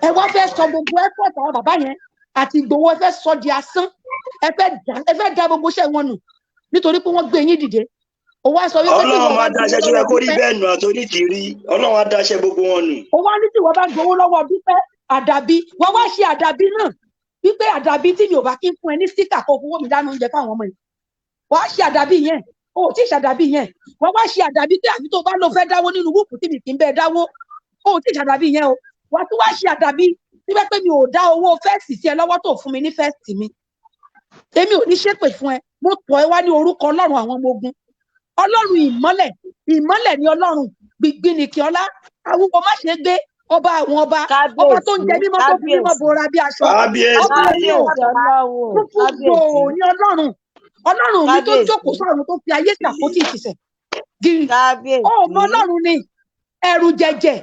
Ẹ wá fẹ́ sọ gbogbo effort àwọn bàbá yẹn àti Ìgbòho, ẹ fẹ́ sọ di asán. Ẹ fẹ́ da gbogbo iṣẹ́ wọn nù nítorí pé wọ́n gbé yín dìde. Ó wá sọ wípé tí Ọlọ́run ìwọ máa bá daṣẹ́ gbowó ṣó yẹ lọ́wọ́ kó rí Dúpẹ́. bẹ́ẹ̀ nù àti Onítìrí. Ọlọ́run á daṣẹ́ gbogbo wọn nù. Ó wá ní tí ìwọ bá gbowó lọ́wọ́ Dúpẹ́ àdàbí, wọ́n wá ṣe àdàbí náà wípé àdàbí tí mi ò bá kí ń fún ẹ ní sticker kó fowó mi dáná oúnjẹ fáwọn ọmọ yìí. Wàá ṣe àdàbí yẹn. O ò tí ì ṣàdàbí yẹn. Wọ́n wá ṣe àdàbí pé àbí tó bá lọ fẹ́ dáwó nínú group tí mi kì í bẹ́ẹ̀ dáwó. O ò tí ì ṣàdàbí yẹn o. Wàá tún wá ṣe àdàbí síbẹ̀ pé mi ò dá owó first sí ẹ lọ́wọ́ tó fún mi ní first mi. Èmi ò ní ṣépè fún ẹ. Mo tọ̀ ẹ wá ní orúkọ Ọlọ́run àwọn ọmọ ogun. Ọlọ́run ìmọ́lẹ̀, ìmọ́lẹ̀ ni Ọlọ́run, gbìngbìnìkì ọlá, awúwo má ṣe gbé, ọba àwọn ọba, ọba tó ń Kábíyèsí, jẹ mímọ́ tó fi mímọ́ kábíyèsí, bora bí aṣọ. Kábíyèsí. Ọba mi ò, kábíyèsí Ọlọ́run, funfun gbòò kábíyèsí, ní Ọlọ́run. Ọlọ́run mi tó kábíyèsí, jókòó sọ́run tó fi ayé ṣàpótí ìtìsẹ̀. Gírí. kábíyèsí. Ó mọ Ọlọ́run ni, ẹ̀rù jẹ̀jẹ̀,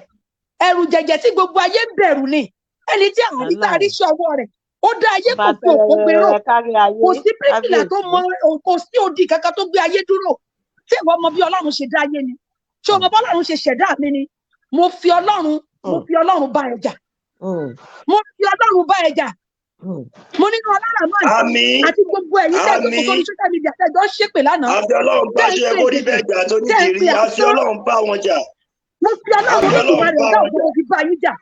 ẹ̀rù jẹ̀jẹ̀ tí gbogbo ayé ń bẹ̀rù ni. Ẹni tí àwọn rí tá a rí Ọlọ́run. sí ọwọ́ rẹ̀, ó dá ayé Ọba kò fi òpó gbérò. tẹ́rẹrẹrẹ kárí ayé, Kò sí bíríkìlà tó kábíyèsí. mọ, kò sí odi kankan tó gbé ayé dúró. Ṣé ìwọ mọ bí Ọlọ́run ṣe dá ayé ni? Ṣé o mọ bí Ọlọ́run ṣe ṣẹ̀dá mi ni? Mo fi Ọlọ́run, mo fi Ọlọ́run bá ẹ jà. Mo fi Ọlọ́run bá ẹ jà. Mo nínú ọlá Rahman Àmín. àti gbogbo ẹ̀yin tẹ́ ẹ jókòó Àmín. sórí social media tẹ́ ẹ jọ ń ṣépè lánàá, Àfi Ọlọ́run bá tẹ́ ẹ ń ṣe pè kó rí èdè, bẹ́ẹ̀ jà tó tẹ́ ẹ ń nídìí pè rí. Àfi àsán. Ọlọ́run bá wọn jà. Mo fi Ọlọ́run Àfi Ọlọ́run Olódùmarè bá ọ̀gá wọn ògo, jà. mo fi bá yín jà.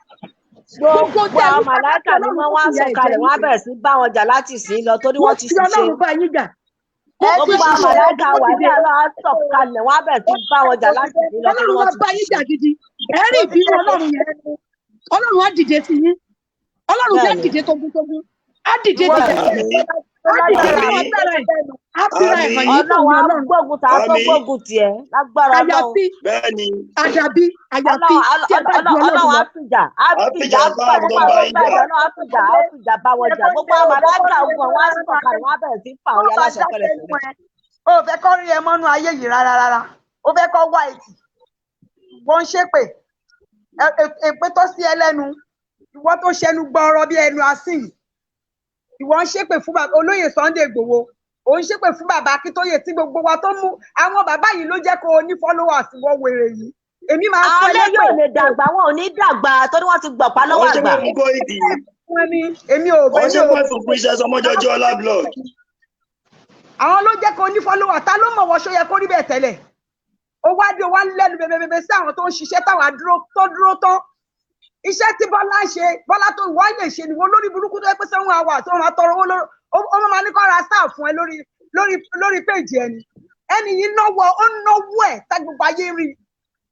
Gbogbo Gbogbo tẹ́ ẹ àwọn wí pátá, màláìkà kí Ọlọ́run mímọ́ kó wọn á fìyà ẹ̀jẹ̀ sọ̀kalẹ̀, yín wọn á jẹ. bẹ̀rẹ̀ sí bá wọn jà láti ìsìn lọ torí Mo wọ́n ti fi ṣiṣẹ́. Ọlọ́run bá yín jà. Mo fi Gbogbo àwọn ṣíṣe màláìkà ogun wà tó ní dìde. àlọ́ á sọ̀kalẹ̀, wọn á bẹ̀rẹ̀ sí bá wọn jà láti ìsìn lọ torí Ọlọ́run wọ́n wá ti bá yín ṣiṣẹ́. jà gidi. Ẹ rí ìbínú Ọlọ́run yẹn. Ọlọ́run á dìde sí yín. Ọlọ́run fẹ́ Bẹ́ẹ̀ni. dìde togun-togun. Á dìde Ìwọ tìjàtìjà. Àmín. Á dìde Àmín. táwọn agbára ẹ̀. Á fira ẹ̀ hàn Àmín. yín pòun Ọlọ́run á Ọlọ́run. gbógun tà á tó Àmín. gbógun tiẹ̀ lágbára Ọlọ́run. Àyàfi Bẹ́ẹ̀ni. àdàbí àyàfi Ọlọ́run tí ẹ bá ju Ọlọ́run Ọlọ́run á lọ. fìjà á Á fìjà fìjà á bá bá àwọn tó gbogbo ń bá àwọn yín tó bá jà. jà, Ọlọ́run á fìjà bá wọn jà. Gbogbo àwọn màláìkà ogun wọn á sọ̀kalẹ̀, wọn á bẹ̀rẹ̀ sí fà wọ́n Wọ́n ya bá láṣọ dákẹ́ kẹlẹ̀kẹlẹ̀. inú ẹ. O ò fẹ́ kọ́ rí ẹ mọ́nú ayé yìí rárá rárá. O fẹ́ kọ́ wá ètì. Wọ́n ń ṣépè. Èpè tó sí ẹ lẹ́nu. Ìwọ tó ṣẹnu gbọ́ọ̀rọ̀ bí ẹnu asín. Ìwọ ń ṣépè fún bàbá olóyè Sunday Igboho. Ò ń ṣépè fún bàbá Akíntóyè tí gbogbo wa tó mú. Àwọn bàbá yìí ló jẹ́ kó o ní followers wọ wèrè yìí. Èmi máa ń Àwọn sọ eléyìí elépè ò lè dàgbà, wọn ò ní dàgbà torí wọ́n ti gbọ̀pá lọ́wọ́ Wọ́n ṣe àgbà. pé fún Kóìkì. fún ẹni. Èmi ò Wọ́n èmi ṣe ò pé fún Princess Ọmọjọjọ Ọlá blog. Àwọn ló jẹ́ kó ní follower. Ta ló mọ̀ wọ́n ṣó yẹ kó rí bẹ́ẹ̀ tẹ́lẹ̀? Ó wá dé, ó wá ń lẹ́nu bebebebe sí àwọn tó ń ṣiṣẹ́ táwa dúró tó dúró tán. Iṣẹ́ tí Bọ́lá ń ṣe, Bọ́lá tó ìwọ lè ṣe nìwọ lórí burúkú tó yẹ pé sẹ́wọ̀n àwà tó máa tọrọ owó lórí ó máa ní kó ra sáà fún ẹ lórí péjì ẹni. Ẹni yìí náwó, ó náwó ẹ̀ tá gbogbo ayé rí i.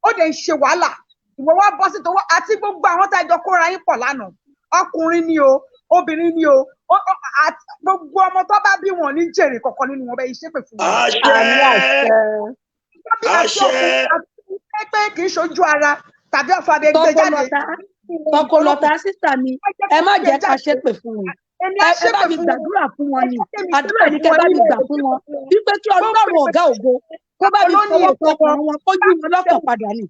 Ó dẹ̀ ń ṣe wàhálà. Ìwọ wá bọ́ sí tòwọ́ àti gbogbo àwọn tá a jọ kóra yín pọ̀ lánàá. Ọkùnrin ni o, obìnrin ni o, àti gbogbo ọmọ tó bá bí wọn ní jèrè kọ̀ọ̀kan nínú wọn bẹ́ẹ̀ ṣépè fún wọn. Àṣẹ. Àmì àṣẹ. Bí àti Àṣẹ. ọkùnrin àti pé kì í ṣojú ara tàbí ọ̀fọ̀ abẹ gbé jáde. Tọkọlọta tọkọlọta sísà mi, ẹ má jẹ́ ká ṣépè fún wọn. Èmi á Ẹ bá ṣépè mi fún wọn. gbàdúrà fún wọn ni. Ẹ jẹ́ kémi Àdúrà ṣépè ni fún kẹ́ wọn bá mi nílé gbà fún wọn. Wípé kí Ọlọ́run ọ̀gá ògo kó bá mi Olóní fọwọ́ ètò kan ọkàn wọn, kó yí wọn lọ́kàn padà ni.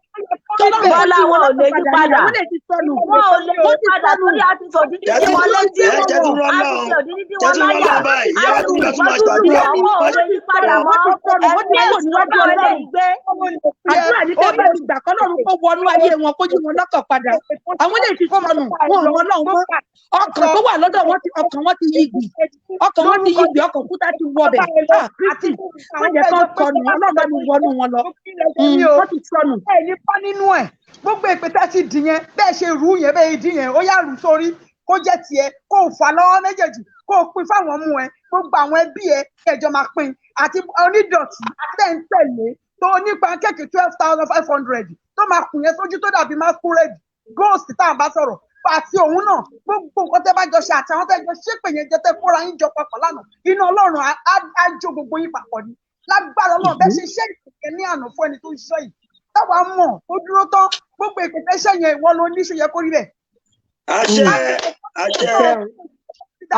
Kí Ọlọ́run kó Bọ́lá yí wọn wọn ò lọ́kàn lè yí padà ni. padà. Àwọn lè ti sọnù. Wọn ò lè yí Wọ́n ti padà sọnù. torí a ti fòdìdí Jẹ́ dí tún wọn létí. ẹ jẹ́ tún rán A ti lọ́hùn. fi òdìdí dí Jẹ́ wọn tún rán láyà. lọ́hùn báyìí. A Ìyá wa ti tún lọ tún máa fìpọ́njú lù gbàdúrà. wọ́n, wọn ò Wọ́n lè ti yí padà sọnù. mọ́. Wọ́n ti sọnù. Wọ́n ti Ẹ̀mí kúrò èṣù ló níwájú bá wọn Ọlọ́run. léyìí gbé. Àdúrà ní kẹ́ bá mi gbà kọ́lọ́run kó wọnú ayé wọn, kó yí wọn lọ́kàn padà. Àwọn lè ti sọnù. Wọn ò mọ Ọlọ́run mọ́. Ọkàn tó wà lọ́dọ̀ wọn ti ọkàn wọn ti yí gbì. Ọkàn wọn ti yí gbì. Ọkàn kúta ti wọbẹ̀. Ah, Kristi, má jẹ́ kán sọnù. Ọlọ́run bá mi wọnú wọn lọ. Wọ́n ti sọnù. Bẹ́ẹ̀ ni bọ́ nínú ẹ̀. Gbogbo èpè tẹ́ ti dì yẹn, bẹ́ẹ̀ ṣe rú yẹn, bẹ́ẹ̀ dì yẹn, ó yá rú sórí kó jẹ́ tiẹ̀, kó o fà lọ́wọ́ méjèèjì, kó o pín fáwọn ọmọ ẹ, gbogbo àwọn ẹbí ẹ kẹjọ máa pín àti onídọ̀tí tẹ̀ ń tẹ̀lé tó ní pancake 12,500 tó máa kùn yẹn sójú tó dàbí masquerade ghost tá à ń bá sọ̀rọ̀ àti òun náà. Gbogbo nǹkan tẹ́ bá jọ ṣe àti àwọn tẹ́ jọ ṣépè yẹn jẹ tẹ́ kóra yín jọ papọ̀ lánàá, iná Ọlọ́run á jó gbogbo yín papọ̀ ni lágbára Ọlọ́run. Bẹ́ẹ̀ ṣe ṣe ìpè ní àná fún ẹni tó ń ṣiṣẹ́ yìí táwa mọ̀ tó dúró tán, gbogbo ìpè tẹ́ ṣẹ́ yẹn, ìwọ ló ní ṣe yẹ kó rí bẹ́ẹ̀. Àṣẹ. Àṣẹ. Àṣẹ o.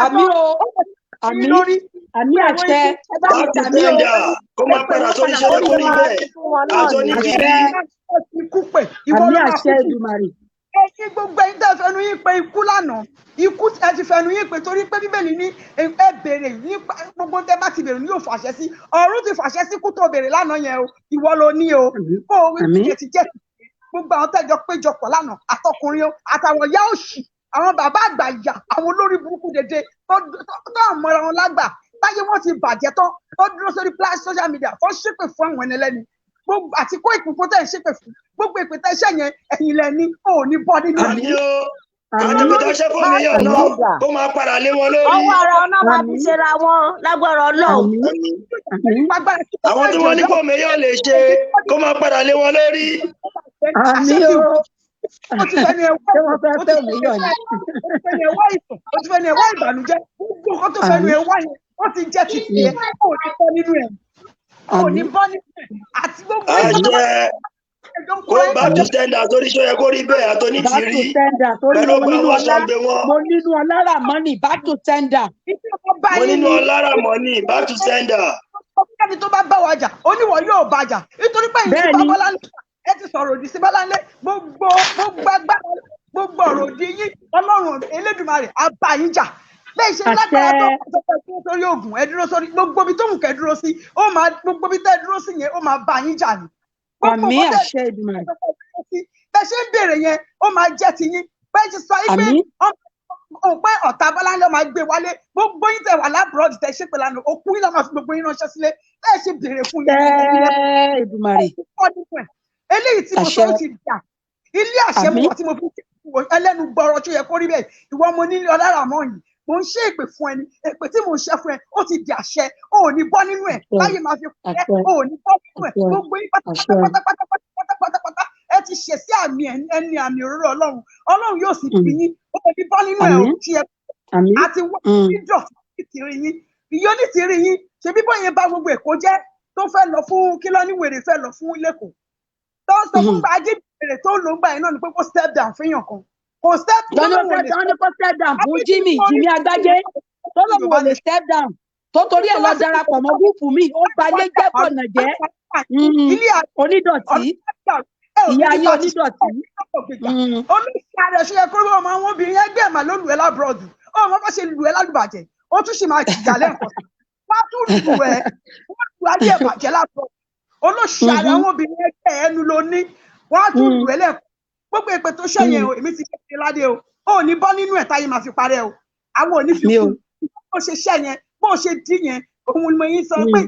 Àmín o. Àmín. Àmín àṣẹ. Ẹ bá mi Back to gbàmí o. sender. Kó má padà sórí iṣẹ́ kó rí bẹ́ẹ̀. Fún wọn náà Àtọ́ ni. ní Àṣẹ. kiri. Ikú pè ìwọ Àmín ló máa àṣẹ kú. Èdùmàrè. Ẹ̀yin gbogbo ẹ̀yin tẹ́ fẹnu yín pé ikú lánàá, ikú ẹ ti fẹnu yín pé torí pé Bíbélì ní ẹ béèrè nípa gbogbo tẹ́ bá ti béèrè ní yóò fàṣẹ sí. Ọ̀run ti fàṣẹ sí kú tó béèrè lánàá yẹn o, ìwọ ló ní o. Àmín. Kó o wí Àmín. tiẹ̀ ti jẹ́ tiẹ̀. Gbogbo àwọn tẹ́jọ péjọpọ̀ lánàá, àtọkùnrin o, àtàwọn ìyá òṣì, àwọn bàbá àgbà ìyà, àwọn olórí burúkú dédé tó àmọ́ra wọn lágbà táyé wọn ti bàjẹ́ tán, tó dúró sórí social media tó ṣépè fún àwọn ẹni ẹlẹ́ni, gbogbo àti kó ìpínpín tẹ̀ ń ṣépè fún, gbogbo ìpè tẹ́ ṣẹ́ yẹn, ẹ̀yìn lẹ ní ò ní bọ́ nínú ẹ̀. Àmín o. Àwọn Àmín. tó tó ṣẹ́ fún mi yàn náà kó máa padà lé wọn lórí. Ọwọ́ ara wọn náà máa fi Àmín. ṣera wọn lágbára Ọlọ́run. Àmín. Àmín. Àmín. Agbára tí Àwọn tí wọ́n ní kó mẹ́yàn lè ṣe kó máa padà lé wọn lórí. Àmín o. Ó ti fẹ́ ní ẹwọ́ Ṣé wọ́n fẹ́ ó ti fẹ́ fẹ́ mi ní yọ̀ ni? ó ti fẹ́ ní ẹwọ́ ìtàn, ó ti fẹ́ ní ẹwọ́ ìbànújẹ́, gbogbo nǹkan tó fẹ́ ní Àmín. ẹwọ́ yẹn, ó ti jẹ́ ti tiẹ̀, ó ní bọ́ nínú ẹ̀, ó ní Àmín. bọ́ nínú ẹ̀ àti gbogbo ẹ̀jọ́ tó bá Àṣẹ. ẹjọ́ ń Kó kóra back to sender sórí iṣẹ́ yẹ kó rí bẹ́ẹ̀ àtọ́ ní Back to tìrí. sender torí Pẹ̀lú mo ọgbà nínú àwọn ọlá, aṣàǹgbé wọn. mo nínú ọlá Ràmọ́nì, back to sender. Iṣẹ́ ọkọ̀ bá Mo yín nínú ni ọlá Ràmọ́nì, back to sender. Ọ̀gbẹ́ni tó bá bá wa jà, ó ní wọ́n yóò bá jà nítorí pé ìlú Bẹ́ẹ̀ bá ni. Bọ́láńlé, ẹ ti sọ̀rọ̀ òdì sí Bọ́láńlé. Gbogbo gbogbo agbára, gbogbo ọ̀rọ̀ òdì yín, Ọlọ́run Elédùmarè á bá yín jà. Bẹ́ẹ̀ ṣe Àṣẹ. lágbára tó tó fẹ́ dúró sórí ògùn, ẹ dúró sórí gbogbo ibi tó wù kẹ́ dúró sí, ó máa gbogbo ibi tẹ́ dúró sí yẹn, ó máa bá yín jà ní. Gbogbo Àmín nǹkan tẹ́ àṣẹ Èdùmàrè. bẹ́ẹ̀ ṣe ń béèrè yẹn, ó máa jẹ́ ti yín. Bẹ́ẹ̀ ṣe sọ yín pé Àmín. Òun pé ọ̀tá Bọ́láńlé máa gbé wálé. Gbogbo yín tẹ wà l'abroad tẹ ṣépè lánàá, òkú yín lọ́ máa fi gbogbo yín ránṣẹ́ sílé. Bẹ́ẹ̀ ṣe béèrè fún yẹn, ẹ̀yin lẹ Ẹ Èdùmàrè. kọ́ nínú ẹ̀. Eléyìí tí mo sọ Àṣẹ. ó ti dà ilé àṣẹ mo Àmín. wà tí mo fi ń ṣe ẹlẹ́nu gbọ́rọ̀ tó yẹ kó rí bẹ́ẹ̀. Ìwọ mo nílé ọláràmọ́ yìí, mo ń ṣe èpè fún ẹni, èpè tí mo ń ṣe fún ẹ ó ti di àṣẹ, o ò ní bọ́ nínú ẹ̀ Àṣẹ. láyé máa fi kú ẹ, Àṣẹ. o ò ní bọ́ nínú ẹ̀. Àṣẹ. Gbogbo yín Àṣẹ. pátápátápátápátápátápátá ẹ ti ṣe sí àmì ẹni àmì òróró Ọlọ́run, Ọlọ́run yóò sì bí yín, o ò ní bọ́ nínú ẹ̀ o. Àmín. Tí ẹ Àmín. àti wá dídọ̀tí tìrì yín, ìyó ní tìrì yín, ṣebí bóyá bá gbogbo Èkó jẹ́ tó fẹ́ lọ fún kí ló ní wèrè fẹ́ lọ fún lẹ́kọ̀ọ́ tó ń sọ fún ajínigbèrè tó ń lò ń gbà yẹn náà ni pé kó step down fẹ́yàn kan, kò step tó Tọ́ni ó lóun ò step lè down, ní kó step down fún àbí Jimmy tí Jimmy Agbájé tó lóun ò Yorùbá lè step down, tó torí ẹ̀ tó lọ bá sì darapọ̀ mọ́ gúúpù míì, ó balẹ̀ jẹ́ bọ̀nà jẹ́. Ilé Onídọ̀tí. Ìyá yín onídọ̀tí. Olùsí ààrẹ ṣe yẹ kó rí ọmọ àwọn obìnrin ẹgbẹ́ ẹ̀ mà ló lù ẹ́ l'abroad, ọmọ bá ṣe lù ẹ́ lálùbàjẹ́, ó tún sì máa jìyà lẹ́ẹ̀kan sí, wọ́n á tún lù ẹ́, wọ́n lù ayé ẹ̀ bàjẹ́ l'abroad. Olóṣì ààrẹ àwọn obìnrin ẹgbẹ́ ẹnu ló ní, wọ́n á tún lù ẹ́ lẹ́ẹ̀kan. Gbogbo èpè tó ṣe yẹn o, èmi ti kéde ládé o, ò ní bọ́ nínú ẹ̀ táyé máa fi parẹ́ o, àwọn ò ní fi Mi o. kú. Bó ṣe ṣẹ́ yẹn, bó ṣe dí yẹn, òun ni mo yín sọ pé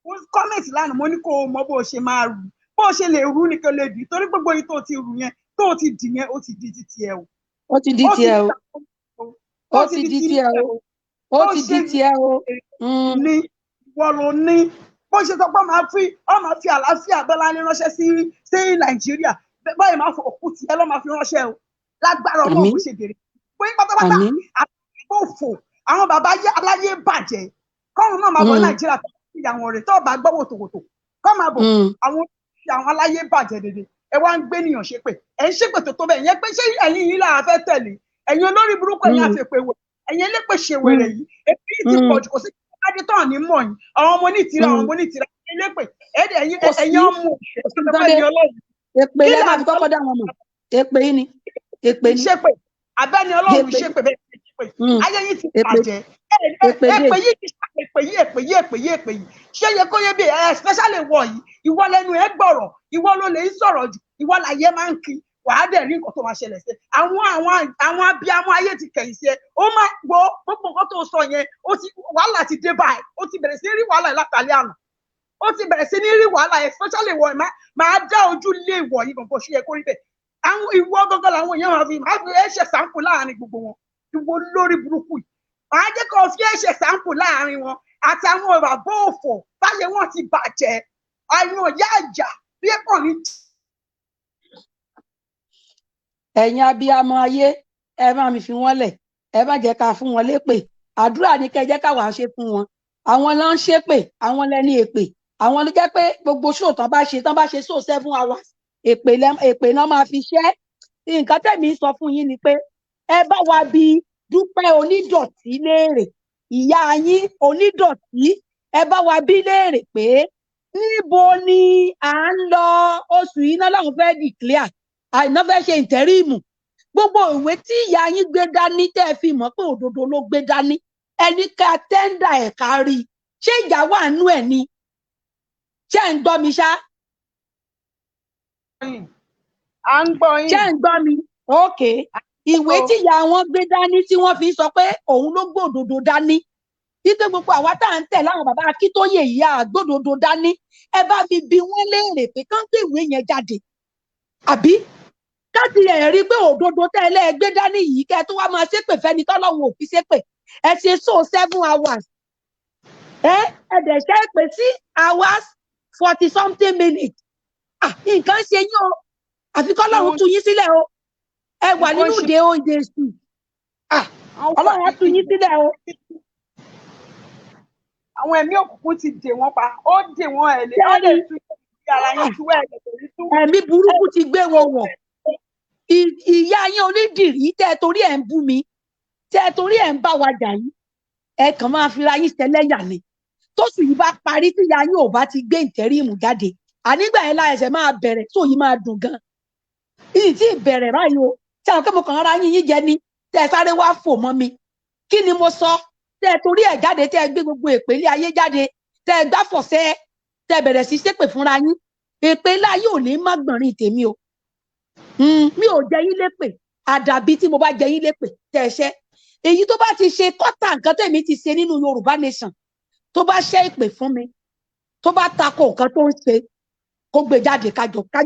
mo comment lánàá, mo ní kó o mọ bó o ṣe máa rù, bó o ṣe lè rú ni kò lè dì, torí gbogbo yìí tó ti rù yẹn, tó ti dì yẹn, ó ti di ti tiẹ̀ o. Ó ti di Ó ti tiẹ̀ o. ó Ó ti di tiẹ̀ o. Ó ó ti di ṣe tiẹ̀ o. ní ìwọ ló ní bó ṣe sọ pé ó máa fi àlàáfíà Bọ́láńlé ránṣẹ́ sí Nàìjíríà báyìí, máa fọ òkú tiẹ̀ lọ́ máa fi ránṣẹ́ o lágbára Ọlọ́run. Àmín. Bó ṣe bèrè pé pátápátá Àmín. àti òfò àwọn bàbá aláyé bàjẹ́ kọ́run náà máa bọ̀ Nàìjíríà tó ti àwọn rẹ̀ tó bá gbọ́ wòtòwòtò kọ́ máa bọ̀. Àwọn àwọn aláyé bàjẹ́ dédé, ẹ wá ń gbé nìyàn ṣépè, ẹ ń ṣépè tó tó bẹ́ẹ̀ yẹn pé ṣé ẹ̀yin yìí là fẹ́ tẹ̀lé? Ẹ̀yin olórí burúkú, ẹ̀yin àfẹ́pẹ́ wẹ̀, ẹ̀yin elépè ṣe wèrè yìí, èpè yìí ti pọ̀ jù, kò sí adé tán ní mọ̀ yín, àwọn ọmọ onítìrà, àwọn ọmọ onítìrà elépè ẹ̀ẹ́dẹ̀ ẹ̀yin Kò sí. ẹ̀yin ọmọ Kò sí òṣèlú Sunday. ẹ̀yin Ọlọ́run Èpè kí lẹ là máa fi kọ́kọ́ dá wọn mọ̀. Èpè yìí ni. Èpè ni. Ṣépè abẹ́ni Ọlọ́run Èpè. ṣépè bẹ́ẹ̀ ṣe ṣépè, ayé yìí ti Èpè. bàjẹ́. Èpè dé. Èpè yìí ti ṣe èpè yìí, èpè yìí, èpè yìí, èpè yìí ṣé yẹ kó yẹ bí ẹ, especially wọ yìí, ìwọ lẹnu ẹ gbọ̀rọ̀, ìwọ ló lè sọ̀rọ̀ jù, ìwọ láyé máa ń kí, wàá dẹ̀ rí nǹkan tó máa ṣẹlẹ̀ sí ẹ. Àwọn abiyamọ ayé ti kẹ̀yìn sí ẹ. Ó máa gbọ́ gbogbo nǹkan tó sọ yẹn, ó ti wàhálà ti dé báyìí, ó ti bẹ̀rẹ̀ sí ní rí wàhálà látàlẹ́ àná, ó ti bẹ̀rẹ̀ sí ní rí wàhálà, especially wọ máa dá ojú lé ìwọ yìí gangan. Ṣe yẹ kó rí bẹ́ẹ̀? Àwọn ìwọ gangan làwọn èèyàn máa fi ẹ ṣe sample láàrin gbogbo wọn. Ìwọ lórí burúkú yìí, máa jẹ́ kó fi ẹ ṣe sample láàrin wọn àti àwọn bàbá òfò báyẹn, wọn ti bàjẹ́, àwọn ìyá àjà bí ẹ kàn ní. Ẹ̀yin abiyamọ ayé, ẹ má mi fi wọ́n lẹ̀, ẹ má jẹ́ ká fún wọn lépè. Àdúrà ní kẹ́ jẹ́ káwa ṣe fún wọn. Àwọn ló ń ṣépè, àwọn lẹni èpè, àwọn ló jẹ́ pé gbogbo ṣóò tán bá ṣe ṣóò 7 hours, èpè èpè náà máa fi ṣẹ́. Nǹkan tẹ̀mí sọ fún yín ni pé ẹ bá wa bi Dúpẹ́ Onídọ̀tí léèrè, ìyá yín onídọ̀tí, ẹ bá wa bí léèrè pé níbo ni à ń lọ? Oṣù yìí náà làwọn fẹ́ declare, àìná fẹ́ ṣe interim. Gbogbo ìwé tí ìyá yín gbé dání tẹ́ ẹ fi mọ̀ pé òdodo ló gbé dání, ẹni ká tender ẹ̀ ká rí i. Ṣé ìjà wà nú ẹ̀ ni? Ṣé ẹ̀ ń gbọ́ mi ṣá? À ń gbọ́ yín. Ṣé ẹ̀ ń gbọ́ mi? Ok, ìwé tí ìyá wọn gbé dání tí wọ́n fi sọ pé òun ló gbòdodo dání, wípé gbogbo àwa tá à ń tẹ̀ láwọn bàbá Akíntóyè yìí àgbòdodo dání, ẹ bá mi bi wọ́n léèrè pé kán gbé ìwé yẹn jáde, àbí káàtì ẹ̀ rí i pé òdodo tẹ́ ẹ lẹ́ẹ̀gbé dání yìí, kẹ́ ẹ tó wá máa ṣépè fẹ́ni tọ́lọ́run ò fi ṣépè. Ẹ ṣe so 7 hours, ẹ dẹ̀ ṣe é pé 6 hours 40 something minutes. Ah, nǹkan ṣe yín o, àfi kọ́lọ́run tú yín sílẹ̀ o. Ẹ wà Nǹkan nínú ṣe ìdè òde èṣù. Ah, Ọlọ́run á tú yín sílẹ̀ o. Àwọn ẹ̀mí òkùnkùn ti dè wọ́n pa, ó dè wọ́n, ẹ̀ lè ó lè Ṣẹ́rí tú ara yín tú, ẹ̀ lè rí tú. Ẹ̀mí burúkú ti gbé wọn wọ̀. Ìyá yín onídìrí tẹ́ ẹ torí ẹ̀ ń bú mi, tẹ́ ẹ torí ẹ̀ ń bá wa jà yìí, ẹ kàn máa fira yín ṣẹlẹ́yà ni. Tóṣù yìí bá parí, tí ìyá yín ò bá ti gbé interim jáde, ànígbà yẹn la ẹsẹ̀ máa bẹ̀rẹ̀ tó yìí máa dùn gan. Ìyí tí ì bẹ̀rẹ̀ báyìí o, tí àwọn akẹ́kọ̀ọ́ kan ara yín yín jẹ ni tẹ́ ẹ sáré wá fò mọ́ mi. Kí ni mo sọ tẹ́ ẹ torí ẹ̀ jáde, tẹ́ ẹ gbé gbogbo èpè ilé ayé jáde, tẹ́ ẹ gbáfọ̀sẹ́, tẹ́ ẹ bẹ̀rẹ̀ sí ṣépè fúnra yín? Èpè ilé ayé ò ní má gbọ̀nrín tèmi o. Mi ò jẹ yín lépè. Àdàbí tí mo bá jẹ yín lépè tẹ́ ẹ ṣẹ́. Èyí tó bá ti ṣe kọ́tà nǹkan tèmi ti ṣe nínú Yorùbá Nation, tó bá ṣẹ́ ìpè fún mi, tó bá tako nǹkan tó ń ṣe, kó gbé jáde, kájọ ká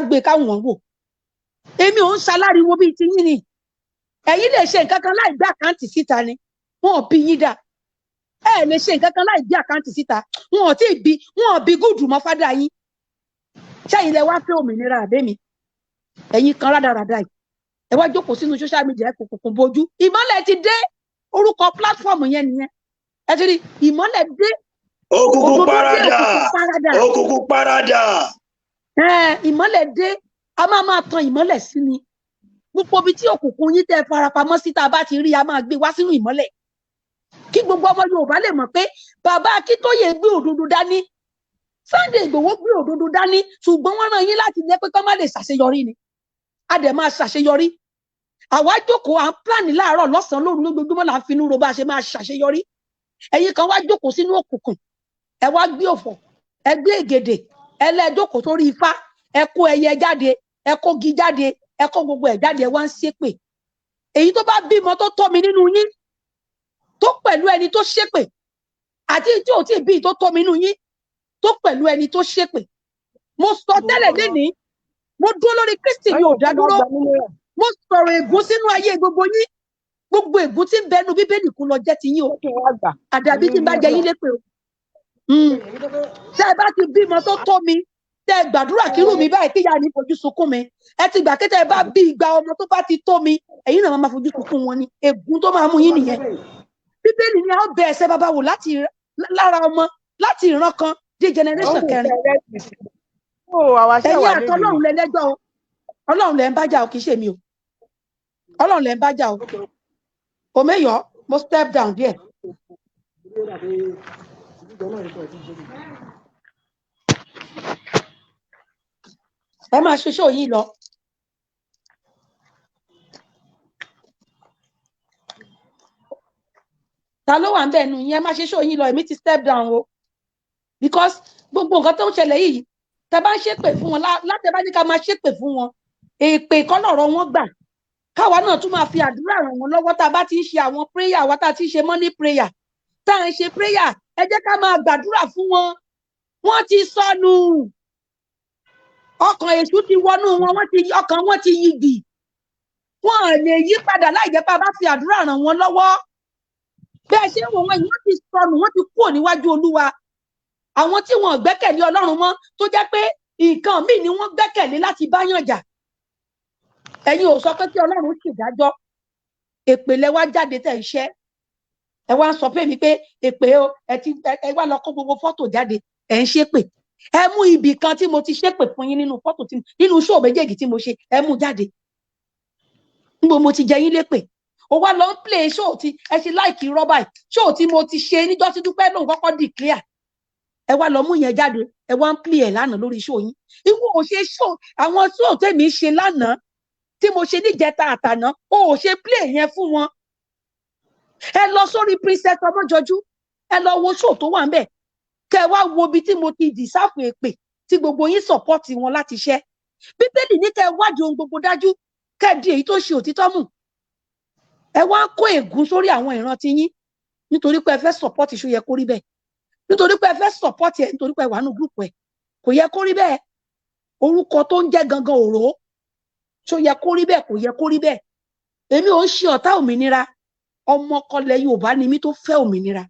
gbé káwọn wò. Èmi ò ń ṣaláriwo bíi ti yín ni. Ẹ̀yin lè ṣe nǹkan kan láì gbé account síta ni. Wọn ò bí yín dà. Ẹ lè ṣe nǹkan kan láì gbé account síta. Wọn ò tí ì bí, wọn ò bí gùdù mọ́ fádà yín. Ṣẹ́yìn lẹ wá fẹ́ òmìnira àbẹ́mi? Ẹ̀yin kan rádaràda yìí, ẹ wá jókòó sínú social media, ẹ kò kòkòrò bojú. Ìmọ́lẹ̀ ti dé, orúkọ platform yẹn nìyẹn. Ẹ ti rí, ìmọ́lẹ̀ dé. Òkùnkùn Òdodo dé. Parada. Òkùnkùn parada. Òkùnkùn parada. Ẹ ìmọ́lẹ̀ dé, a máa máa tan ìmọ́lẹ̀ sí ni. Gbogbo ibi tí òkùnkùn yín tẹ́ farapamọ́ sí, tá a bá ti rí, a máa gbé wá sínú ìmọ́lẹ̀, kí gbogbo ọmọ Yorùbá lè mọ̀ pé bàbá Akíntóyè gbé òdodo dání, Sunday Ìgbòho gbé òdodo dání. Ṣùgbọ́n wọ́n rán yín láti lé pé kọ́ má lè ṣàṣeyọrí ni. A dẹ̀ máa ṣàṣeyọrí. Àwa jókòó, à ń plan láàárọ̀, lọ́sàn-án, lóru, lójoojúmọ́ là ń finú ro bá a ṣe máa ṣàṣeyọrí. Ẹ̀yin kan wá jókòó sínú òkùnkùn, ẹ wá gbé ọ̀fọ̀, ẹ gbé ègèdè, ẹ lẹ́ẹ̀jókòó sórí ifá, ẹ kó ẹyẹ jáde, ẹ kó gi jáde, ẹ kó gbogbo ẹ̀ jáde, ẹ wá ń ṣépè. Èyí tó bá bímọ tó tọ́ mi nínú yín, tó pẹ̀lú ẹni tó ṣépè, àti tí ò tí ì bí tó tọ́ mi nínú yín, tó pẹ̀lú ẹni tó ṣépè, mo sọ tẹ́lẹ̀ lénìí, mo dúró lórí Kristi, mi ò dá dúró. Mo sọ̀rọ̀ ègún sínú ayé gbogbo yín. Gbogbo ègún tí ń bẹnu Bíbélì kú lọ jẹ́ ti yín o, àdàbí tí ń bá jẹ yín lépè o. Tẹ́ ẹ bá ti bímọ tó tó mi, tẹ́ ẹ gbàdúrà kírú mi báyìí, kíyà ní fojú sunkún mi. Ẹ ti gbà kí tẹ́ ẹ bá bí igba ọmọ tó bá ti tó mi, ẹ̀yin náà máa fojú sunkún wọn ni. Ègún tó máa mú yín nìyẹn. Bíbélì ni a ó bẹ ẹsẹ̀ bàbá wò láti lára ọmọ, láti ìran kan dé generation kẹrin. Ẹ̀yin àtọlọ́run lẹ́lẹ́jọ́ o. Ọlọ́run lẹ́ ń bá jà o, kì í ṣe mi o. Ọlọ́run lẹ́ ń bá jà o. Òmeyọ, mo step down díẹ̀. Ẹ máa ṣe ṣó yín lọ. Ta ló wà ń bẹ̀ nù yín? Ẹ máa ṣe ṣó yín lọ. Èmi ti step down o, because gbogbo nǹkan tó ń ṣẹlẹ̀ yìí, tẹ bá ń ṣépè fún wọn, láti bá ní ká máa ṣépè fún wọn, èpè kọ́ lọ̀rọ̀ wọn gbà. Káwa náà tún máa fi àdúrà ràn wọ́n lọ́wọ́. Tá a bá ti ń ṣe àwọn prayer wa, tá a ti ń ṣe money prayer, tá à ń ṣe prayer, ẹ jẹ́ ká máa gbàdúrà fún wọn. Wọ́n ti sọnù, ọkàn èṣù ti wọnú wọn, wọ́n ti ọkàn wọn ti yìgì, wọn ò lè yí padà láì jẹ́ pé a bá fi àdúrà ràn wọ́n lọ́wọ́. Bẹ́ẹ̀ ṣe ń wò wọ́n yìí, wọ́n ti sọnù, wọ́n ti kúrò níwájú Olúwa. Àwọn tí wọn ò gbẹ́kẹ̀lé Ọlọ́run mọ́, tó jẹ́ pé nǹkan míì ni wọ́n gbẹ́kẹ̀lé láti bá yàn jà. Ẹ̀yin ò sọ pé kí Ọlọ́run ṣèdájọ́. Èpè lẹ wá jáde tẹ̀ ń ṣẹ́. Ẹ wá ń sọ fún mi pé èpè o. Ẹ ti ẹ wá lọ kó gbogbo fọ́tò jáde, ẹ ń ṣépè. Ẹ mú ibì kan tí mo ti ṣépè fún yín nínú fọ́tò tí nínú ṣóò méjèèjì tí mo ṣe, ẹ mú jáde níbo mo ti jẹ yín lépè. Ó wá lọ ń play show tí ẹ ṣe láìkí rọ́bà yìí, show tí mo ti ṣe níjọ́ tí Dúpẹ́ lòun kọ́kọ́ declare. Ẹ wá lọ mú yẹn jáde, ẹ wá ń play ẹ̀ lánàá lórí show yín. Ìwọ ò ṣe show àwọn show tèmi ṣe lánàá, tí mo ṣe níjẹta àtàná, o ò ṣe play yẹn fún wọn. Ẹ lọ sórí Princess Ọmọjọjú, ẹ lọ wo show tó wà ń bẹ̀, kẹ wá wo ibi tí mo ti dìsáfù èpè tí gbogbo yín support wọn láti ṣẹ́. Bíbélì ní kẹ wádìí ohun gbogbo dájú, kẹ di èyí tó ṣe òtítọ́ mú. Ẹ wá ń kó ègún sórí àwọn ìran ti yín nítorí pé ẹ fẹ́ support. Ṣó yẹ kó rí bẹ́ẹ̀? Nítorí pé ẹ fẹ́ support ẹ, nítorí pé ẹ wà nínú group ẹ, kò yẹ kó rí bẹ́ẹ̀. Orúkọ tó ń jẹ́ gangan òró, ṣó yẹ kó rí bẹ́ẹ̀? Kò yẹ kó rí bẹ́ẹ̀. Èmi ò ń ṣe ọ̀tá òmìnira. Ọmọ kọlẹ̀ Yorùbá ni mí tó fẹ́ òmìnira.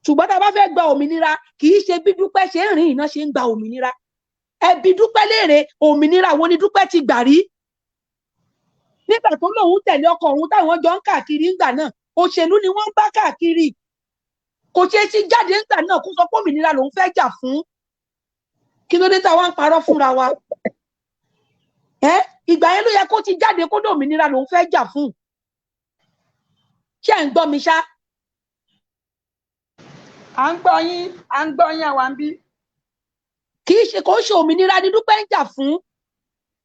Ṣùgbọ́n tá a bá fẹ́ gba òmìnira, kì í ṣe bí Dúpẹ́ ṣe ń rìn iná ṣe ń gba òmìnira. Ẹ bi Dúpẹ́ léèrè, òmìnira wo ni Dúpẹ́ ti gbà rí nígbà tó lóun tẹ̀lé ọkọ òun táwọn jọ ń káàkiri ńgbà náà? Òṣèlú ni wọ́n ń bá káàkiri. Kò ṣeé sí jáde ńgbà náà kó sọ pé òmìnira lòun fẹ́ jà fún. Kí ló dé táwa ń parọ́ fúnra wa? Ẹ ìgbà yẹn ló yẹ kó ti jáde kó dé òmìnira lòun fẹ́ jà fún. Ṣé ẹ̀ ń gbọ́ mi ṣá? À ń gbọ́ yín, à ń gbọ́ yín, àwa ń bí. Kì í ṣe kò ń ṣe òmìnira ni Dúpẹ́ ń jà fún.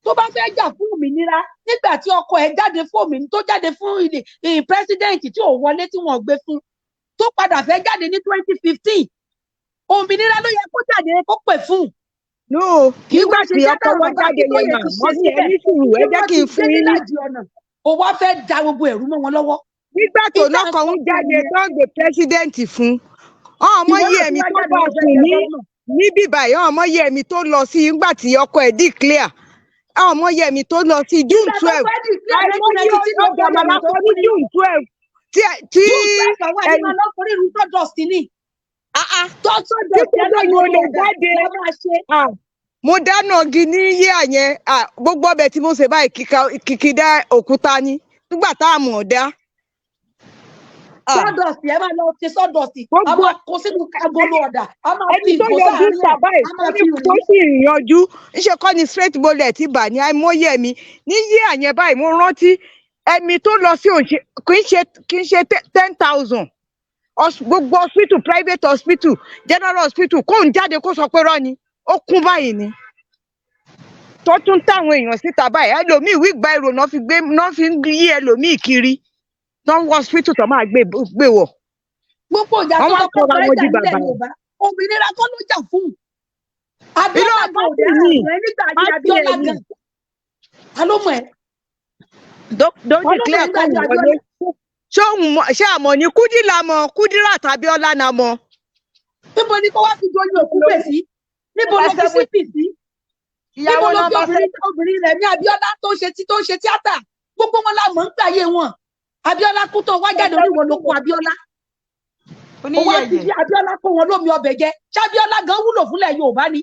Tó bá fẹ́ jà fún òmìnira, nígbà tí ọkọ ẹ̀ jáde fún òmìnira, tó jáde fún ilé president tí ò wọlé, tí wọ́n gbé fún, tó padà fẹ́ jáde ní 2015, òmìnira ló yẹ kó jáde kó pè fún. No. Kì í Nígbà wá ṣe tí iṣẹ́ ọkọ táwọn wọn bàbá jáde yẹn Akíntóyè mà ti ṣe wọ́n ní ẹ síbẹ̀ ní sùúrù, tí ẹ jẹ́ wọ́n kí ti n gbé fún yín ní nílàjì ọ̀nà, ó wá fẹ́ da gbogbo ẹ̀rú mọ́ wọn lọ́wọ́. Nígbà tó Ìta náà ń kan sọ ń fún jáde nìyẹn. tó ń gbé president fún ọmọ Ìwọ yìí náà ti ẹ̀mí wá tó jáde bá lọ fẹ́ sùn jẹ ní gómìnà. níbí báyìí, ọmọ yìí ẹ̀mí tó lọ sí nígbà tí ọkọ ẹ̀ declare, ọmọ yìí ẹ̀mí tó lọ sí June Ìgbà tó 12 fẹ́ declare àìmọye 1993 ló ọjà jáde màmá tó kan kú ní ní. June 12 tí tí June 12 àwọn ẹni ẹ̀yìn máa lọ forí ru sawdust ni. ah ah tí Sawdust gbogbo yẹn èèyàn ò lágolo lè ọ̀dà jáde. la máa ṣe. Ah, mo dáná igi ní yíyà yẹn. Ah, gbogbo ọbẹ̀ tí mo ṣe báyìí kìkìdá òkúta ni nígbà tá a mọ̀ ọ́ dá. Ah, Sawdust yẹn máa lọ ṣe sawdust. A gbogbo máa kó sínú agolo ọ̀dà. A máa fi ẹni tó ìgò yọjú sáàárín ta ẹ̀. báyìí A tó máa ní fi tó rìn. sì yanjú ńṣe kọ́ ni straight bullet bà ní. Àìmọye ẹ̀mí ní yíyà yẹn báyìí, mo rántí ẹ̀mí tó lọ sí òǹṣe kì í ṣe 10,000, gbogbo hospital, private hospital, general hospital, kóun jáde kó sọ pé rọ́ ni ó kún báyìí ni tó tún táwọn èèyàn síta báyìí. Ẹlòmíì wheelbarrow náà fi gbé náà fi ń yí ẹlòmíì kiri tó ń wọ hospital tó máa gbé wọ̀. Gbogbo ìjà Wọ́n tó wá sọ pé sọra ọkọ wọn ẹ̀ di jà nílẹ̀ bàbá. Yorùbá, òmìnira kọ́ ló jà fún. Irọ́ Abíọ́lá gan ò pátì dé ni àrùn ẹ nígbà ayé pátì ẹ̀ Abíọ́lá ni gan. Ta ló mọ̀ ẹ́? tó Ta ló mọ̀ declare ẹ́ nígbà kóun ayé wọlé Abíọ́lá? ṣé òun mọ̀, ṣé àmọ́ ní Kúdí la mọ̀, Kúdírà tàbí Ọlá la mọ̀. Níbo ni kó wá fi joyin òkú pè sí? Níbo ló fi sípì sí? Níbo Ìyàwó ló fi nọ́mbà obìnrin obìnrin rẹ̀ ní Abíọ́lá tó ń ṣe tíátà? Gbogbo wọn la mọ̀ ń gbà ayé wọn. Abíọ́lá kú tó wá jáde oníwọ̀ ló kó Abíọ́lá. Ó wá fi oníyẹyẹ bí Abíọ́lá kó wọn lómi ọbẹ̀ jẹ. Ṣé Abíọ́lá gan wúlò fúnlẹ̀ Yorùbá ni?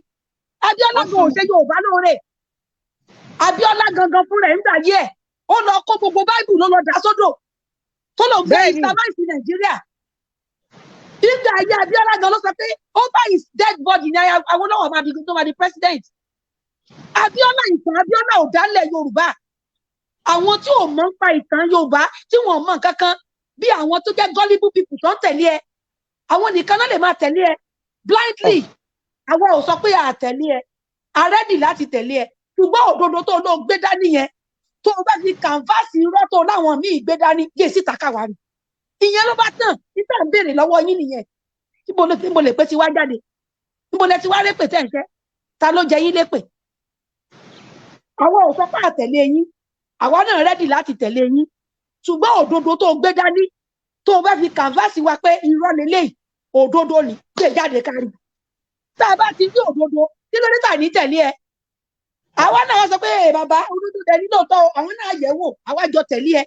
Abíọ́lá gan ò ṣe Yorùbá lóore. Abíọ́lá gangan fúnra ẹ̀ ń gbà yé ẹ̀. Ó lọ kó gbogbo Báíbù ló lọ dà sódò. Tó lòun fẹ́ Bẹ́ẹ̀ni. Islamize Nàìjíríà. Nígbà ayé Abíọ́lá gan ló sọ pé over his dead body ni Awólọ́wọ̀ máa di tó máa di president. Abíọ́lá, ìtàn Abíọ́lá ò dálẹ̀ Yorùbá. Àwọn tí ò mọ̀ ń pa ìtàn Yorùbá, tí wọ́n mọ̀ nǹkan kan bí àwọn tó jẹ́ gullible people tó ń tẹ̀lé ẹ. Àwọn nìkan náà lè máa tẹ̀lé ẹ blindly. Àwa ò sọ pé a tẹ̀lé ẹ. A ready láti tẹ̀lé ẹ. Ṣùgbọ́n òdodo tó ló gbé dání yẹn, tó o bá fi canvas irọ́ tó láwọn míì gbé dání, gbé síta káwa rí. Ìyẹn ló bá tàn, títà ń béèrè lọ́wọ́ yín nìyẹn. Níbo lè pé ti wá jáde? Níbo lẹ ti wá répè tẹ̀ ń ṣẹ́? Ta ló jẹ yín lépè? Àwa ò sọ pé àtẹ̀lé yín. Àwa náà ready láti tẹ̀lé yín. Ṣùgbọ́n òdodo tó gbé dání, tó o bá fi canvas wa pé irọ́ leléyìí, òdodo ni, gbé jáde kárí. Tá a bá ti rí òdodo, kí ló dé tà ní tẹ̀lé ẹ? Àwa náà sọ pé, "Ẹ bàbá, òdodo dẹ̀ ní lóòótọ́ o," àwọn náà yẹ̀ wò, àwa jọ tẹ̀lé ẹ.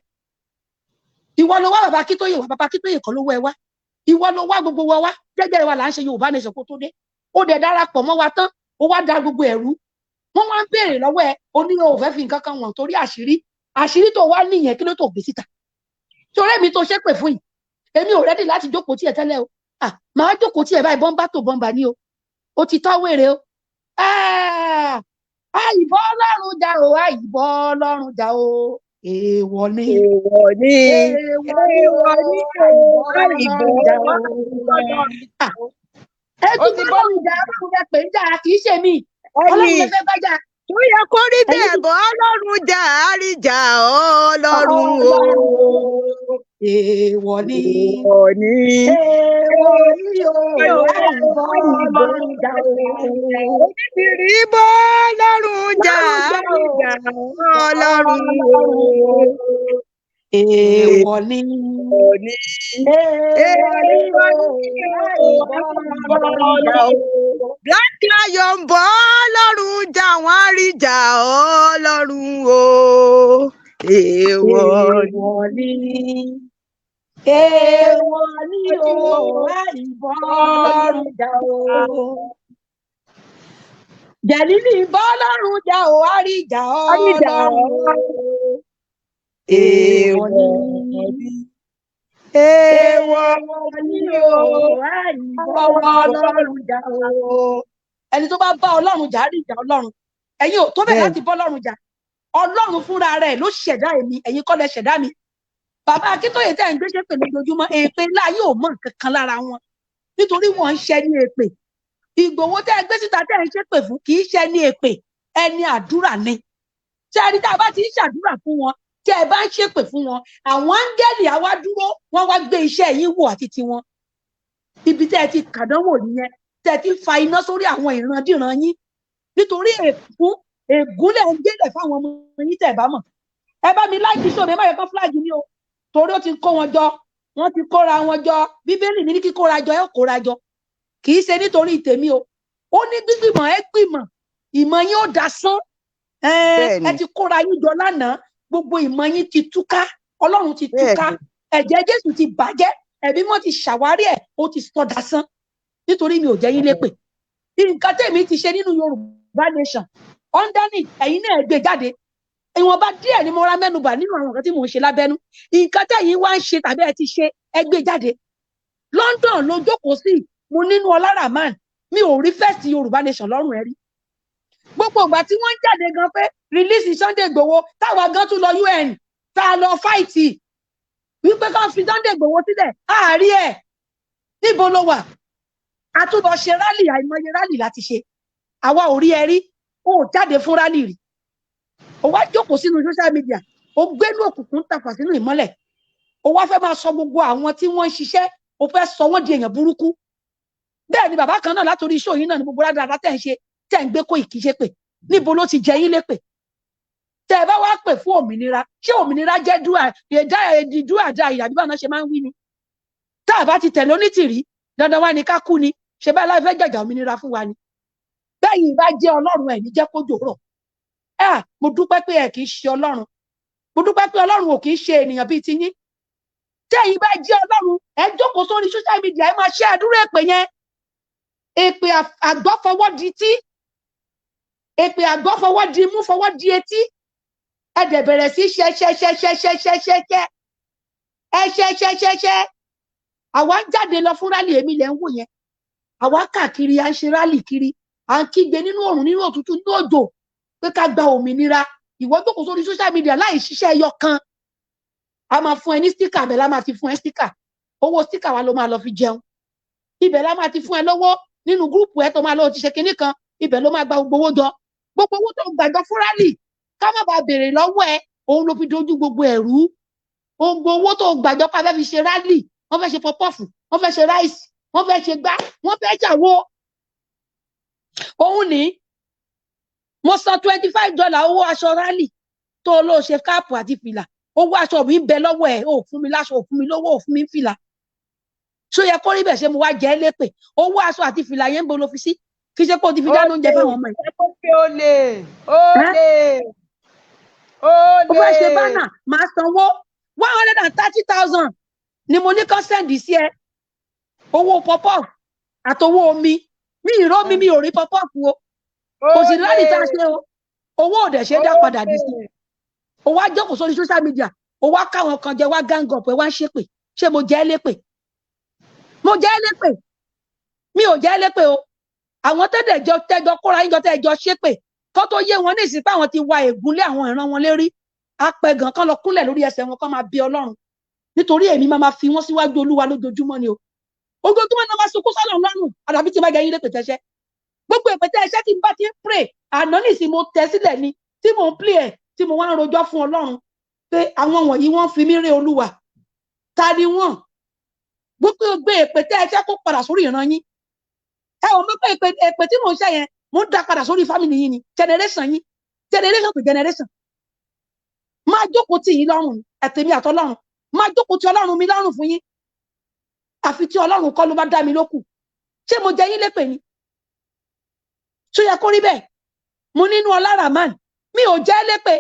Ìwọ ló wá bàbá Akíntóyè wá, bàbá Akíntóyè kọ́ ló wá ẹ wá. Ìwọ ló wá gbogbo wa wá, jẹ́jẹ́ wa là ń ṣe Yorùbá nation kó tó dé. Ó dẹ̀ darapọ̀ mọ́ wa tán, ó wá da gbogbo ẹ̀rú. Wọ́n wá ń béèrè lọ́wọ́ ẹ, ó ní o ò fẹ́ fi nǹkan kan wọ̀n torí àṣírí. Àṣírí tó wá nìyẹn, kí ló tó gbé síta? Torí èmi tó ṣépè fún yìí, èmi ò ready láti jókòó tí ẹ tẹ́lẹ̀ o. Ah, màá jókòó tí ẹ báyìí bọ́ńbà tó bọ́ńbà ní o. Ó ti tọ́ wèrè o. Ah, àìbọ́ Ọlọ́run jà o, àìbọ́ Ọlọ́run jà o. Èèwọ̀ ni. Èèwọ̀ ni. Èèwọ̀ ni o, Èèwọ̀ ni o, àìbọ́ àìbọ́ Ọlọ́run jà o. Ọlọ́run. Ah, ẹ Ó tún ti bá bọ́ Ọlọ́run jà, Ọlọ́run lẹ pè ń jà, kì í ṣe mí. Ọlọ́run Ẹni lẹ fẹ́ bá jà. tó yẹ kó rí Ẹ̀yin bẹ́ẹ̀ ti bọ́ Ọlọ́run jà àríjà Ọlọ́run o. Ọlọ́run o. Èèwọ̀ ni. Èèwọ̀ ni. Èèwọ̀ ni o, àìbọ́ Àìbọ́ Ọlọ́run jà o. Onítìrí bọ́ Ọlọ́run jà Ọlọ́run jà o. àríjà Ọlọ́run o. Ọlọ́run o. Èèwọ̀ ni. Èèwọ̀ ni. Èèwọ̀ ni Èèwọ̀ o, ni o, àìbọ́ àìbọ́ Ọlọ́run jà Ọlọ́run. o. Black Lion bọ́ Ọlọ́run jà wọ́n àríjà Ọlọ́run o. Èèwọ̀ ni. Èèwọ̀ ni. Èèwọ̀ ni o, àìbọ́ Ọlọ́run jà o. Jẹ̀lílì bọ́ Ọlọ́run jà o, àríjà Àríjà Ọlọ́run o. Èèwọ̀ Èèwọ̀ ni. ni. Èèwọ̀ Èèwọ̀ ni o, àìbọ́ Ọlọ́run jà o. Ẹni tó bá bá Ọlọ́run jà, àríjà Ọlọ́run. Ẹ̀yin ò tó bẹ́ẹ̀ Bẹ́ẹ̀ láti bọ́ Ọlọ́run jà. Ọlọ́run fúnra rẹ̀ ló ṣẹ̀dá èmi, ẹ̀yin kọ́ lẹ ṣẹ̀dá mi. Bàbá Akíntóyè tẹ́ ẹ̀ ń gbé ṣépè lójoojúmọ́, èpè ńlá yóò mọ nǹkan kan lára wọn nítorí wọ́n ń ṣẹ ní èpè. Ìgbòho tẹ́ ẹ gbé síta tẹ́ ẹ ń ṣépè fún kì í ṣe ní èpè, ẹni àdúrà ni. Ṣé ẹni tá a bá ti ń ṣàdúrà fún wọn, tẹ́ ẹ bá ń ṣépè fún wọn, àwọn áńgẹ́lì á wá dúró, wọ́n wá gbé iṣẹ́ yín wò àti tiwọn. Ibi tẹ́ ẹ ti kàdánwò nìyẹn, tẹ́ ẹ ti fa iná sórí àwọn ìrandíran yín nítorí ègún, ègún lẹ̀ ń gbélẹ̀ fáwọn ọmọ yín tẹ́ ẹ bá mọ̀. Ẹ bá mi like show mi, ẹ má yẹ kán flag mi o. Torí ó ti kó wọn jọ, wọ́n ti kóra wọn jọ. Bíbélì mi ní kíkóra jọ, ẹ kóra jọ, kì í ṣe nítorí tèmi o. Ó ní gbígbìmọ̀, ẹ gbìmọ̀, ìmọ̀ yín ó dasán. Ẹ Bẹ́ẹ̀ni. ti kóra yín jọ lánàá, gbogbo ìmọ̀ yín ti túká, Ọlọ́run ti túká. Bẹ́ẹ̀ni. Ẹ̀jẹ̀ Jésù ti bàjẹ́, ẹ̀mí mọ́ ti ṣàwárí ẹ̀, ó ti sọ dasán. Nítorí mi ò jẹ́ yín lépè, nǹkan tèmi ti ṣe nínú Yorùbá Nation underneath, ẹ̀yin náà gbé jáde. Ìwọ̀nba díẹ̀ ni mo ra mẹ́nubà nínú àwọn nǹkan tí mò ń ṣe lábẹ́nú. Nǹkan tẹ̀yin wá ń ṣe tàbí ẹ ti ṣe, ẹ gbé jáde. London ló jókòó sí, mo nínú ọlá Rahman, mi ò rí first Yorùbá Nation lọ́rùn ẹ rí. Gbogbo ìgbà tí wọ́n ń jáde gan pé release Sunday Igboho, táwa gan tún lọ UN, tá a lọ fight wípé kán fi Sunday Igboho sílẹ̀, àárí ẹ̀, níbo ló wà? A tún lọ ṣe rally, àìmọye rally láti ṣe, àwa ò rí ẹ rí. Ó jáde fún rally rí? Ó wá jókòó sínú social media, ó gbénú òkùnkùn ń tàfà sínú ìmọ́lẹ̀, ó wá fẹ́ máa sọ gbogbo àwọn tí wọ́n ń ṣiṣẹ́, ó fẹ́ sọ wọ́n di èèyàn burúkú. Bẹ́ẹ̀ ni bàbá kan náà látòrí iṣẹ́ òyìn náà ni gbogbo rádàrá tẹ̀ ń ṣe, tẹ̀ ń gbé kó ìkíṣe pè. Níbo ló ti jẹ yín lépè? Tẹ́ ẹ bá wá pè fún òmìnira, ṣé òmìnira jẹ́ dúà dá ìyàbí báwọn ṣe máa ń wí ni? Tá a bá ti tẹ̀lé Onítìrí, dandan wá ní ká kú ni. Ṣe bẹ́ẹ̀ láì fẹ́ jàjà òmìnira fún wa ni? Bẹ́ẹ̀ yìí bá jẹ́ Ọlọ́run, ẹ̀ ní jẹ́ kó jòrò ẹ. Mo dúpẹ́ pé ẹ kì í ṣe Ọlọ́run. Mo dúpẹ́ pé Ọlọ́run ò kì í ṣe ènìyàn bíi tiyín. Tẹ́yìn bá jẹ́ Ọlọ́run, ẹ jókòó sórí social media, ẹ máa ṣe àdúrà èpè yẹn, èpè àgbọ́fọwọ́di tí èpè àgbọ́fọwọ́di mú fọwọ́ di etí. Ẹ dẹ̀ bẹ̀rẹ̀ sí ṣe ṣe ṣe ṣe ṣe ṣe ṣe ṣe ẹ ṣe ṣe ṣe ṣe. Àwa ń jáde lọ fún rally, èmi lẹ̀ ń wò yẹn. Àwa káàkiri, à ń ṣe rally kiri, à ń kígbe nínú òrùn, nínú òtútù, nínú òjò pé ká gba òmìnira. Ìwọ jókòó sórí social media láì ṣiṣẹ́ ẹyọ kan. A máa fún ẹ ní sticker bẹ́ẹ̀ la máa ti fún ẹ sticker. Owó sticker wa ló máa lọ fi jẹun. Ibẹ̀ la máa ti fún ẹ lọ́wọ́ nínú group ẹ tó máa lọ ti ṣe kinní kan. Ibẹ̀ ló máa gba gbogbo owó jọ, gbogbo owó tó gbàjọ fún rally, ká má bàa béèrè lọ́wọ́ ẹ. Òun ló fi dojú gbogbo ẹ̀rú. Gbogbo owó tó gbàjọ pa fẹ́ fi ṣe rally, wọ́n fẹ́ ṣe puff-puff, wọ́n fẹ́ ṣe rice, wọ́n fẹ́ ṣe gbá, wọ́n fẹ́ ṣàwo. Òun ní mo san $25 owó aṣọ rally tó ló ṣe, cap àti fìlà. Owó aṣọ mi ń bẹ lọ́wọ́ ẹ̀. Ò fún mi láṣọ, ò fún mi lówó, ò fún mi ń fìlà. Ṣó yẹ kó rí bẹ́ẹ̀? Ṣe mo wá jẹ́ lépè? Owó aṣọ àti fìlà yẹn, ń bo ló fi sí? Kì í ṣe pé o ti fi dáná oúnjẹ fáwọn ọmọ yìí. Olè, olè, olè. Ó fẹ́ ṣe banner, máa sanwó 130,000 ni mo ní kán send sí ẹ. Owó puff-puff àtowó omi, mi ì rómi, mi ò rí puff-puff o. Kò sí rally tá a ṣe o. Owó ò dẹ̀ ṣe dá padà dì sí. O wá jókòó sórí social media, o wá káwọn kan jẹ, wá gang up, ẹ wá ń ṣépè. Ṣé mo jẹ́ lépè? Mo jẹ́ lépè? Mi ò jẹ́ lépè o. Àwọn tẹ́lẹ̀ jọ tẹ́jọ kóra yín jọ, tẹ́jọ ṣépè, kó tó yé wọn ní ìsìn pé àwọn ti wa ègún lé àwọn ìran wọn lérí, apẹ̀gàn kan lọ kúnlẹ̀ lórí ẹsẹ̀ wọn, kán máa bí Ọlọ́run. Nítorí èmi máa máa fi wọ́n síwájú Olúwa lójoojúmọ́ ni o. Ojoojúmọ́ náà máa sunkún sọ́nà lọ́rùn. Àdàbí tí bá jẹ yín lépè tẹ́ṣẹ́, gbogbo èpè tẹ́ṣẹ́ tí n bá ti ń pray àná nìsín, mo tẹ́ sílẹ̀ ni tí mò ń play ẹ̀, tí mo wá ń rojọ́ fún Ọlọ́run pé àwọn wọ̀nyí, wọ́n fi mí ré Olúwa. Ta ni wọ́n? Gbogbo gbé èpè tẹ́ṣẹ́ kó padà sórí ìran yín. Ẹ ò mọ̀ pé èpè tí mò ń ṣe yẹn, mò ń dá padà sórí family yín ni, generation yín, generation to generation. Máa jókòó tì yín lọ́rùn, ẹ̀tẹ̀mí àtọlọ́run máa jókòó tí Ọlọ́run mi lọ́rùn fún yín. Àfi tí Ọlọ́run kọ́ ló bá dá mi lókù. Ṣé mo jẹ yín lépè ni? Ṣó yẹ kó rí bẹ́ẹ̀? Mo nínú ọlá Rahman, mi ò jẹ́ lépè.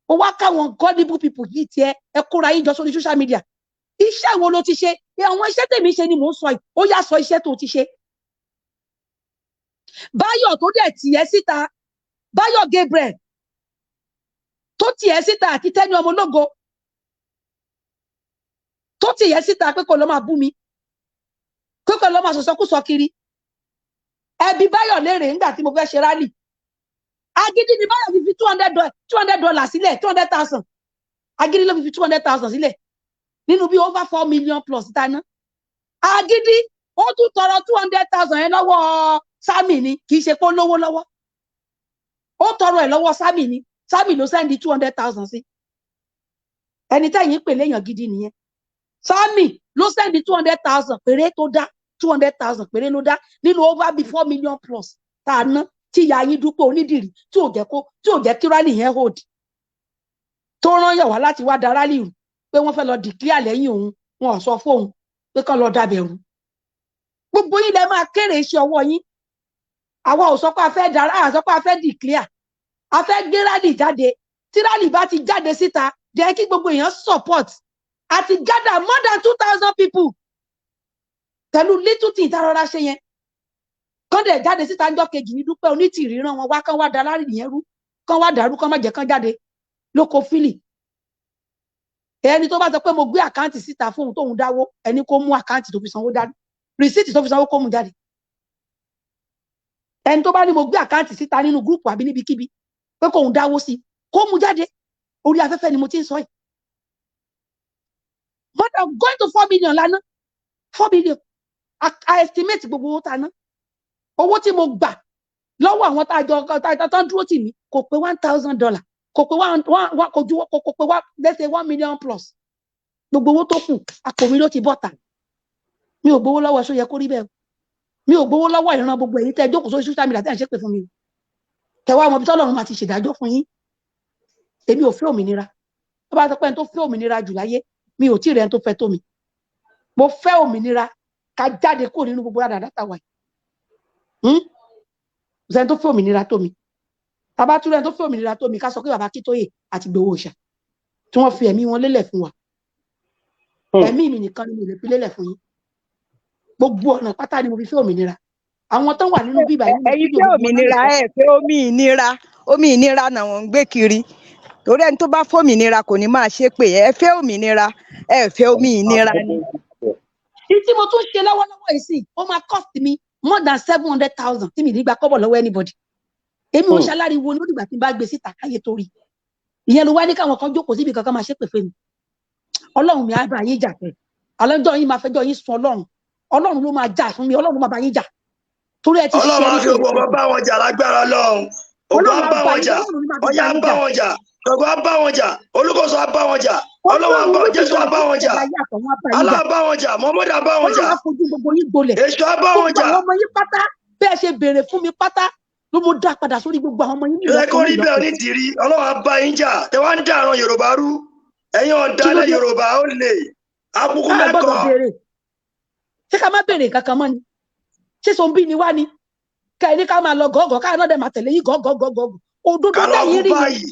Ó wá káwọn gullible people yìí tiẹ̀, ẹ kóra yín jọ sórí social media. Iṣẹ́ wo ló ti ṣe? Àwọn iṣẹ́ tèmi ṣe ni mò ń sọ yìí. Ó yá, sọ iṣẹ́ tó ti ṣe. Báyọ̀ tó dẹ̀ tì ẹ́ síta, Báyọ̀ Gabriel tó tì ẹ́ síta, àti Tẹ́ni ọmọ ológo tó tì ẹ́ síta pé kò lọ́ máa bú mi, pé kò lọ́ máa sọ̀sọ́kùsọ kiri. Ẹbí Báyọ̀ léèrè nígbà tí mo fẹ́ ṣe rally. Agídí ni Báyọ̀ fi fi $200 sílẹ̀, 200,000. Agídí ló fi fi 200,000 sílẹ̀ nínú bí over 4 million plus dáná. Agídí, ó tún tọrọ 200,000 yẹn lọ́wọ́ Sami ni. Kì í ṣe pé ó lówó lọ́wọ́. Ó tọrọ ẹ̀ lọ́wọ́ Sami ni. Sami ló send 200,000 sí. Ẹni tẹ́yìn pè léèyàn gidi nìyẹn. Sami ló send 200,000 péré tó dá. 200,000 péré ló dá nínú over bí 4 million plus tá a ná, tí ìyá yín Dúpẹ́ Onídìrí tí ò jẹ́ kí rally yẹn hold, tó rán yàn wá láti wá da rally rú. Pé wọ́n fẹ́ lọ declare lẹ́yìn òun, wọn ò sọ fóun pé kán lọ dàbẹ̀rù. Gbogbo yín lẹ máa kéré iṣẹ́ ọwọ́ yín. Àwa ò sọ pé a fẹ́ dára, a sọ pé a fẹ́ declare, a fẹ́ gbé rally jáde. Tí rally bá ti jáde síta, jẹ́ kí gbogbo èèyàn support. A ti gather more than 2,000 people pẹ̀lú little thing tá a rọra ṣe yẹn. Kán dẹ̀ jáde síta ńjọ́ kejì ní Dúpẹ́ Onítìrí rán wọn wá, kán wá da rally yẹn rú, kán wá dàrú, kán má jẹ́ kán jáde lóko fílì. Ẹni tó bá sọ pé mo gbé account síta fóun tóun dáwó, ẹni kó mú account tó fi sanwó jáde, receipt tó fi sanwó, kó mú jáde. Ẹni tó bá ní mo gbé account síta nínú group àbí níbikíbi pé kóun dáwó sí, kó mú jáde. Orí afẹ́fẹ́ ni mo ti ń sọ yìí. More than going to 4 million lánàá, 4 million. I estimate gbogbo owó tá a ná. Owó tí mo gbà lọ́wọ́ àwọn tá a jọ tá a tán dúró tì mí kò pé $1,000, kò pé one one one, kò ju kò pé one, let's say 1 million plus. Gbogbo owó tó kù, àpò mi ló ti bọ́ta. Mi ò gbowó lọ́wọ́. Ṣó yẹ kó rí bẹ́ẹ̀ o? Mi ò gbowó lọ́wọ́ ìran gbogbo èyí tẹ́ ẹ jókòó sórí social media tẹ́ ẹ ń ṣépè fún mi o. Tẹwàá ọmọ ibi tọ́lọ́run máa ti ṣèdájọ́ fún yín. Èmi ò fẹ́ òmìnira. Tó bá sọ pé ẹni tó fẹ́ òmìnira jù láyé, mi ò tí ì rẹ ẹni tó fẹ́ tó mi. Mo fẹ́ òmìnira, ká jáde kúrò nínú gbogbo rádàrá tá wà yìí. Kò sẹ́ni tó fẹ́ òmìnira tó mi. Tàbá tún rẹ́ni tó fẹ́ òmìnira tó mi, ká sọ pé bàbá Akíntóyè àti Ìgbòho Òòṣà tí wọ́n fi ẹ̀mí wọn lélẹ̀ fún wa. Ẹ̀mí mi nìkan ni mi lè fi lélẹ̀ fún yín. Gbogbo ọ̀nà pátá ni mo fi fẹ́ òmìnira. Àwọn tó wà nínú bíbá yìí, Ẹ̀yin fẹ́ òmìnira, ẹ fẹ́ omi ìnira. Omi ìnira náà wọ́n ń gbé kiri, torí ẹni tó bá fòmìnira kò ní máa ṣe pé ẹ fẹ́ òmìnira, ẹ fẹ́ omi ìnira ni. Ìyí tí mo tún ṣe lọ́wọ́lọ́wọ́ yìí sì, ó máa cost mi more than 700,000 tí mi ní gba kọ́bọ̀ lọ́wọ́ anybody. Èmi ò ṣaláriwo ní ó dìgbà tí n bá gbé síta káyé torí ìyẹn ló wá ní káwọn kan jókòó síbi kankan máa ṣépè fún mi. Ọlọ́run mi á bá yín jà pẹ́ alọ́jọ́ yín, máa fẹjọ́ yín sùn Ọlọ́run. Ọlọ́run ló máa jà fún mi, Ọlọ́run ló máa bá yín jà torí ẹ ti ṣe Ọlọ́run á ẹni fi tó ogun ọba bá wọn jà lágbára Ọlọ́run. Ogun á Ọlọ́run á bá bá wọn yín jà, Ọlọ́run ló máa fi Ọya bá á yín bá jà. wọn jà, Ṣàngó á bá wọn jà, Olúkòso á bá wọn jà, Ọlọ́run á Ọlọ́run bá Jésù á Olódùmarè bá tó wọn jà, ṣẹ̀dá ayé àtọ̀run á bá yín Allah jà. á bá wọn jà, Muhammad á bá wọn jà, Ọlọ́run á fojú gbogbo yín gbolẹ̀. Èṣù á bá wọn Gbogbo jà. àwọn ọmọ yín pátá, bẹ́ẹ̀ ṣe béèrè fún mi pátá ló mo dá padà sórí gbogbo àwọn ọmọ yín ní Ẹ ìlọ́po kó ní rí bẹ́ẹ̀. ìlọ́po. Onítìrí, Ọlọ́run á bá yín jà. Tẹ wá ń dá àrùn Yorùbá rú, ẹ̀yin Kí ló ọ̀dàlẹ̀ dé? Yorùbá ó lè akúkú A gbọ́dọ̀ mẹ́kọ̀ọ́. béèrè. Ṣé ká má béèrè nǹkan kan mọ́ ni? Ṣé sọ̀nbí ni wá ni ká ẹni ká máa lọ gọ́gọ́, ká náà dẹ̀ máa tẹ̀lé yín gọ́gọ́gọ́gọ́? Òdodo Ká lọ tẹ̀yìn rí occupy. yẹn,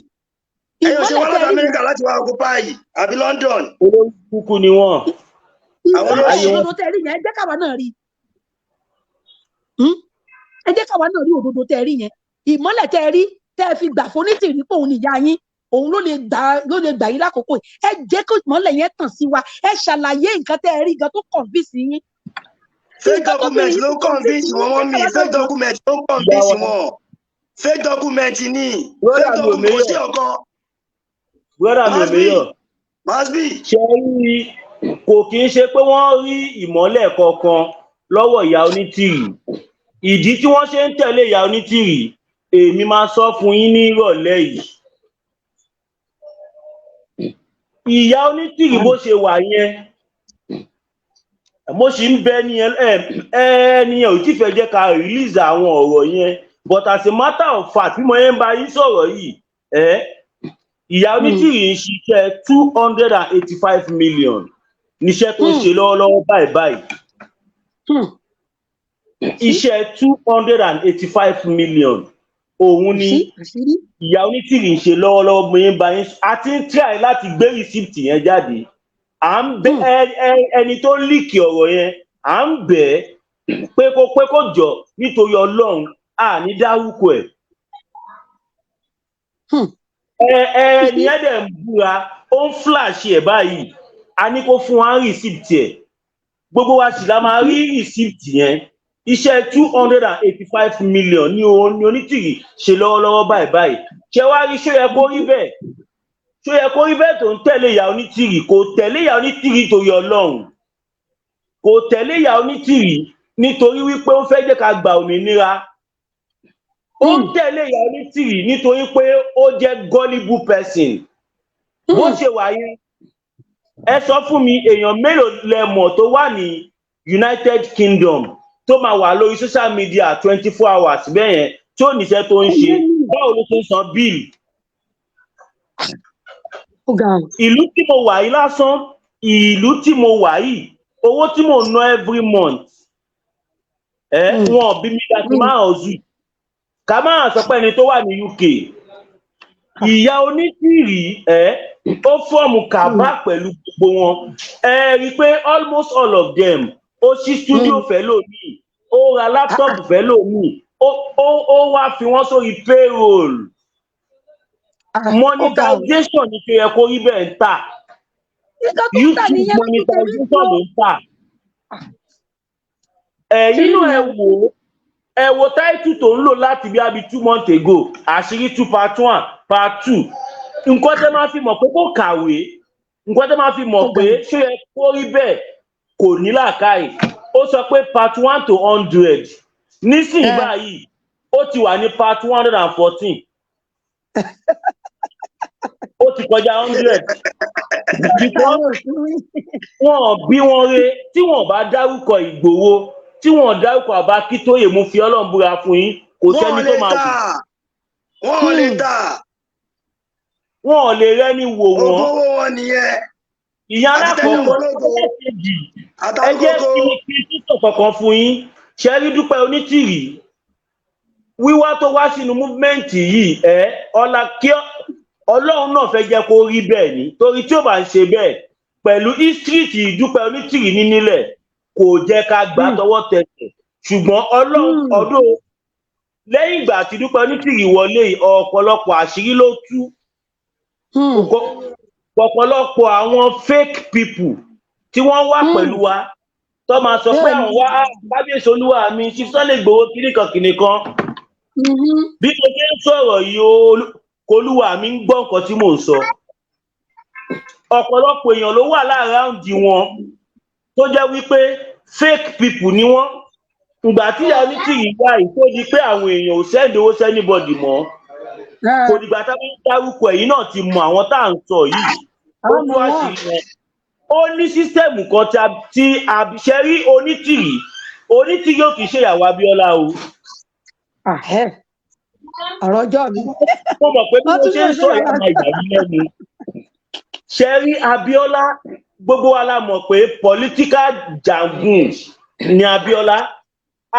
Ẹ̀yin ò ṣe ìmọ́lẹ̀ wá tẹ́ láti rí yẹn, Amẹ́ríkà láti wá occupy àbí London. Olórí kúkú ni wọn. Àwọn ìmọ́lẹ̀ Ayé olóṣì. wọn òdodo tẹ́ rí yẹn, ẹ jẹ́ káwa náà rí. Ẹ jẹ́ káwa náà rí òdodo tẹ́ rí yẹn. Ìmọ́lẹ̀ tẹ́ rí, tẹ́ fi gbà fonítìrí pé òun nìyá yín, òun ló lè gbà, ló lè gbà yín lákòókò yìí. Ẹ jẹ́ kó ìmọ́lẹ̀ yẹn tàn sí wa. Ẹ ṣàlàyé nǹkan tẹ́ rí gan tó convince yín. Fake Nǹkan document tóbìnrin ló yìí ń fi convince convince yín, wọn. ẹ Wọ́n mi káwa náà fake mọ̀. document ló ń Ìyá convince wa. wọn. Fake document ni. Brọ́dà Fake mi ò document kò sí méyọ̀. ọ̀kan. Brọ́dà mi ò Masbi méyọ̀. Masbi. Ṣe rí, kò kí ń ṣe pé wọ́n rí ìmọ́lẹ̀ kankan lọ́wọ́ ìyá Onítìrì. Ìdí tí wọ́n ṣe ń tẹ̀lé ìyá Onítìrì, èmi máa sọ fún yín ní ìrọ̀lẹ́ yìí. Ìyá Onítìrì bó ṣe wà yẹn, mo sì ń bẹ ẹni yẹn ò tí fẹ́ jẹ́ ká release àwọn ọ̀rọ̀ yẹn, but as a matter of fact, bí mo yẹn ń bá yín sọ̀rọ̀ yìí, ẹ ìyá Onítìrì ń ṣiṣẹ́ 285 million níṣẹ́ tó ń ṣe lọ́wọ́lọ́wọ́ báyìí báyìí. Iṣẹ́ 285 million òun ni Sí àṣírí. ìyá Onítìrì ń ṣe lọ́wọ́lọ́wọ́ bí mo yẹn ń bá yín. A ti ń try láti gbé receipt yẹn jáde. À ń bẹ ẹni tó leak ọ̀rọ̀ yẹn, à ń bẹ̀ ẹ́ pé kó jọ nítorí Ọlọ́run, à ní dárúkọ ẹ̀. Ẹ ẹni ẹ dẹ̀ ń búra, ó ń flash ẹ̀ báyìí. A ní kó fún wa receipt ẹ̀, gbogbo wa sì la máa rí receipt yẹn. Iṣẹ́ 285 million ní òun ní Onítìrì ṣe lọ́wọ́lọ́wọ́ báyìí báyìí. Ṣé wàá rí, ṣó yẹ kó rí bẹ́ẹ̀? Ṣó yẹ kó rí bẹ́ẹ̀ tó ń tẹ̀lé ìyá Onítìrì? Kò tẹ̀lé ìyá Onítìrì torí Ọlọ́run, kò tẹ̀lé ìyá Onítìrì nítorí wípé ó fẹ́ jẹ́ ká gba òmìnira. Ó ń tẹ̀lé ìyá Onítìrì nítorí pé ó jẹ́ gullible person. Bó ṣe wà yẹn, ẹ sọ fún mi, èèyàn mélòó lẹ mọ̀ tó wà ní United Kingdom tó máa wà lórí social media 24 hours bẹ́ẹ̀ yẹn, tí ò níṣẹ́ tó ń ṣe? Báwo ló ṣe ń san bill? Ó ga o. Ìlú tí mo wà yìí lásán, ìlú tí mo wà yìí, owó tí mo ná every month ẹ, wọn ò bí mi láti máa ọ̀zù ká máa sọ pé ẹni tó wà ní UK. Ìyá Onítìrì ẹ, ó form cabal pẹ̀lú gbogbo wọn. Ẹ rí i pé almost all of them, ó ṣí studio fẹ́ lónìí, ó ra laptop fẹ́ lónìí, ó wá fi wọ́n sórí payroll. Ah, ó ga o. Monetization ní ṣe yẹ kó rí bẹ́ẹ̀ ń tà. Nǹkan tó ń tà YouTube nìyẹn lójú tèmi. monetization ló ń tà. Ẹ̀yin náà, ẹ wò ó, ẹ wo title tó ń lò láti bí abi 2 months ago, àṣírí two part one, part two. Nǹkan tẹ́ máa fi mọ̀ pé kò kàwé, nǹkan tẹ́ máa fi mọ̀ Ó ga pé ṣé yẹ kó rí bẹ́ẹ̀, kò ní làákàyè, ó sọ pé part one to 100 nísìnyí. Báyìí ó ti wà ní part 114, ó ti kọjá 100 because Àwọn òsínwín. Wọn ò bí wọn re tí wọn bá dárúkọ Ìgbòho, tí wọn dárúkọ àbá Kítóyè. Mo fi Ọlọ́run búra fún yín, kò Wọn ò sẹ́ni tó lè máa tà, wò. Wọn ò lè tà. Wọn ò lè rẹ́ni wò wọ́n. Ogún owó wọn nìyẹn. Ìyá Àti tẹ́lẹ̀ alákọ̀ọ́kọ́, ológo. ẹlẹ́kejì, ẹ jẹ́ Àtàkókò. kí n tún sọ̀kọ̀ kan fún yín. Ṣe rí Dúpẹ́ Onítìrì, wíwá tó wá sínú movement yìí, ẹ ọlá kí Ọlọ́run náà fẹ́ jẹ́ kó rí bẹ́ẹ̀ ni, torí tí ó bá ń ṣe bẹ́ẹ̀ pẹ̀lú history tí Dúpẹ́ Onítìrì ní nílẹ̀, kò jẹ́ ká gbà tọwọ́ tẹsẹ̀. Ṣùgbọ́n Ọlọ́run ọdún lẹ́yìn ìgbà tí Dúpẹ́ Onítìrì wọlé yìí, ọ̀pọ̀lọpọ̀ àṣírí ló tú. Ọ̀pọ̀lọpọ̀ àwọn fake people tí wọ́n wà pẹ̀lú wa, tó máa sọ pé àwọn wá, "Ah, kábíyèsí, olúwa mi, Chief Sunday Igboho," kìnìkan kìnìkan. Bí mo ṣe ń sọ̀rọ̀ yìí, olúwa mi ń gbọ́ nǹkan tí mò ń sọ. Ọ̀pọ̀lọpọ̀ èèyàn ló wà l'around wọn tó jẹ́ wípé fake people ni wọ́n. Ìgbà tí ìyá Onítìrì wá yìí, tó di pé àwọn èèyàn ò send owó sí anybody mọ́, kò dìgbà tá a bá ń dárúkọ, ẹ̀yìn náà ti mọ àwọn tá à ń sọ yìí. Ó tú àṣírí wọn. Ó ní system kan tí a ṣe rí. Onítìrì, Onítìrì ò kì í ṣe ìyàwó Abíọ́lá o. Ọ̀rọ̀ ọjọ́ mi. Mo mọ̀ pé bí Wọ́n mo tún ṣe ń náà sọ ṣe ìyá máa yà mí lẹ́nu. Ṣe rí Abíọ́lá, gbogbo wa la mọ̀ pé political jargon ni Abíọ́lá.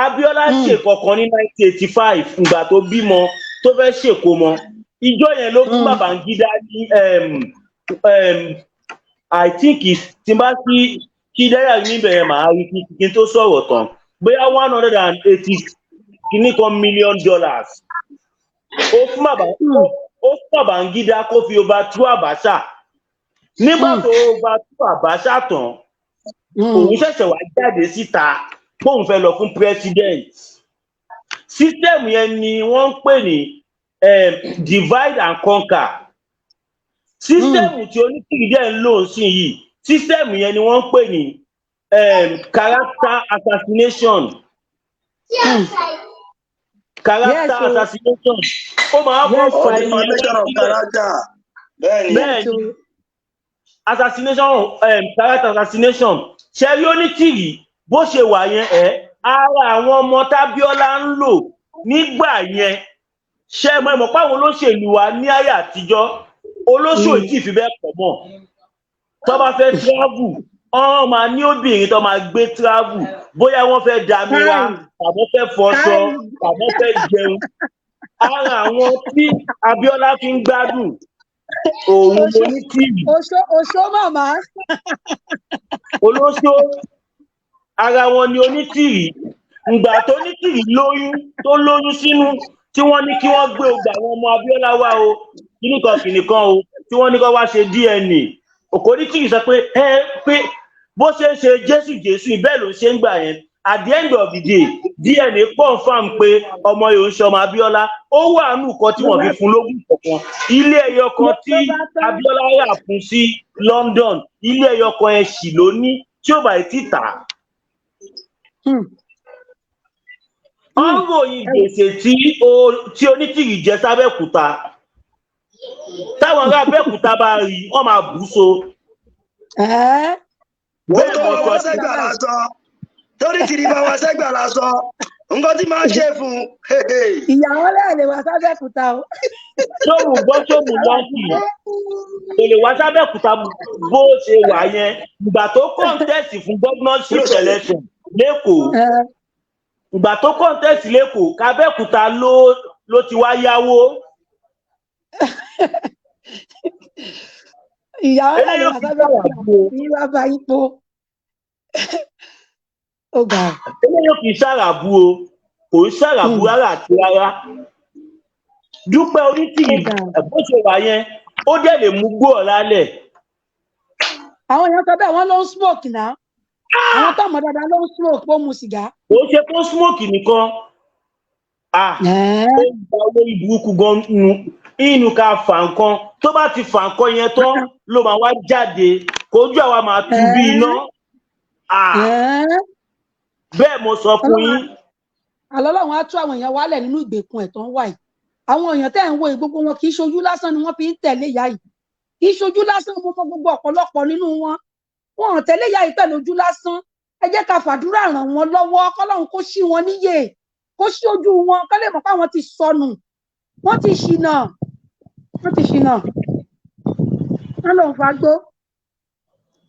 Abíọ́lá ṣe kọ̀ọ̀kan ní 1985, ìgbà tó bímọ, tó fẹ́ ṣèkómọ. Ìjọ yẹn ló fún Babangida ní I think it's, tí n bá sí kí dáyà níbẹ̀ yẹn, màá rí kí n tó sọ̀rọ̀ tán, bóyá 180 kìíní kan million dollars. Ó fún Babangida kó fi overthrow Abacha. Nígbà tó overthrow Abacha tán, òun ṣẹ̀ṣẹ̀ wá jáde síta bóun fẹ́ lọ fún president. System yẹn ni wọ́n ń pè ní divide and conquer system tí Onítìrì dẹ̀ ń lò sí yìí. System yẹn ni wọ́n ń pè ní character assassination. Character Yes, o. assassination, ó máa kọ́ Yes, fa o. ẹni yẹn Defamation of sílẹ̀. character, bẹ́ẹ̀ ni. Bẹ́ẹ̀ ni, assassination, character assassination. Ṣẹ́rí Onítìrì bó ṣe wà yẹn, ẹ ara àwọn ọmọ tábíọ́lá ń lò nígbà yẹn, ṣe mọ̀ ẹ mọ̀ páwọn olóṣèlú wa ní ayé àtijọ́, olóṣò tí ì fi bẹ́ẹ̀ pọ̀ mọ́, tó bá fẹ́ travel, wọ́n máa ní obìnrin tó máa gbé travel, bóyá wọ́n fẹ́ damira Káì. tàbí fẹ́ fọṣọ Káì. tàbí fẹ́ jẹun. Ara àwọn tí Abíọ́lá fi ń gbádùn òun Oṣó. Onítìrì. Oṣó, oṣó màmá. Olóṣó, ara wọn ni Onítìrì. Ìgbà tó Onítìrì lóyún, tó lóyún sínú, tí wọ́n ní kí wọ́n gbé ogbà àwọn ọmọ Abíọ́lá wá o, kíníkan kìnìkan o, tí wọ́n ní kó wá ṣe DNA, òkò Onítìrì sọ pé ẹ pé bó ṣe ń ṣe Jésù Jésù bẹ́ẹ̀ ló ń ṣe ń gbà yẹn. At the end of the day, DNA confirm pé ọmọ yòó ń ṣe ọmọ Abíọ́lá. Ó wà nù kan tí wọ́n fi fún lógún kọ̀ọ̀kan, ilé ẹyọ kan tí Ló bá tán. Abíọ́lá rà fún sí London, ilé ẹyọ kan yẹn sì ló ní tí ó bá ti tà á. Wọ́n ń ròyìn gbèsè tí Onítìrì jẹ sábẹ́òkúta. Táwọn ará Abẹ́òkúta bá rí i, wọ́n máa bù ú so. Ẹ́. Ó Bẹ́ẹ̀ tó mo sọ. wá sẹ́gbà lásán, torí tìrì bá wá sẹ́gbà lásán, nǹkan tí máa ń ṣe fún un. Ìyàwó lẹ́ẹ̀ lè wá sábẹ́òkúta o. Ṣóòmù gbọ́, ṣóòmù lọ́ọ̀kì kò lè wá sábẹ́òkúta bó ṣe wà yẹn. Ìgbà tó contest fún governorship election lẹ́kọ̀ọ́, ìgbà tó contest lẹ́kọ̀ọ́, kábẹ́òkúta ló ti wá yáwó. Ìyá wọn Eléyìí lè ò wá kì í sábẹ́òkúta ṣàràbù o. ní wàá bá yín po. Ó ga ọ. Eléyìí ò kì í ṣàràbù o, kò ń ṣàràbù rárá àti rárá. Dúpẹ́ Onítìrì Ó ga ọ. bó ṣe wà yẹn, ó dẹ̀ lè mú gbó ọ̀la lẹ̀. Àwọn èèyàn sọ bẹ́ẹ̀, wọ́n ló ń smoke náà. Àwọn tó mọ̀ dáadáa ló ń smoke, ó mu sìgá. Kò ń ṣe kó smoke nìkan. Ah, ó ń gba olórí burúkú gan nu inú ká fà nǹkan. Tó bá ti fà nǹkan yẹn tán ló máa wá jáde, kójú àwa máa tu bí iná. Ah, bẹ́ẹ̀ mo sọ fún yín. Àlọ́lọ́run á tú àwọn èèyàn wálẹ̀ nínú ìgbèkùn ẹ̀ tó ń wà yìí. Àwọn èèyàn tẹ́ ẹ̀ ń wo yìí, gbogbo wọn kì í ṣojú lásán ni wọ́n fi ń tẹ̀lé ìyá yìí, kì í ṣojú lásán. Mo mọ gbogbo ọ̀pọ̀lọpọ̀ nínú wọn, wọn ò tẹ̀lé ìyá yìí pẹ̀lú ojú lásán. Ẹ jẹ́ ká fàdúrà ràn wọ́n lọ́wọ́, kọ́lọ́run kó ṣí wọn níyè, kó ṣí ojú wọn, kó lè mọ̀ pé àwọn ti sọnù, wọ́n ti ṣìnà, wọ́n ti ṣìnà. Wọ́n lòun fagbó.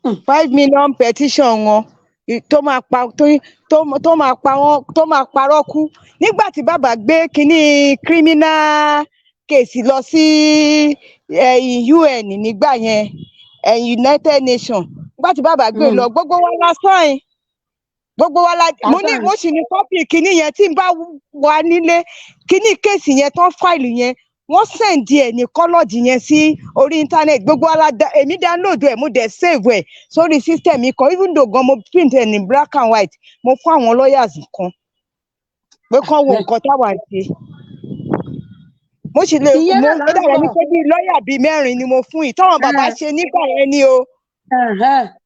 5 million petition wọn tó máa pa tó máa pa wọn, tó máa parọ́ kú nígbà tí bàbá gbé kínní criminal case lọ sí UN nígbà yẹn, United Nations. Nígbà tí bàbá gbé lọ, gbogbo wa la sign, gbogbo wa la mo ní. Àbá. Mo sì ní copy kínní yẹn tí n bá wà nílé. Kínní case yẹn tán, file yẹn, wọ́n send ẹ̀ ní colour yẹn sí orí internet. Gbogbo wa la èmi download ẹ̀, mo dẹ̀ save ẹ̀ sórí system mi kan. Even though gan mo print ẹ̀ ní black and white, mo fún àwọn lawyers kan pé kán wo nǹkan táwa ń ṣe. Mo sì lè Ìyẹn mo náà là ó ń dàbí sọ. pé bíi lọ́ọ̀yà bíi mẹ́rin ni mo fún yìí táwọn bàbá ṣe nígbà yẹn ni o.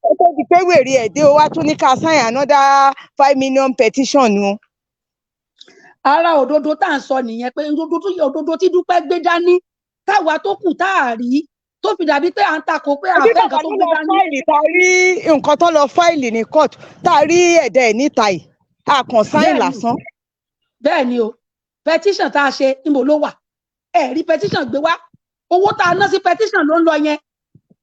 Ó tó di pé wèrè ẹ̀ dé, o wá tún ní ká sign another 5 million petition o. Ara òdodo tá à ń sọ nìyẹn, pé òdodo tó òdodo tí Dúpẹ́ gbé dání, táwa tó kù tá a rí, tó fi dàbí pé à ń takò pé à Àbí fẹ́ bàbá nǹkan tó tó gbé lọ dání. file, tá a rí nǹkan tó lọ file ní court, tá a rí ẹ̀dá ẹ̀ níta yìí, a kàn sign lásán. Bẹ́ẹ̀ ni o. Petition tá a ṣe, níbo ló wà? Ẹ rí petition gbé wá. Owó tá a ná sí petition ló ń lọ yẹn.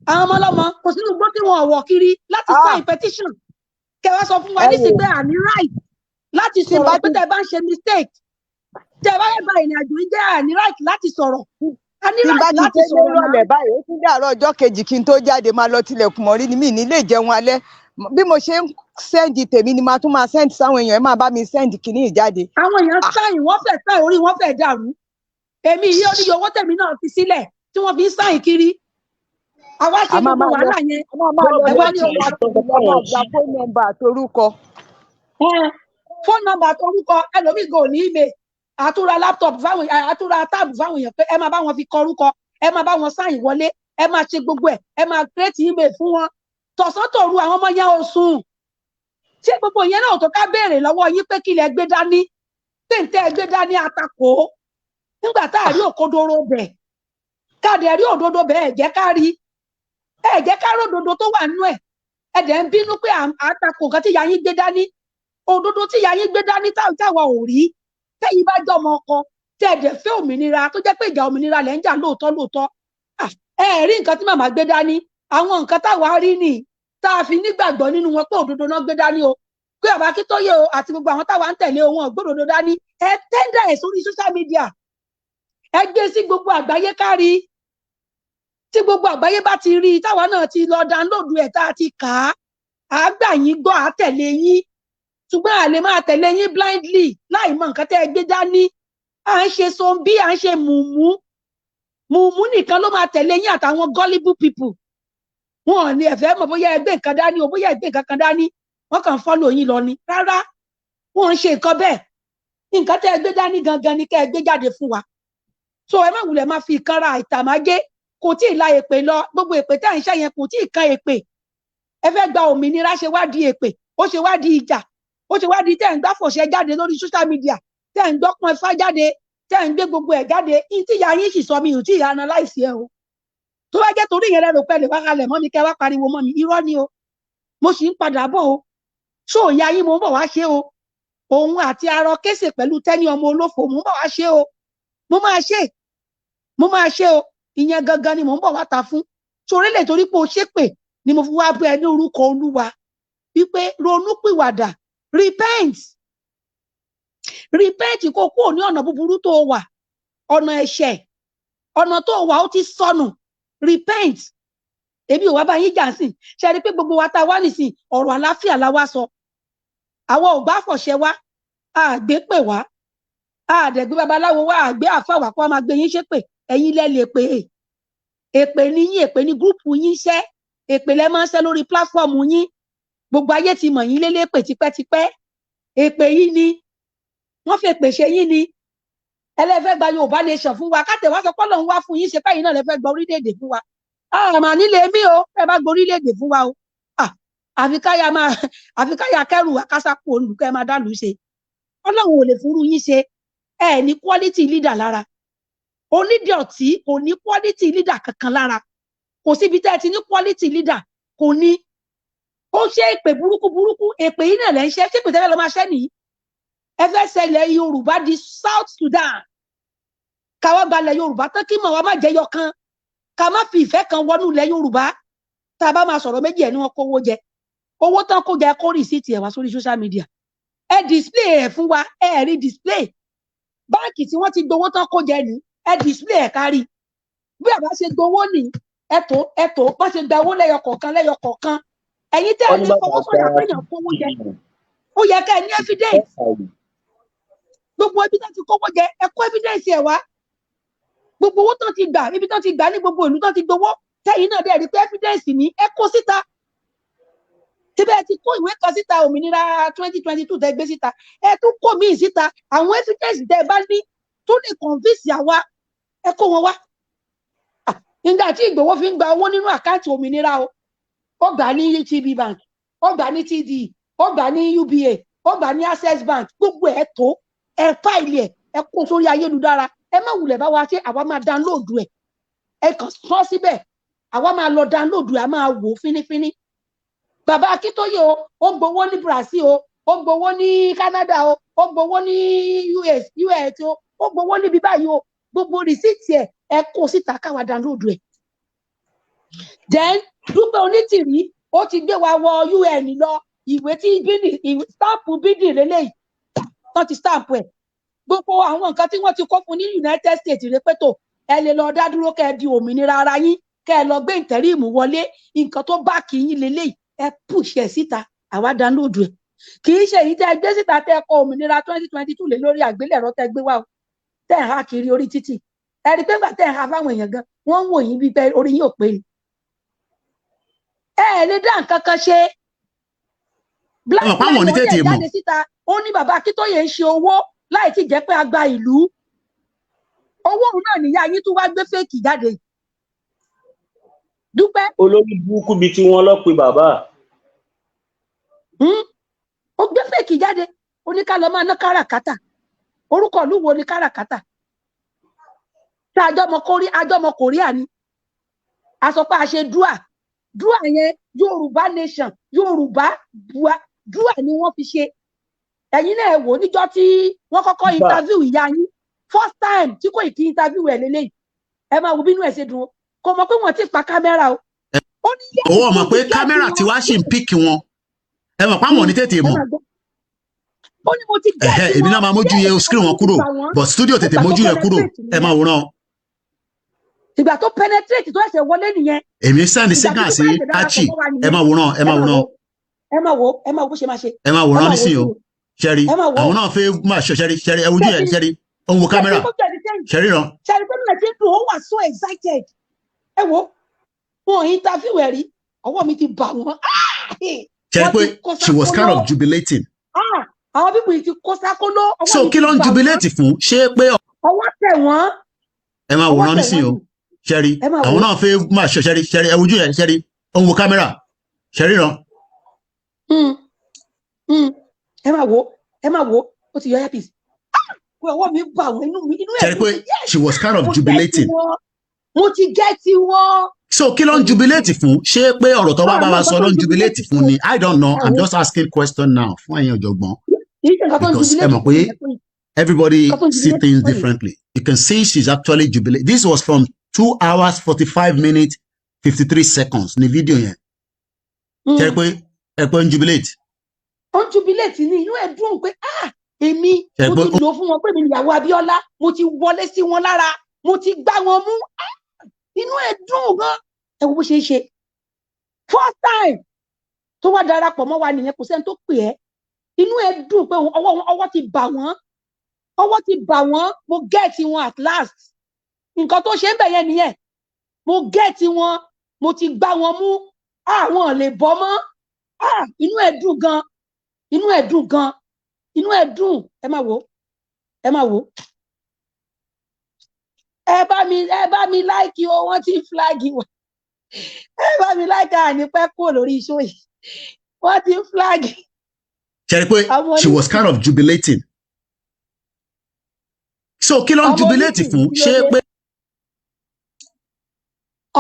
Àwọn ọmọ ọlọ́mọ kò sínú igbó tí wọn ò wọ̀ kiri láti sign petition. Kẹ wá sọ fún wa Ẹ nísìnyí wò. pé à ní right láti Tí n bá sọ̀rọ̀, pé ti tẹ bá ń ṣe mistake, tẹ bá fẹ́ ba ìrìn àjò yìí jẹ́, à ní right láti sọ̀rọ̀. A ní Tí n bá right ti láti délé sọ̀rọ̀ náà. rọ̀lẹ́ báyìí, ó tún dàárọ̀ ọjọ́ kejì kí n tó jáde, máa lọ tilẹ̀kùn mọ́rí ni, mí ní lè jẹun alẹ́. Bí mo ṣe ń send tèmi ni màá tún máa send sáwọn èèyàn. Ẹ máa bá mi send kìíní ìjáde. Àwọn èèyàn sign, wọ́n fẹ́ sign, orí wọn fẹ́ dàrú. Èmi yìí, ó níye owó tèmi náà fi sílẹ̀ tí wọ́n fi ń sign kiri. Àwa ṣe A máa gbogbo máa lọ wàhálà yẹn. A máa máa lọ Ẹ wá ní lọ́ọ̀tì owó lọ máa gba phone number àtorúkọ. Phone number àtorúkọ ẹlòmíì gan ò ní email. Àtúra laptop fáwọn, àtúra tab fáwọn èèyàn pé ẹ máa bá wọn fi kọ orúkọ, ẹ máa bá wọn sign wọlé, ẹ máa ṣe gbogbo ẹ, ẹ máa create email fún wọn. Tọ̀sán tòru àwọn ọmọ yẹn ò sùn. Ṣé gbogbo yẹn náà tó ká béèrè lọ́wọ́ yín pé kí lẹ gbé dání, pé ń tẹ́ ẹ gbé dání àtakò nígbà tá a rí òkodoro bẹ̀, káàdì ẹ rí òdodo bẹ̀, ẹ jẹ́ ká rí, ẹ jẹ́ ká rí òdodo tó wà nínú ẹ̀. Ẹ dẹ̀ ń bínú pé àtakò nǹkan tí ìyá yín gbé dání. Òdodo tí ìyá yín gbé dání táwa ò rí. Tẹ́yìn bá jẹ́ ọmọ ọkọ tẹ́ ẹ dẹ̀ fẹ́ òmìnira, tó jẹ́ pé ìjà òmìnira lẹ̀ ń jà lóòótọ́ lóòótọ́, ẹ rí nǹkan tí màmá gbé dání. Àwọn nǹkan táwa rí nì tá a fi nígbàgbọ́ nínú wọn pé òdodo náà gbé dání o, pé bàbá Akíntóyè o àti gbogbo àwọn táwa ń tẹ̀lé wọn gbódòdó dání. Ẹ tender ẹ̀ sórí social media, ẹ gbé sí gbogbo àgbáyé kárí. Tí gbogbo àgbáyé bá ti rí i, táwa náà ti lọ download ẹ̀, tá a ti kà á, á gbà yín gbọ́, á tẹ̀lé yín. Ṣùgbọ́n a lè máa tẹ̀lé yín blindly láì mọ nǹkan tẹ́ ẹ gbé dání. À ń ṣe zombie, à ń ṣe mùmú. Mùmú nìkan ló máa tẹ̀lé yín àtàwọn gullible people. Wọn ò ní ẹ̀fẹ́ mọ̀ bóyá ẹ gbé nǹkan dání o, bóyá ẹ gbé nǹkan kan dání, wọ́n kàn follow yín lọ ni. Rárá, wọn ń ṣe nǹkan bẹ́ẹ̀. Nǹkan tẹ́ ẹ gbé dání gangan ni kẹ́ ẹ gbé jáde fún wa. So ẹ má wulẹ̀ máa fi ìkanra ìtàmájé. Kò tí ì la èpè lọ. Gbogbo èpè tẹ́ ẹ̀ ń ṣe yẹn kò tí ì kan èpè. Ẹ fẹ́ gba òmìnira, ṣe wá di èpè, ó ṣe wá di ìjà, ó ṣe wá di tẹ́ ẹ̀ ń gbáfọ̀ṣẹ jáde lórí social media, tẹ́ ẹ̀ ń gbọ́pọ́n ifá jáde, tẹ́ ẹ̀ ń gbé gbogbo ẹ̀ jáde. Ní tí ìyá yín sì sọ, mi ò tí ì analyse ẹ o. Tó bá jẹ́ torí ìyẹn lẹ́rù pẹ́ lè wá kalẹ̀ mọ́ mi, kẹ́ wá pariwo mọ́ mi, irọ́ ni o. Mo sì ń padà bọ̀ o. Ṣó ìyá yín, mo ń bọ̀ wá ṣe o. Òun àti arọ kése pẹ̀lú tẹ́ni ọmọ olófò, mo ń bọ̀ wá ṣe o. Mo máa ṣe, Mo máa ṣe o. Ìyẹn gangan ni mò ń bọ̀ wá ta fún torí lè torí pé o ṣépè ni mo fi wá bẹ ní orúkọ Olúwa wípé ronúpìwàdà, repent, repent, kó kúrò ní ọ̀nà búburú tó wà, ọ̀nà ẹ̀ṣẹ̀, ọ̀nà tó wà ó ti sọnù. Repent. Èmi ò wá bá yín jà sí. Ṣe rí i pé gbogbo wa tá a wá nísìn, ọ̀rọ̀ àlàáfíà la wá sọ. Àwa ò gbá fọ̀ṣẹ wá, àgbé pè wá, àdẹ̀gbé babaláwo wá, àgbé àfàwà kó a máa gbé yín ṣépè. Ẹ̀yin lẹ lè pè é, èpè ní yín, èpè ní group yín ṣẹ́, èpè lẹ máa ń ṣẹ́ lórí platform yín. Gbogbo ayé ti mọ̀ yín lélépè tipẹ́tipẹ́. Èpè yìí ni wọ́n fi èpè ṣe yín ni ẹlẹ́fẹ́ gba Yorùbá Nation fún wa. Kátẹ̀ wá sọ pé Ọlọ́run wá fún yín ṣe báyìí náà, lẹ́fẹ́ gba orílẹ̀-èdè fún wa. Àmà nílé mi o, ẹ bá gba orílẹ̀-èdè fún wa o, àfi káyà máa, àfi káyà kẹrù akásákò olùkọ́ ẹ máa dàlú ṣe. Ọlọ́run ò lè fúnrú yín ṣe. Ẹ ní quality leader lára. Onídọ̀tí kò ní quality leader kankan lára. Kò síbi tẹ́ ẹ ti ní quality leader, kò ní. Ó ṣe èpè burúkú burúkú, èpè yìí náà lẹ́ ń ṣe. Ṣé pè tẹ́lẹ̀ lọ́ máa ṣẹ́ nìyí? Ẹ fẹ́ ṣẹlẹ̀ Yorùbá di South Sudan. Káwá gbalẹ̀ Yorùbá tán, kí mọ̀ wá má jẹyọ kan, ká má fi ìfẹ́ kan wọnú ilẹ̀ Yorùbá. Tá a bá máa sọ̀rọ̀ méjì ẹ̀ ní wọ́n kówó jẹ. Owó tán kó jẹ, kó receipt ẹ̀ wá sórí social media, ẹ display ẹ̀ fún wa. Ẹ rí display báǹkì tí wọ́n ti gbowó tán kó jẹ ní, ẹ display ẹ̀ kárí bí àbá ṣe gbowó ní. Ẹ tó, ẹ tó bá ṣe gba owó lẹ́yọ kọ̀ọ̀kan lẹ́yọ kọ̀ọ̀kan. Ẹ̀yin tẹ́ ẹ Wọ́n ní lè bàbá fọwọ́ sọ̀yà gba pé èèyàn kówó jẹ, ó yẹ ká ẹ ní evidence. Gbogbo ibi tán ti kówó jẹ, ẹ kó evidence ẹ wá. Gbogbo owó tán ti gbà, ibi tán ti gbà, ní gbogbo ìlú tán ti gbowó, tẹ́yìn náà dẹ̀ rí pé evidence ní, ẹ kó síta. Síbẹ̀ ti kó ìwé kan síta, òmìnira 2022 tẹ́ gbé síta, ẹ tún kó míì síta. Àwọn evidence tẹ́ bá ní tó lè convince àwa, ẹ kó wọn wá. Nígbà tí Ìgbòho fi ń gba owó nínú account òmìnira o, ó gbà ní UTB Bank, ó gbà ní TD, ó gbà ní UBA, ó gbà ní Access Bank. Gbogbo ẹ tó, ẹ file ẹ, ẹ kó sórí ayélujára. Ẹ má wulẹ̀ bá wa ṣe, àwa máa download ẹ. Ẹ kàn sọ síbẹ̀, àwa máa lọ download ẹ, a máa wò ó fínífíní. Bàbá Akíntóyè o, ó gbowó ní Brazil o, ó gbowó ní Canada o, ó gbowó ní US o, ó gbowó níbi báyìí o. Gbogbo receipt ẹ, ẹ kó síta káwa download ẹ. Then Dúpẹ́ Onítìrí, ó ti gbé wa wọ UN lọ. Ìwé tí bídì, stamp bídì lélẹ́yìí tán ti stamp ẹ̀. Gbogbo àwọn nǹkan tí wọ́n ti kó fún ní United States rẹpẹtọ, ẹ lè lọ dá dúró, kẹ́ ẹ di òmìnira ara yín, kẹ́ ẹ lọ gbé interim wọlé. Nǹkan tó bá kì í yín lélẹ́yìí, ẹ push ẹ síta, àwa download ẹ. Kì í ṣe èyí tẹ́ ẹ gbé síta, tẹ́ ẹ kọ òmìnira 2022 lé lórí àgbélẹ̀rọ tẹ́ ẹ gbé wá o, tẹ́ ẹ há kiri orí títì. Ẹ rí i pé ńgbà tẹ́ ẹ há fáwọn èèyàn gan, wọ́n ń wò yín bíi pé orí yín ò pé ni. Ẹ ẹ lè dá nǹkan kan ṣe. Black Ẹ mọ̀ páwọn ò ní Lion dẹ̀ tètè mọ̀. jáde síta, ó ní bàbá Akíntóyè ń ṣe owó láì tí jẹ́ pé a gba ìlú. Owó òun náà níyà yín tún wá gbé fake jáde. Dúpẹ́. Olórí burúkú bíi tí wọ́n lọ pe bàbá. Ó gbé fake jáde, ó ní ká lọ máa ná káràkátà. Orúkọ ìlú wo ni káràkátà? Tá àjọmọ kórí, àjọmọ kòríà ni a sọ pé a ṣe dúà. Dúà yẹn, Yorùbá Nation, Yorùbá dúà, dúà ni wọ́n fi ṣe. Ẹ̀yin náà wò níjọ́ tí wọ́n kọ́kọ́ interview ìyá yín, first time tí kò kí interview ẹ̀ lélẹ́yìí. Ẹ máa wo bínú ẹ̀ ṣe dùn o. Kò mọ̀ pé wọ́n ti pa kámẹ́rà o. Ó ní yes, Owó ọmọ mo pé ti get kámẹ́rà wọn. tí wàá ṣì ń pick wọn. Ẹ mọ̀ páwọn ò ní tètè Ẹ mọ̀. máa gbọ́, ó ní mo ti get Ẹ̀hẹ́, èmi wọn. náà máa mójú yẹ Yes, screen ọwọ́ wọn mi ti kúrò, bà wọ́n. but studio tètè Ìgbà tó mójú yẹ kúrò. penetrate Ẹ nìyẹn. máa wòran. Ìgbà tó penetrate, tó ẹsẹ̀ wọlé nìyẹn. Èmi send Ìgbà tó signal tún sí bá ẹsẹ̀ darapọ̀ Archie. mọ́ wa Ẹ nìyẹn. máa wòran, ẹ Ẹ máa máa wòran. wo, ẹ máa wo, ẹ máa wo bó ṣe máa ṣe. Ẹ máa Ẹ wòran máa wo nísìnyí sí o. o. Ṣẹ́rí, Ẹ máa wo. àwọn náà fẹ́ máa ṣe ṣẹ́rí, ṣẹ́rí, ẹ wojú ẹ. Ṣẹ́rí. Ṣẹ́rí, ó ń wo Ṣẹ́rí kámẹ́rà. bó ṣe ti change. Ṣẹ́rí ràn. Ṣẹ́rí pé nígbà tí ń dùn, ó wà so excited. Ẹ wo, wọn ò interview ẹ rí. Ọwọ́ mi ti bà wọ́n. Ah! Ṣẹ́rí Wọ́n pé ti kó she was kind sákóló. of jubilating. Ah! Àwọn people yìí ti kó sákóló. Ọwọ́ So mi kí ti ló ń bà wọ́n. jubilate fún? Ṣé pé Ọwọ́ tẹ̀ wọ́n. Ẹ máa Ọwọ́ wòran tẹ̀ nísìnyí wọ́n o. ni. Ṣẹ́rí, Ẹ máa àwọn wò. náà fẹ́ máa ṣe ṣẹ́rí, ṣẹ́rí, ẹ wojú ẹ. Ṣẹ́rí, ó ń wo kámẹ́rà. Ṣẹ́rí ràn. Ẹ máa wò, ẹ máa wò, ó ti yọ earpiece. Ah! Pé ọwọ́ mi bà wọ́n, inú mi, inú ẹ̀ Ṣẹ́rí dùn pé pé yes, she was kind of mo get jubilating. wọn. Mo ti get wọn. So kí ló ń jubilate fún? Ṣé pé ọ̀rọ̀ tó bá bá Àmọ́ wa nǹkan sọ tó ló ń ń jubilate jubilate fún fún. ni? I don't know. I'm Àwọn just asking question now fún ẹ̀yin ọ̀jọ̀gbọ́n kì í ṣe nǹkan tó ń because ẹ jubilate mọ̀ fún pé nìyẹn fún yìí. Everybody Nǹkan tó ń see jubilate things kọ́ nìyẹn. differently. You can see she's actually jubilating. This was from 2 hours 45 minutes 53 seconds ní fídíò yẹn. Ṣe é pé ẹ pé ń jubilate? Ó ń jubilate ní, inú ẹ̀ dùn pé, ah, èmi Ṣe mo pé ti lò fún wọn pé mi nìyàwó Abíọ́lá, mo ti wọlé sí wọn lára, mo ti gbá wọn mú. Ah, inú ẹ̀ dùn gan. Ẹ wo bó ṣe ń ṣe. First time tó wá darapọ̀ mọ́ wa nìyẹn, kò sẹ́ni tó pè ẹ́. Inú ẹ̀ dùn pé ọwọ́ ti bà wọ́n, ọwọ́ ti bà wọ́n, mo get wọn at last. Nǹkan tó ṣe ń bẹ̀ yẹn nìyẹn. Mo get wọn, mo ti gbá wọn mú, àwọn ò lè bọ́ mọ́. Ah, inú ẹ̀ dùn gan, inú ẹ̀ dùn gan, inú ẹ̀ dùn. Ẹ má wò, ẹ má wò. Ẹ bá mi like o, wọ́n ti flag wa. Ẹ bá mi like, àní pẹ́ kúrò lórí iṣó yìí, wọ́n ti flag. Ṣe é pé Àwọn she was kind of jubilating. So kí ló ń ọmọ jubilate onídìrí fún? kí ló Ṣé dé? pé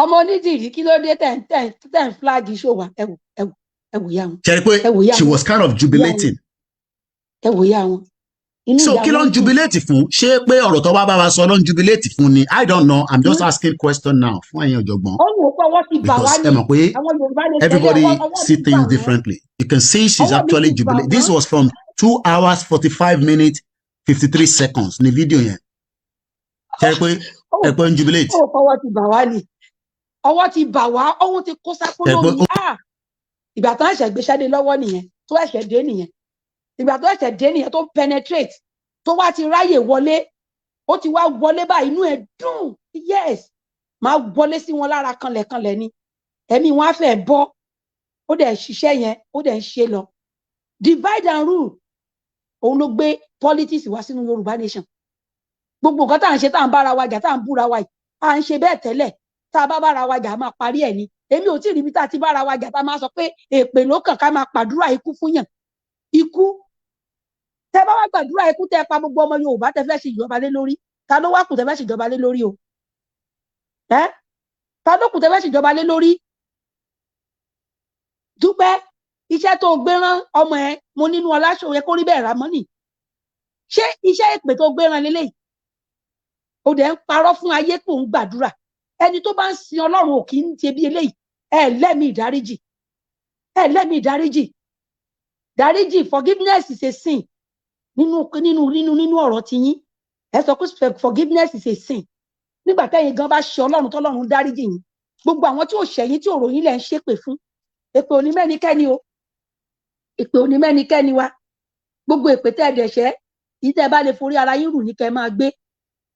Ọmọ onídìrí, kí ló dé tẹ̀ ń flag show wa? Ẹ wò, ẹ wò, ẹ wò ya wọn. Ṣe é pé Ẹ wò ya she wọn. was kind of Ya wọn. jubilating? Ẹ wò ya wọn, inú So ìyá kí ló wọn ń dùn. jubilate fún? Ṣé pé ọ̀rọ̀ tó bá bá wa sọ ló ń jubilate fún ni? I don't know, I'm just asking question now fún ẹ̀yin ọ̀jọ̀gbọ́n. Ó wò ó pé ọwọ́ ti bà wá Because ní ẹ mọ̀ pé àwọn Yorùbá lè tẹ̀lé everybody ọwọ́ see ti bà things wọ́n. differently. You can see she's Ọwọ́ mi actually ti bà jubilating. This wọ́n. was from 2 hours 45 minutes 53 seconds ní fídíò yẹn. Ṣe é pé Ó ẹ pé ń jubilate? ó fọwọ́ ti bà wá ni, ọwọ́ ti bà wá, ohun ti kó sápó Ṣe é pé lómi. Ah, ìgbà tó ẹ̀ṣẹ̀ gbéṣẹ́ dé lọ́wọ́ nìyẹn, tó ẹ̀ṣẹ̀ dé nìyẹn, ìgbà tó ẹ̀ṣẹ̀ dé nìyẹn, tó penetrate, tó wá ti ráyè wọlé, ó ti wá wọlé báyìí, inú ẹ̀ dùn. Yes, máa wọlé sí wọn lára kanlẹ̀kanlẹ̀ ni, ẹ̀mí wọn á fẹ́ bọ́. Ó dẹ̀ ṣiṣẹ́ yẹn, ó dẹ̀ ń ṣe lọ. Divide and rule, òun ló gbé politics wá sínú Yorùbá nation. Gbogbo nǹkan tá à ń ṣe, tá à ń bára wa jà, tá à ń búra wa yìí, à ń ṣe bẹ́ẹ̀ tẹ́lẹ̀. Tá a bá bára wa jà, a máa parí ẹ̀ ni. Èmi ò tí ì ríbi tá a ti bára wa jà, tá a máa sọ pé èpè ló kàn, ká máa pàdúrà ikú fún yàn, ikú. Tẹ bá wá gbàdúrà ikú, tẹ pa gbogbo ọmọ Yorùbá tẹ fẹ́ ṣe ìjọba lé lórí, ta ló wá kù tẹ fẹ́ ṣèjọba lé lórí o? Ẹ ta ló kù tẹ fẹ́ ṣèjọba lé lórí? Dúpẹ́, iṣẹ́ tó gbé rán ọmọ ẹ, mo nínú ọláṣọ yẹ kó rí bẹ́ẹ̀ rà mọ́nì. Ṣé iṣẹ́ èpè tó gbé rán lélẹ́yìí? Ó dẹ̀ ń parọ́ fún ayé pò ń gbàdúrà. Ẹni tó bá ń sin Ọlọ́run ò kì í ṣe bí eléyìí. Ẹ lẹ́mìí ìdáríjì, ẹ lẹ́mìí ìdáríjì. Dáríjì, forgiveness is a sin nínú ọ̀rọ̀ tiyín. Ẹ sọ pé forgiveness is a sin nígbà tẹ́yin gan bá ṣe Ọlọ́run, tọ́lọ́run dáríjì yín. Gbogbo àwọn tí ò ṣẹ̀yìn, tí ò ròyìn lẹ̀ ń ṣépè fún. Èpè òní mẹ́nikẹ́ni o, èpè òní mẹ́nikẹ́ni wa. Gbogbo èpè tẹ́ ẹ dẹ̀ṣẹ́ yìí, tẹ́ ẹ bá lè forí ara yín rù ní kẹ́ ẹ máa gbé,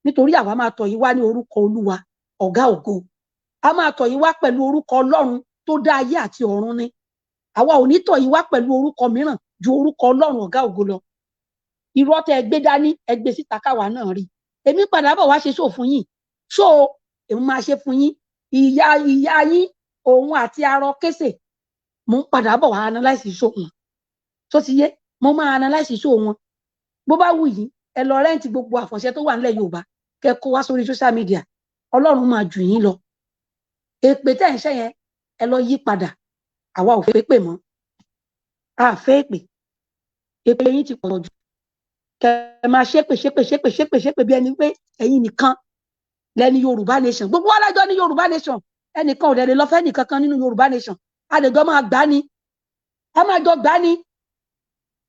nítorí àwa máa tọ̀ yín wá ní orúkọ Olúwa ọ̀gá ògo. A máa tọ̀ yín wá pẹ̀lú orúkọ Ọlọ́run tó dá ayé àti ọ̀run ni. Àwa ò ní tọ̀ yín wá pẹ̀lú orúkọ mìíràn ju orúkọ Ọlọ́run ọ̀gá ògo lọ. Irọ́ tẹ́ ẹ gbé dání, ẹ gbé síta káwa náà rí. Èmi padà bọ̀ wá ṣe show fún yín. Show èmi máa ṣe fún yín. Ìyá yín, òun àti arọ kése, mo ń padà bọ̀ wá analyse show wọn. Tó ti yé, mo máa analyse show wọn. Bó bá wù yín, ẹ lọ rent gbogbo àfọ̀ṣẹ tó wà nílẹ̀ Yorùbá, kẹ́ kó wá sórí social media. Ọlọ́run máa jù yín lọ. Èpè tẹ́ ń ṣe yẹn, ẹ lọ yí padà. Àwa ò fẹ́ pè mọ́, a fẹ́ èpè. Èpè yín ti pọ̀ jù. Kẹ́ ẹ máa ṣépè, ṣépè, ṣépè, ṣépè, ṣépè bí ẹni pé ẹ̀yin nìkan lẹni Yorùbá nation. Gbogbo wa lájọ ní Yorùbá nation. Ẹnìkan ò dẹ̀ lè lọ fẹ́ nìkan kan nínú Yorùbá nation. A lè jọ máa gbá ni, a máa jọ gbá ni,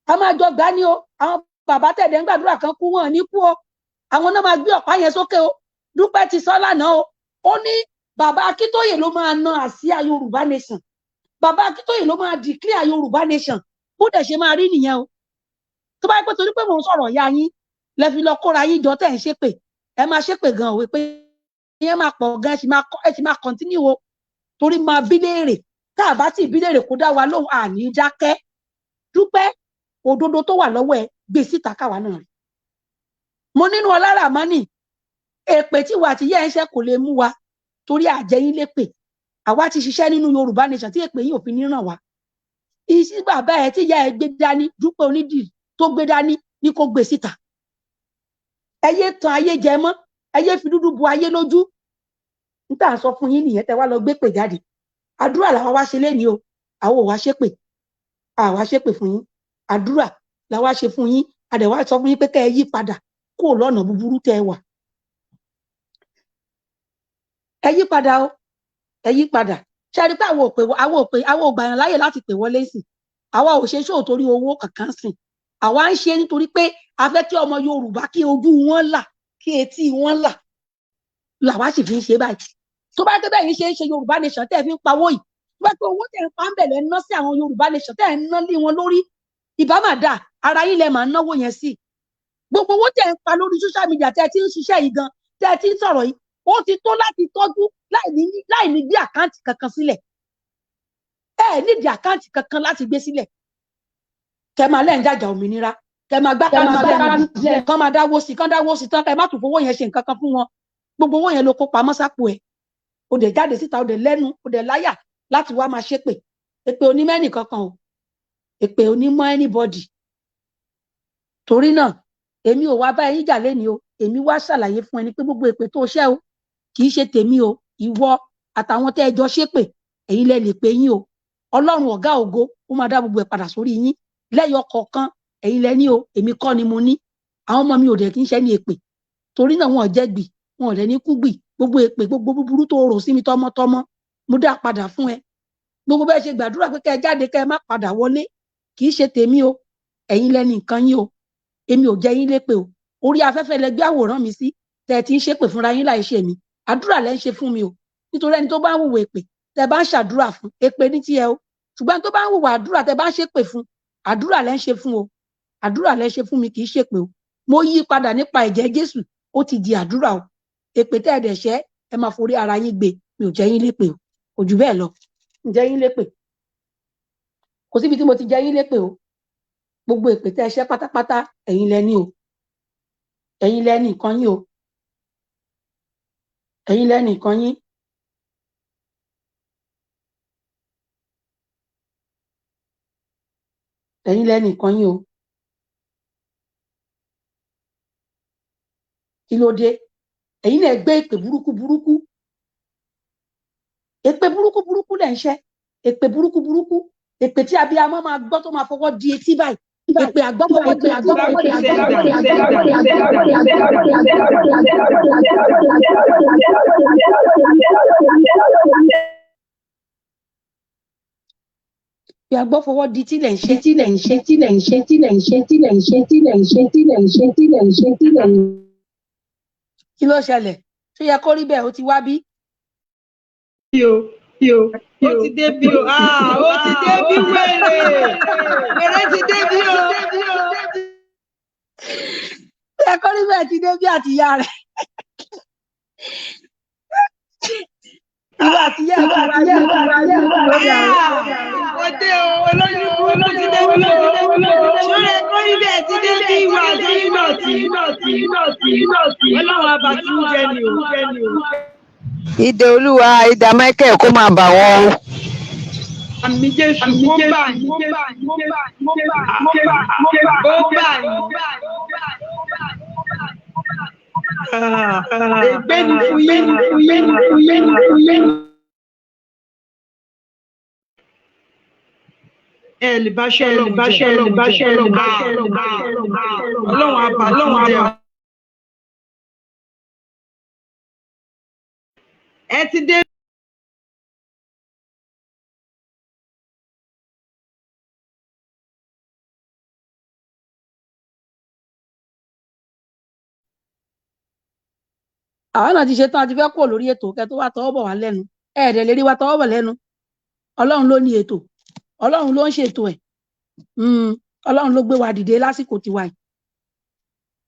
a máa jọ gbá ni o. Àwọn bàbá tẹ̀lé ń gbàdúrà kan kú, wọn ní kú o. Àwọn náà máa gbé ọ̀pá yẹn sókè o. Dúpẹ́ ti sọ lánàá o, ó ní bàbá Akíntóyè ló máa na àsíá Yorùbá nation, bàbá Akíntóyè ló máa declare Yorùbá nation. Bó dẹ̀ ṣe máa rí nìyẹn o. Tó bá yẹ pé torí pé mò ń sọ̀rọ̀ ya yín lẹ fi lọ kóra yín jọ tẹ̀ ń ṣépè, ẹ máa ṣépè gan o, pé yẹn máa pọ̀ gan, ẹ sì máa continue o, torí máa bí léèrè. Tá a bá tí bí léèrè kó dá wa lóhùn, àní dákẹ́. Dúpẹ́, òdodo tó wà lọ́wọ́ ẹ, gbé síta káwa náà rí. Mo nínú ọlára mọ́nì, èpè tí wà tí yẹ́ ẹ ń ṣe kò lè mú wa, torí àjẹyìn lépè. Àwa ti ṣiṣẹ́ nínú Yorùbá nation tí èpè yìí ò fi ní ràn wá. Ìsí bàbá ẹ tí ìyá ẹ gbé dání, Dúpẹ́ Onídìrí tó gbé dání ní kó gbé síta. Ẹ yé tan ayé jẹ mọ́, ẹ yé fi dúdú bu ayé lójú. N tà ń sọ fún yín nìyẹn. Tẹ wá lọ gbé pè jáde. Àdúrà làwa wá ṣe lénìí o. Àwọn ò wá ṣépè, àwa ṣépè fún yín. Àdúrà làwa ṣe fún yín. A dẹ̀ wá sọ fún yín pé kẹ́ ẹ yí padà kúrò lọ́nà búburú tẹ́ ẹ wà. Ẹ yí padà o, ẹ yí padà. Ṣe é rí pé àwọn òpè, àwọn òpè, àwọn ò gbàyàn láyè láti pè wọlé sí? Àwa ò ṣe ṣóò torí owó kankan sìn. Àwa ń ṣe nítorí pé a fẹ́ kí ọmọ Yorùbá kí ojú wọn là, kí etí wọn là, làwa sì fi ń ṣe báyìí. Tó bá dé bẹ́ẹ̀ yín ṣe ń ṣe Yorùbá Nation tẹ́ ẹ fi ń pawó yìí, tó bá pé owó tẹ́ ẹ ń pa ń bẹ̀ lẹ́ ń ná sí àwọn Yorùbá Nation tẹ́ ẹ ń ná lé wọn lórí, ìbá mà dà ara yín lẹ máa ń náwó yẹn sí. Gbogbo owó tẹ́ ẹ ń pa lórí social media tẹ́ ẹ ti ń ṣiṣẹ́ yìí gan, tẹ́ ẹ ti ń sọ̀rọ̀ yìí, ó ti tó láti tọ́jú láì ní gbé account kankan sílẹ̀. Ẹ nídìí account kankan láti gbé sílẹ̀. Kẹ máa lẹ́yìn jàjà òmìnira, kẹ máa gbá account sílẹ̀, kán máa dáwó sí, kán dáwó sí tán, kẹ má tún fowó yẹn ṣe nǹkan kan fún wọn. Gbogbo owó yẹn ló kó pamọ́ sápò ẹ̀. O dẹ̀ jáde síta, o dẹ̀ lẹ́nu, o dẹ̀ láyà láti wá máa ṣépè. Èpè onímẹ́nì kankan o, èpè onímọ̀ anybody. Torí náà, èmi ò wá bá ẹ̀yin jà lénìí o. Èmi wá ṣàlàyé fún ẹni pé gbogbo èpè tó ṣẹ́ o, kì í ṣe tèmi o. Ìwọ àtàwọn tẹ́ ẹ jọ ṣépè, ẹ̀yin lẹ lè pè yín o. Ọlọ́run ọ̀gá ògo ó máa dá gbogbo ẹ̀ padà sórí yín lẹ́yọ kọ̀ọ̀kan. Ẹ̀yin lẹ ní o, èmi kọ́ ni mo ní. Àwọn ọmọ mi ò dẹ̀ kí ń ṣẹ́ ní èpè. Torí náà, wọn ò jẹ́ gbì, wọn ò dẹ̀ ní kú gbì. Gbogbo èpè, gbogbo búburú tó rò sí mi tọmọtọmọ, mo dá padà fún ẹ. Gbogbo bẹ́ẹ̀ ṣe gbàdúrà pé kẹ́ ẹ jáde, kẹ́ ẹ má padà wọlé, kì í ṣe tèmi o. Ẹ̀yin lẹ ní nǹkan yín o, èmi ò jẹ́ yín lépè o. Orí afẹ́fẹ́ lẹ gbé àwòrán mi sí tẹ́ ẹ ti ń ṣépè fúnra yín láì ṣe mi. Àdúrà lẹ ń ṣe fún mi o, nítorí ẹni tó bá ń hùwà èpè, tẹ́ bá ń ṣàdúrà fún, èpè ní tiẹ̀ o. Ṣùgbọ́n tó bá ń hùwà àdúrà, tẹ́ bá ń ṣépè fún, àdúrà lẹ ń ṣe fún o. Àdúrà lẹ ń ṣe fún mi, kì í ṣépè o. Mo yí padà nípa ẹ̀jẹ̀ Jésù, ó ti di àdúrà o. Èpè tẹ́ ẹ dẹ̀ ṣẹ́, ẹ máa forí ara yín gbé. Mi ò jẹ́ yín lépè o, kò jù bẹ́ẹ̀ lọ. Ń jẹ́ yín lépè? Kò síbi tí mo ti jẹ́ yín lépè o. Gbogbo èpè tẹ́ ẹ ṣẹ́ pátápátá, ẹ̀yin lẹ ní o, ẹ̀yin lẹ ní nǹkan yín o, ẹ̀yin lẹ ní nǹkan yín. Ẹ̀yin lẹ ní nǹkan yín o. Kí ló dé? Ẹ̀yin náà gbé èpè burúkú burúkú, èpè burúkú burúkú lẹ̀ ń ṣẹ́, èpè burúkú burúkú, èpè tí abiyamọ máa gbọ́ tó máa fọwọ́ di etí báyìí, èpè àgbọ́fọwọ́ di àgbọ́fọwọ́ di àgbọ́fọwọ́ di àgbọ́fọwọ́ di àgbọ́fọwọ́ di àgbọ́fọwọ́ di àgbọ́fọwọ́ di àgbọ́fọwọ́ di. Bí agbọ́fọwọ́ di tí lẹ̀ ń ṣe, tí lẹ̀ ń ṣe, tí lẹ̀ ń ṣe, tí lẹ̀ ń ṣe, tí lẹ̀ ń ṣe, tí lẹ̀ ń ṣe, tí lẹ̀ ń ṣe, tí lẹ̀ ń ṣe, tí lẹ̀ ń ṣe. Kí ló ṣẹlẹ̀? Ṣó yẹ kó rí bẹ́ẹ̀? Ó ti wá bí? Bí o bí o, ó ti dé bí o. Ah, ó ti dé bí. Wèrè wèrè ti dé bí o. Ṣó yẹ kó rí bẹ́ẹ̀? Ti dé bí àtìyá rẹ̀. Ìwọ àtìyá ẹ̀ ti wá bí? Ó dé o, olóyún burúkú ti dé bí o. Ṣọlẹ kọ́ ibẹ̀ ti dé bí ìwà àti ìdọ̀tí? Ọlọ́run àbàtì ń jẹ ni o. Ìdè Olúwa, idà Michael kó máa bà wọ́n o. Àmín Jésù, kó bà yín, kó bà yín, kó bà yín, kó bà yín. Ègbé ni fún yín, fún yín, fún yín, fún yín. Ẹ lè bá ṣe Ọlọ́run bá ṣe Ọlọ́run bá ṣe Ọlọ́run bá ṣe Ọlọ́run àbá Ọlọ́run àbá. Ẹ ti dé. Àwọn náà ti ṣe tán, a ti fẹ́ kúrò lórí ètò kẹ́ tó wá tọwọ́ bọ̀ wá lẹ́nu. Ẹ̀ẹ́dẹ̀ lè rí wa tọwọ́ bọ̀ lẹ́nu. Ọlọ́run ló ní ètò, Ọlọ́run ló ń ṣètò ẹ̀. Ọlọ́run ló gbé wa dìde lásìkò tiwa yìí.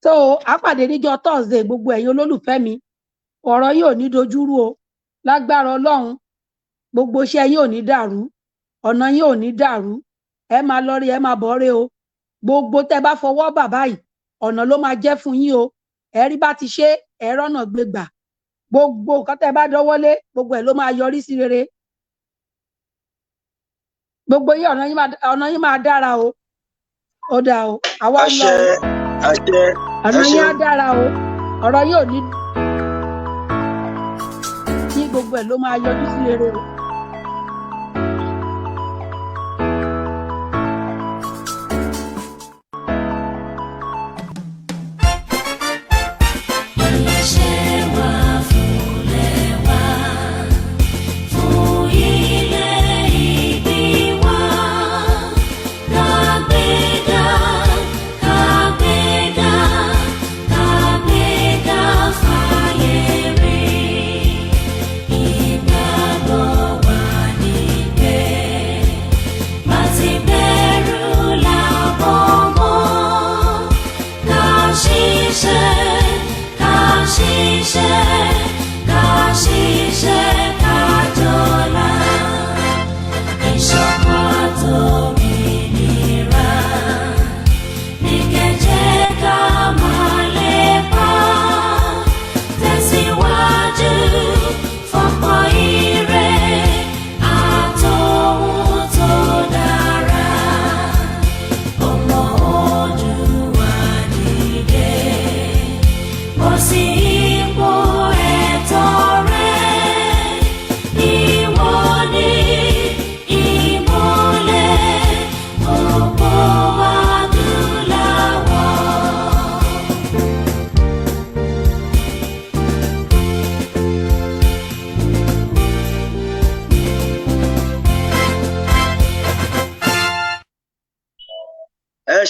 So a pàdé níjọ́ Thursday. Gbogbo ẹ̀yin olólùfẹ́ mi, ọ̀rọ̀ yìí ò ní dojúrú o lágbára Ọlọ́run. Gbogbo iṣẹ́ yín ò ní dàrú, ọ̀nà yín ò ní dàrú. Ẹ máa lọ rí, ẹ máa bọ̀ rí o. Gbogbo tẹ́ bá fọwọ́ bà báyìí, ọ̀nà ló máa jẹ́ fún yín o. Ẹ rí bá ti ṣe, ẹ rọ́nà gbégbà. Gbogbo nǹkan tẹ́ bá dọ́wọ́lé, gbogbo ẹ̀ ló máa yọrí sí rere. Gbogbo yín, ọ̀nà yín máa dára o. Ó dáa o, àwa ń lọ Àṣẹ. O. Àṣẹ. Ọ̀nà Ẹ yín á ṣeun. dára o. Ọ̀rọ̀ yín ò ní ní, gbogbo ẹ̀ ló máa yọjú sí rere o.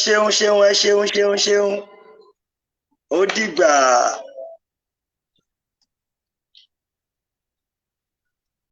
Ṣeun ṣeun, ẹ ṣeun ṣeun ṣeun, ó dìgbà.